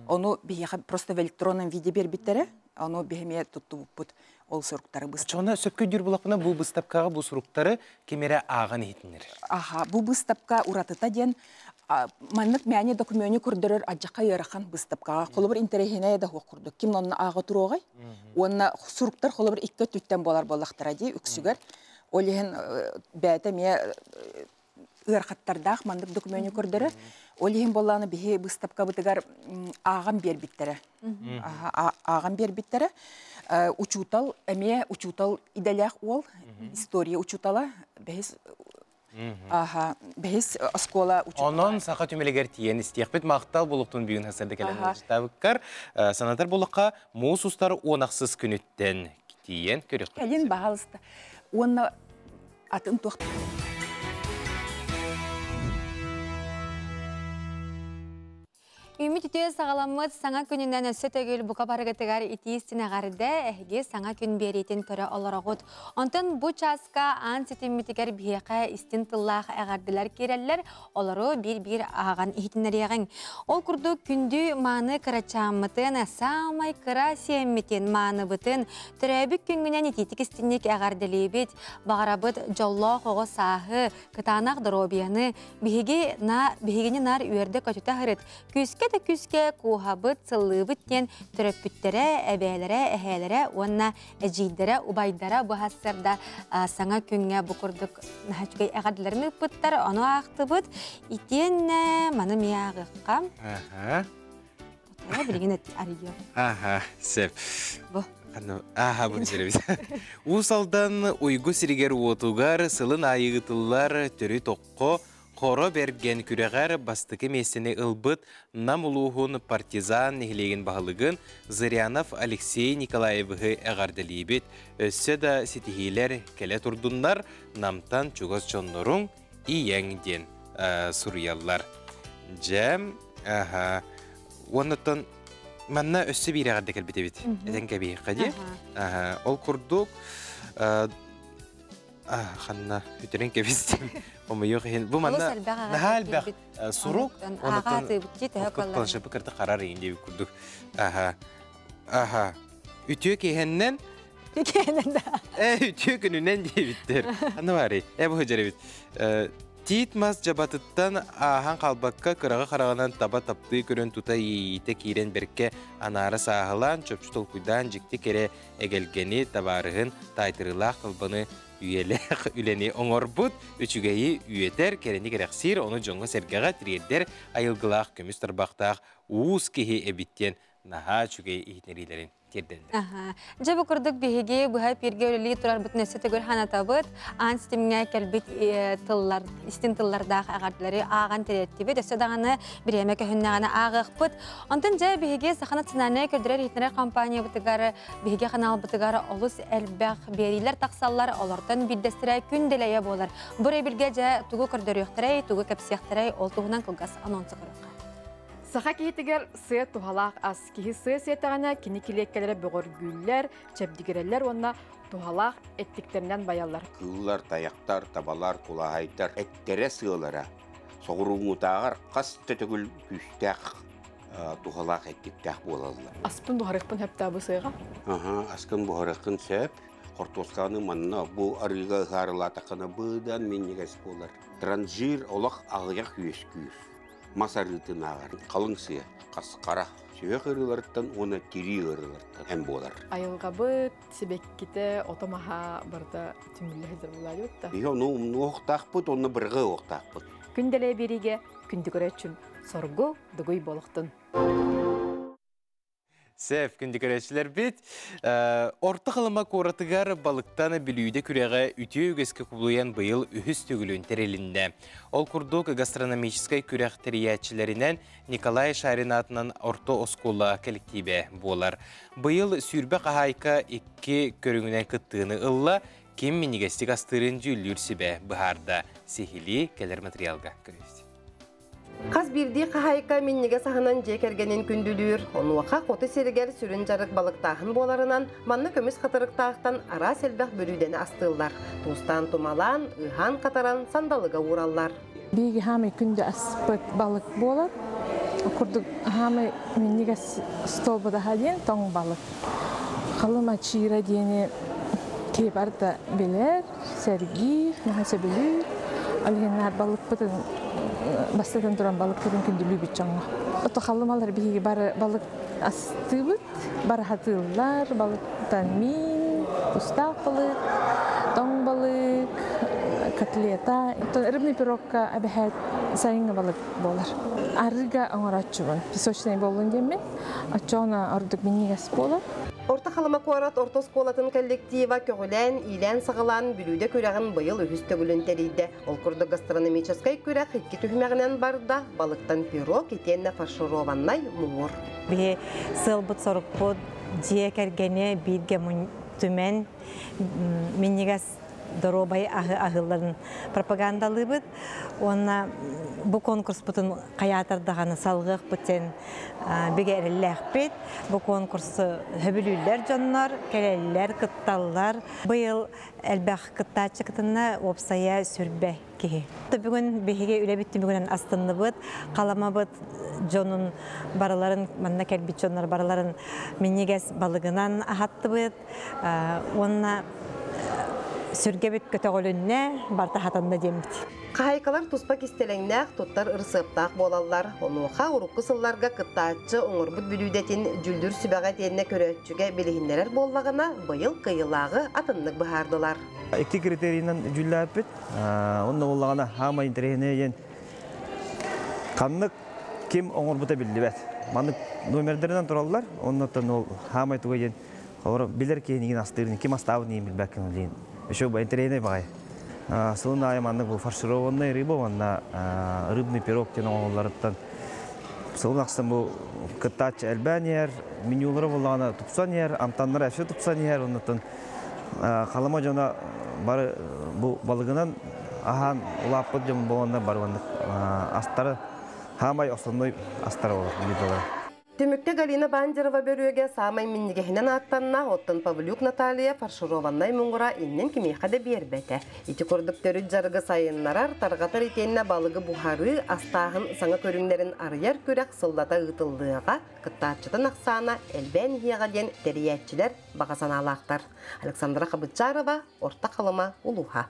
Ону биһиэхэ просто в электронном виде биэрбиттэрэ. Ону биһи эмиэ туттубуппут ол суруктары быстах. Чоно сөпкө өйдүүр булахпына бу быыстапкаҕа бу суруктары ким эрэ ааҕан иһитиннэрэр. Аха, бу быыстапка уратыта диэн маннык мээнэ докумуону көрдөрөр адьаха ыарахан быыстапкаҕа. Холобур интэриэһинэй да суох курдук. Ким онно ааҕа туруоҕай? Уонна суруктар холобур икки өттүттэн буолар буоллахтара дии үксүгэр. Ол иһин бэйэтэ эмиэ ыарахаттардаах маннык докумуону көрдөрөр. Ол иһин буоллаҕына биһи быыстапкабытыгар ааҕан биэрбиттэрэ. Ааҕан биэрбиттэрэ. Учуутал эмиэ учуутал идэлээх уол, история учуутала, бэһис Аха, бэһис оскуола учуутала. Онон саха түмэлигэр тиийэн истиэхпит махтал булуктун бүгүн хасырда кэлэн ыалдьыттаабыккар. Санатар булукка муус устар 16 күнүттэн тиийэн көрүөхпүт. Кэлин баһалыста. Уонна атын туох Үмүт Күммүт үтүө саҕаламмыт саҥа күнүнэн өссө төгүл бука барыгытыгар итии истин эҕэрдэ, эһиги саҥа күн биэриитин көрө олороҕут. Онтон бу чааска аан ситиммитигэр биһиэхэ истин тыллаах эҕэрдэлэр киирэллэр, олору биир-биир ааҕан иһитиннэриэҕиҥ. Ол курдук күндү мааны кырачааммытын, саамай кыра сиэммитин, мааныбытын төрөөбүт күҥҥүнэн итиитик истинник эҕэрдэлиибит. Баҕарабыт дьоллоох оҕо сааһы, кытаанах доруобуйаны, биһиги на биһигини наар үөрдэ-көтүтэ сырыт, күүскэ да күүскэ кууһабыт, сыллыыбыт диэн төрөппүттэрэ, эбээлэрэ, эһээлэрэ уонна эдьиийдэрэ, убайдара бу сарсыарда саҥа күҥҥэ бу курдук наһаа үчүгэй эҕэрдэлэрин ыыппыттар, ону аахтыбыт. Итиэннэ маны эмиэ ааҕыахха. Аха. Тоҕо билигин арыйыам. Аха, сөп. Бу. Аха, бу билэбит. Уус Алдан уйгу сиригэр-уотугар сылын аайы ыытыллар төрүт окко Хоро Бэргэн күрэҕэр бастакы миэстэни ылбыт Нам улууһун Партизан нэһилиэгин баһылыгын Зырянов Алексей Николаевиһы эҕэрдэлиибит. Өссө да ситиһиилэр кэлэ турдуннар, Намтан чугас дьонноруҥ ийэҥ диэн суруйаллар. Дьэ, аха. Уоннаттан манна өссө биир эҕэрдэ кэлбит эбит. Этэн кэбиһиэххэ дии. Ол курдук ханна үтүрэн кэбистим. Омойуох иһин. Бу манна наһаа элбэх сурук. Онуттан планшепы кырты харар иин диэбит курдук. Аха. Аха. Үтүө киһэннэн Киһэннэн да. Э, үтүө күнүнэн диэбиттэр. Ханна баарый? Э, бу сылдьар эбит. Тиит мас дьабатыттан ааһан хаалбакка, кыраҕы хараҕынан таба таптыы көрөн тута иэйиитэ киирэн бэркэ анаара сааһылаан, чопчу толкуйдаан дьикти кэрэ эгэлгэни, табаарыһын, таайтарыылаах талбаны үйэлээх үлэни оҥорбут, үчүгэйи үөтэр, кэрэни кэрэхсиир, ону дьоҥҥо-сэргэҕэ тириэрдэр айылгылаах көмүс тарбахтаах уус киһи эбит диэн наһаа үчүгэй иһитиннэриилэрин тиэрдэллэр. Дьэ бу курдук биһиги быһа эпииргэ үлэлии турарбытын өссө төгүл санатабыт. Аан ситимҥэ кэлбит тыллар, истин тыллардаах эҕэрдэлэри ааҕан тириэртибит. Өссө даҕаны бириэмэ көһүннэҕинэ ааҕыахпыт. Онтон дьэ биһиги Саха национальнай көрдөрөр-иһитиннэрэр компаниябытыгар, биһиги ханаалбытыгар олус элбэх биэриилэр тахсаллар. Олортон биирдэстэрэ күн дэлэйэ буолар. Бу өрөбүлгэ дьэ тугу көрдөрүөхтэрэй, тугу кэпсиэхтэрэй, ол туһунан кылгас анонса көрүөххэ. Саха киһитигэр сыа туһалаах ас. Киһи сыа сиэтэҕинэ кини килиэккэлэрэ бөҕөргүүллэр, чэбдигирэллэр уонна туһалаах эттиктэринэн байаллар. Кыыллар, тайахтар, табалар, кулааһайдар эттэрэ сыалара соҕурууҥҥутааҕар хас да төгүл күүстээх туһалаах эттиктээх буолаллар. Аспын буһарыахпын сөп бу сыаҕа? Аха, аскын буһарыаххын сөп. Хортуосканы манна бу арыыга ыһаарылаатаххына быдан минньигэс буолар. Транжир олох аҕыйах үөскүүр. Мас арыытынааҕар халыҥ сыа, хасхара, сүһүөх ыарыыларыттан уонна тирии ыарыыларыттан эн буолар. Айылҕабыт сибэккитэ, ото-маһа барыта түмүллэ сылдьар буолаайбыт да. Биһи ону умнуохтаахпыт, онно бырҕа уохтаахпыт. Күн дэлэй биэриигэ күндү көрөөччүм соргу дугуй болохтун. Сеф, күндү көрөөччүлэрбит, Орто Халыма куоратыгар балыктан бүлүүдэ күрэҕэ үтүө үгэскэ кубулуйан быйыл үһүс төгүлүн тэрилиннэ. Ол курдук гастрономическай күрэх тэрийээччилэринэн Николай Шарин аатынан орто оскуола кэлэктиибэ буолар. Быйыл сүүрбэ хаһаайка икки көрүҥүнэн кыттыыны ылла, ким минньигэстик астыырын дьүүллүүр сүбэ быһаарда. Сиһилии кэлэр материалга көрүбүт. Хас биирдии хаһаайка минньигэс аһынан дьиэ кэргэнин күндүлүүр. Онуоха хоту сиригэр сүрүн дьарык балыктааһын буоларынан, манна көмүс хатырыктаахтан араас элбэх бүлүүдэни астыыллар. Туустаан тумалаан, ыһаан-хатаран сандалыга уураллар. Биһиги хаамай күндү аспыт балык буолар. Курдук хаамай минньигэс столбудаһа диэн тоҥ балык. Халыма чиира диэни киһи барыта билэр, сэргиир, наһаа сөбүлүүр. Ол иһин наар балыкпытын бастатан туран балыкпытын күндүлүүбүт дьоҥҥо. Ото халымалар биһиги бары балык астыыбыт, бары хатыыллар, балыктан миин, тустаах балык, тоҥ балык, котлета. Рыбный пирогка эбэһээт сайыҥҥы балык буолар. Арыыга оҥорооччубун. Песочный буоллун диэммин. Оччоҕуна ордук минньигэс буолар. Орто Халыма куорат орто оскуолатын коллектива көҕүлээн, иилээн-саҕалаан бүлүүдэ күрэҕин быйыл үһүс төгүлүн тэрийдэ. Ол курдук гастрономическай күрэх икки түһүмэҕинэн барда, балыктан пирог итиэннэ фаршированнай муҥур. Биһи сыалбыт-сорукпут дьиэ кэргэни бииргэ түмэн минньигэс доруобай аһы аһыылларын пропагандалыыбыт уонна бу конкурспутун хайаатар даҕаны салгыахпыт диэн бигэ эрэллээхпит. Бу конкурсу сөбүлүүллэр дьоннор, кэлэллэр, кытталлар. Быйыл элбэх кыттааччы кытынна, уопсайа сүрбэ киһи. Бүгүн биһиги үлэбит түмүгүнэн астынныбыт, халамабыт дьонун барыларын, манна кэлбит дьоннор барыларын минньигэс балыгынан аһаттыбыт уонна сүргэбит көтөҕүлүннэ, барта хатанна диэммит. Хаһайкалар туспа кистэлэҥнээх туттар ырысыаптаах буолаллар. Онуоха урукку сылларга кыттааччы оҥорбут бүлүүдэтин дьүллүр сүбэҕэ итиэннэ көрөөччүгэ билиһиннэрэр буоллаҕына, быйыл кыайыылааҕы атыннык быһаардылар. Икки критерийинэн дьүллээппит. Онно буоллаҕына хаамай интэриэһинэй диэн ханнык ким оҥорбута биллибэт. Маннык номердарынан тураллар. Оннуттан ол хаамай туга диэн олор билэр киһи астыырын, ким астаабытын иһин билбэккин диэн. Еще интэриэһинэй баҕай. Сылын аайы маннык бу фаршированная рыба уонна рыбный пирог диэн оҥоһулларыттан сылын ахсын бу кыттааччы элбээн иһэр, менюлара буоллаҕына тупсан иһэр, амтаннара өссө тупсан иһэр, оннуттан Халыма дьоно бары бу балыгынан аһаан улааппыт дьон буоланнар бары маннык астары хаамай основной астара болар блюдолара. Түмүккэ Галина Бандерова бөрүөгэ саамай минньигэһинэн ааттанна, оттон Павлюк Наталья фаршированнай муҥура иннин кимиэхэ да биэрбэтэ. Ити курдук төрүт дьарыгы сайыннарар, тарҕатар итиэннэ балыгы буһарыы, астааһын саҥа көрүҥнэрин арыйар күрэх сыллата ыытыллыаҕа, кыттааччытын ахсаана элбээн иһиэҕэ диэн тэрийээччилэр баҕа санаалаахтар. Александра Хабычарова, Орто Халыма улууһа.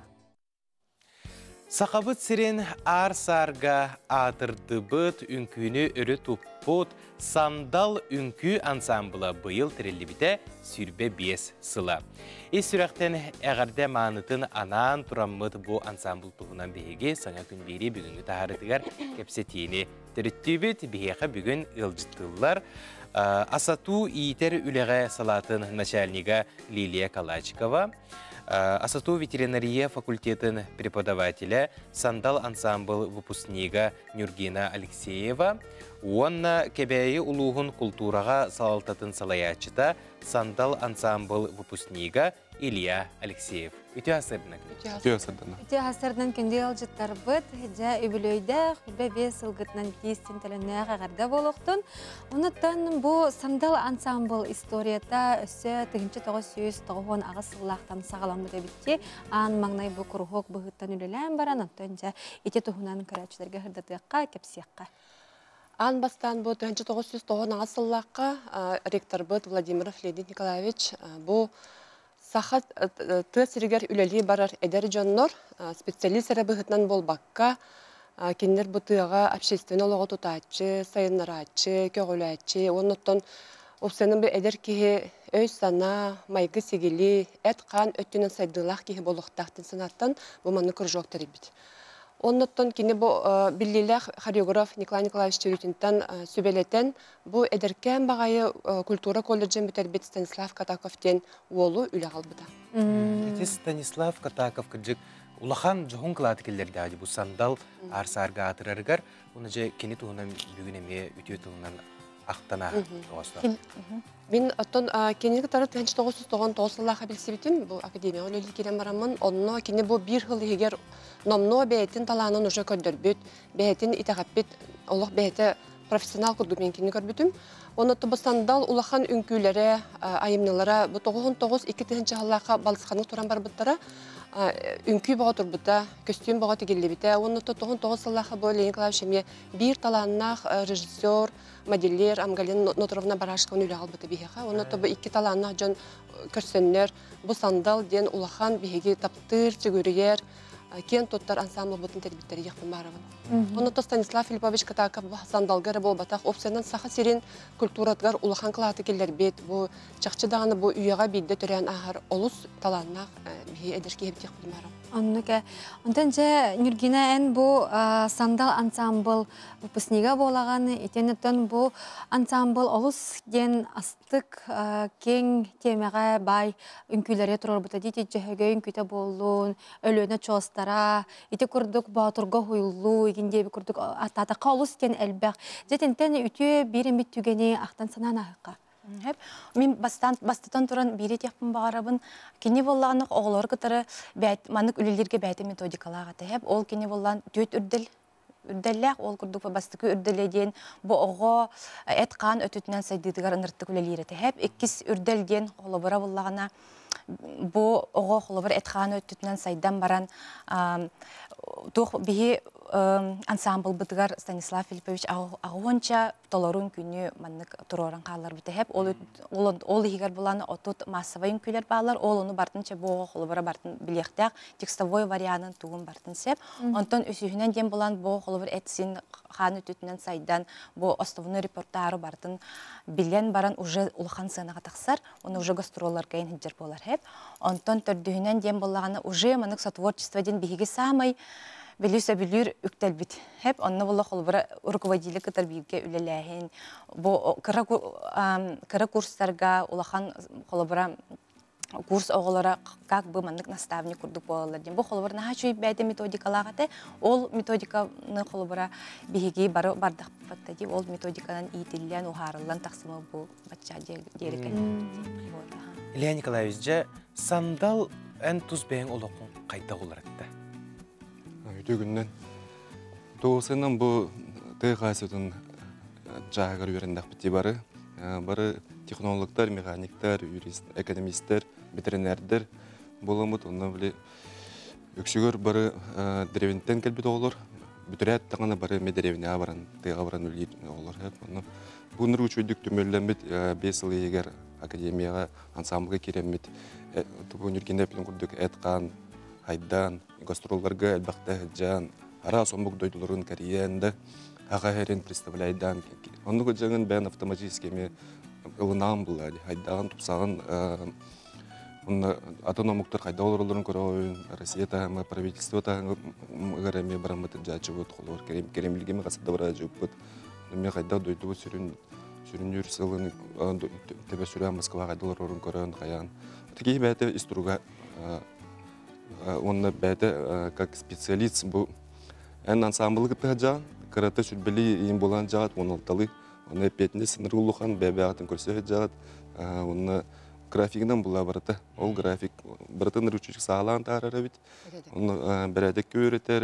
Сахабыт сирин аар-саарга аатырдыбыт, үҥкүүнү өрө туппут Сандал үҥкүү ансаамбыла быйыл тэриллибитэ 25 сыла. Ис сүрэхтэн эҕэрдэ маанытын анаан тураммыт бу ансаамбыл туһунан биһиги саҥа күн биэрии бүгүҥҥү таһаарытыгар кэпсэтиини төрүттүүбүт. Биһиэхэ бүгүн ыалдьыттыыллар Асатуу иитэр үлэҕэ салаатын начальнига Лилия Калачикова, Асатуу ветеринария факультетын преподавателэ, Сандал ансаамбыл выпускнига Нюргина Алексеева уонна Кэбээйи улууһун култуураҕа салалтатын салайааччыта, Сандал ансаамбыл выпускнига Илья Алексеев. Үтүө асырдынан. Үтүө асырдынан. Үтүө асырдынан күндү ыалдьыттарбыт, дьэ үбүлүөйдээх, үлбэ биэс сылгытынан тиис тинтэлэннээх эҕэрдэ буолуохтун. Онуттан бу Сандал ансамбл историята өссө 1998 сыллаахтан саҕаламмыт эбитти. Аан маҥнай бу куруһуок быһыттан үлэлээн баран, оттон дьэ ити туһунан көрөөччүлэргэ сырдатыахха, кэпсиэххэ. Аан бастаан бу 1998 сыллаахха ректорбыт Владимиров Леонид Николаевич бу саха тыа сиригэр үлэлии барар эдэр дьоннор специалист эрэ быһыытынан буолбакка, кинилэр бу тыаҕа общественнай олоҕу тутааччы, сайыннарааччы, көҕүлээччи уонна оттон уопсайынан бу эдэр киһи өй-санаа, майгы-сигили, эт-хаан өттүнэн сайдыылаах киһи буолуохтаах диэн санааттан бу маннык кружок тэрийбит. Оннуттан кини бу биллиилээх хореограф Николай Николаевич Чирютинтан сүбэлэтэн, бу эдэркээн баҕайы культура колледжын бүтэрбит Станислав Катаков диэн уолу үлэҕэ ылбыта. Ити Станислав Катаков кырдьык улахан дьоһун кылааты киллэрдэҕэ бу сандал аар-саарга аатырарыгар. Уонна дьэ кини туһунан бүгүн эмиэ үтүө тылынан ахтана оҕостор. Мин оттон кинини кытары 1999 сыллаахха билсибитим. Бу академияҕа үлэлии киирэн бараммын, онно кини бу биир сыл иһигэр номнуо бэйэтин талаанын уже көрдөрбүт, бэйэтин итэҕэппит, олох бэйэтэ профессионал курдук мен кинини көрбүтүм. Онно бу сандал улахан үҥкүүлэрэ, айымньылара бу 99 2 сыллаахха балысханнык туран барбыттара. Үҥкүү бөҕө турбута, көстүүм бөҕө тигиллибитэ. Уонна 99 сыллаахха бу Леонид Николаевич эмиэ биир талааннаах режиссер, модельер Амгалина Нотровна Барашкованы үлэҕэ ылбыта биһиэхэ. Онно бу икки талааннаах дьон көрсөннөр, бу сандал диэн улахан биһиги таптыыр, сүгүрүйэр, киэн туттар ансамблбытын тэрийбиттэр диэхпин баарабын. Онно Станислав Филиппович Катаков сандалга эрэ буолбатах, опсайынан Саха сирин культуратыгар улахан кылааты киллэрбит, бу чахчы даҕаны бу үйэҕэ биирдэ төрөөн ааһар олус талааннаах биһи эдэр киһибит диэхпин баарабын. Оннук Онтон дьэ Нюргина эн бу Сандал ансамбл выпускнига буолаҕын, итиэннэттэн бу ансамбл олус диэн астык киэҥ тиэмэҕэ баай үҥкүүлэри туруорбута дии дьөһөгөй үҥкүүтэ буоллун, Өлүөнэ чуостара, ити курдук Боотурга уһуйуллуу, игин диэби курдук аттаатахха олус диэн элбэх. Дьэ итинтэн үтүө биир эмит түгэни ахтан санаан ааһыахха. Мин бастан бастатан туран биири этиэхпин баҕарабын. Кини буоллаҕына оҕолору кытары бэйт маннык үлэлииргэ бэйэтэ методикалаах этэ. Ол кини буоллаан түөрт үрдэл үрдэллээх ол курдук бастакы үрдэлэ диэн бу оҕо эт-хаан өтүтүнэн сайдыытыгар ыныртык үлэлиир этэ. Иккис үрдэл диэн холобура буллаҕына бу оҕо холобур эт-хаан өттүтүнэн сайдан баран туох биһи ансамблбытыгар Станислав Филиппович аҕуонча толору үҥкүүнү маннык туруоран хаалларбыта хэп ол ол иһигэр булан отут массовай үҥкүүлэр бааллар ол ону бартын чэ бу оҕо холобура бартын билиэхтээх текстовой варианын тугун бартын сеп онтон үсүһүнэн диэн булан бу холобур эт-син хаан өттүтүнэн сайдан бу основной репертуары бартын билэн баран уже улахан сыанаҕа тахсар оны уже гастролларга иһдьэр буолар хэп онтон төрдүһүнэн диэн буоллаҕына уже маннык сотворчество диэн биһиги саамай били сөбүлүүр үктэлбит хэп онно була холобура руководители кытар бииргэ үлэлээһин бу кыра кыра курстарга улахан холобура курс оҕолоро как бы маннык наставник курдук буолаллар диэн бу холобура наһаа үчүгэй бэйэтэ методикалаах этэ ол методиканы холобура биһиги бары бардахпыт дии ол методиканан иитиллэн уһаарыллан тахсымы бу бачча диэри Илья Николаевич, дьэ, сандал эн тус бэйэҥ олоххун хайдах уларытта? Үтүө күннэн. Туосынан бу тыа хаһаайыстыбатын чааһыгар үөрэннэхпит бары. Бары технологтар, механиктар, юрист, экономистер, ветеринардар буоламмыт. Онно били үксүгэр бары деревинтэн кэлбит оҕолор бүтэрээт даҕаны бары эмиэ дэриэбинэҕэ баран, тыаҕа баран үлэлиир оҕолор. Онно бу ынырык үчүгэйдик түмүллэммит 5 сыл иһигэр академияҕа ансамблга киирэммит бу Ньургина эппитин курдук эт-хаан хайдаан, гастролларга элбэхтэ сылдьан, араас омук дойдуларын кэрийэн да аҕа эрин представляйдаан оннук дьаҥын бэйэн автоматически эмиэ ылынаан булла хайдаан тупсаҕын онно атын омуктар хайдах олороллорун көрөҕүн Россия таһыма правительство таһымыгар эмиэ бараммыт дьаачыбыт холобур Кремльге ми хасыт да бараачыбыт эмиэ хайдах дойдубут сүрүн сүрүннүүр сылын төбө сүрэ Москва хайдах олорорун көрөн хайаан киһи бэйэтэ ис туруга уонна бэйэтэ как специалист бу эн ансамблы кытта сылдьаҕын кырата сүрбэлии иин буолан дьаҕат 16-лыы онно эппиэтинэс сыныры улахан бэйэ-бэйэҕитин көрсө сылдьаҕыт уонна графигынан була барыта ол график барытын ыручучук саалаан таарар эбит онно бэрээдэккэ үөрэтэр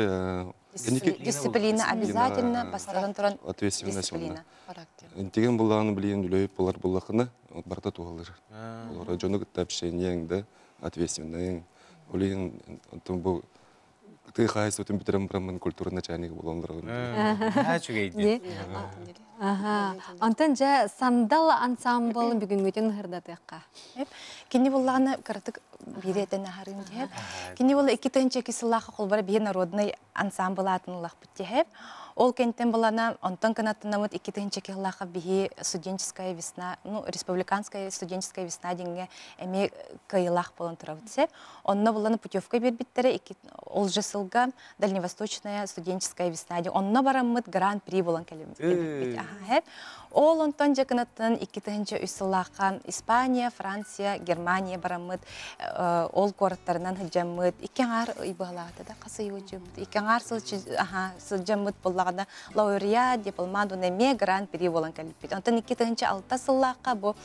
Дисциплина обязательно, бастатан туран ответственность дисциплина. Интиген буллаҕын билигин үлэһит булар буллахына барыта туһалыр. Олора дьону кытта общениең да ответственныйың. Ол иһин онтон бу тыа хаһаайыстыбатын бүтэрэн бараммын культура начальнига буолан олорабын. Үчүгэй Аха. Онтон дьэ Сандал ансамбл бүгүҥҥүтүн ыһырдатыахха. Кини буллаҕына кыратык биири этэн аһарыым диһэп. Кини була 2002 сыллаах холбара биһи народный ансамбл аатын ыллахпыт диһэп. Ол кэнтэн булана онтон кынаттанамыт 2002 сыллаахха биһи студенческая весна, ну, республиканская студенческая весна диҥҥэ эмиэ кыайыылаах буолан турабыт сеп. Онно булана путевка биэрбиттэрэ ол же сылга Дальневосточная студенческая весна диэн онно бараммыт гран-при буолан кэлбиппит. Ол онтон дьэ кынаттан 2003 сыллаахха Испания, Франция, Германия бараммыт ол куораттарынан сылдьаммыт икки аҥаар ый быһалаата да хас ый сылдьыбыт икки аҥаар сылдьаммыт буоллаҕына лауреат, дипломант уонна эмиэ гран-при буолан кэлбиппит. Онтон 2006 сыллаахха бу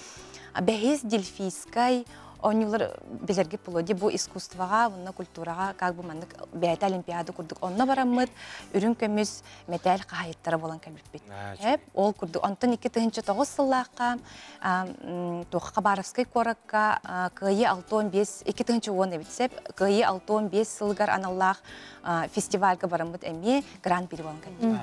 бэһис Дельфийскай оонньуулар билэрги плоди бу искусствоҕа уонна культураҕа как бы маннык бэйэтэ олимпиада курдук онно бараммыт үрүҥ көмүс мэтээл хаһайыттара буолан кэлбиппит. Ол курдук онтон 2009 сыллаахха туох Хабаровскай куоракка Кыайыы 65 2010 эбит сеп Кыайыы 65 сылыгар аналлаах фестивальга бараммыт эмиэ гран-при буолан кэлбит.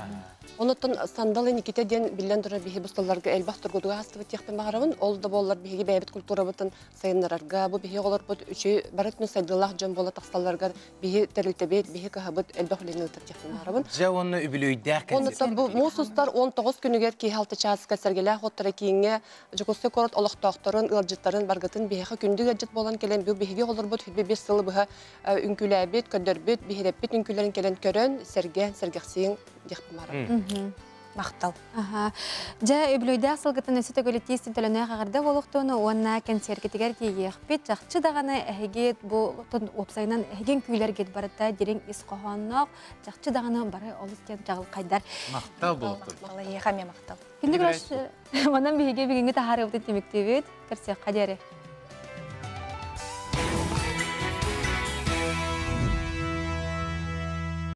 Онуттан Сандал Никита диэн биллэн турар биһи бу сылларга элбэх тургутуга астыбыт диэхпин баҕарабын. Ол да буоллар биһиги бэйэбит культурабытын сайыннарарга, бу биһи оҕолорбут үчү барытын сайдыылаах дьон буола тахсалларыгар биһи тэрилтэбит, биһи кыһабыт элбэх үлэни ыытар диэхпин баҕарабын. Дьэ уонна үбүлүөйдээх Онуттан бу муус устар 19 күнүгэр киһи алты чааска Сэргэлээх оттора кииҥҥэ Дьокуускай куорат олохтоохторун, ыалдьыттарын баргытын биһиэхэ күндү ыалдьыт буолан кэлэн бу биһиги оҕолорбут 25 сылы быһа үҥкүүлээбит, көрдөрбүт, биһирэппит үҥкүүлэрин кэлэн көрөн, сэргээн, сэргэхсийиҥ диэхпин баҕарабын. Махтал. Аха. Дьэ, үбүлүөйдээх сылгытын өссө төгүл итии төлөнөөх эҕэрдэ буолуохтун уонна кэнсиэргитигэр тиийиэхпит. Чахчы даҕаны эһиги бу уопсайынан эһигин күүлэргит барыта дириҥ ис хоһоонноох, чахчы даҕаны бары олус диэн чаҕылхайдар. Махтал буолуохтун. Эһиэхэ эмиэ махтал. Күндү көрөөччү, манан биһиги бүгүҥҥү таһаарыыбытын түмүктүүбүт. Көрсүөххэ диэри.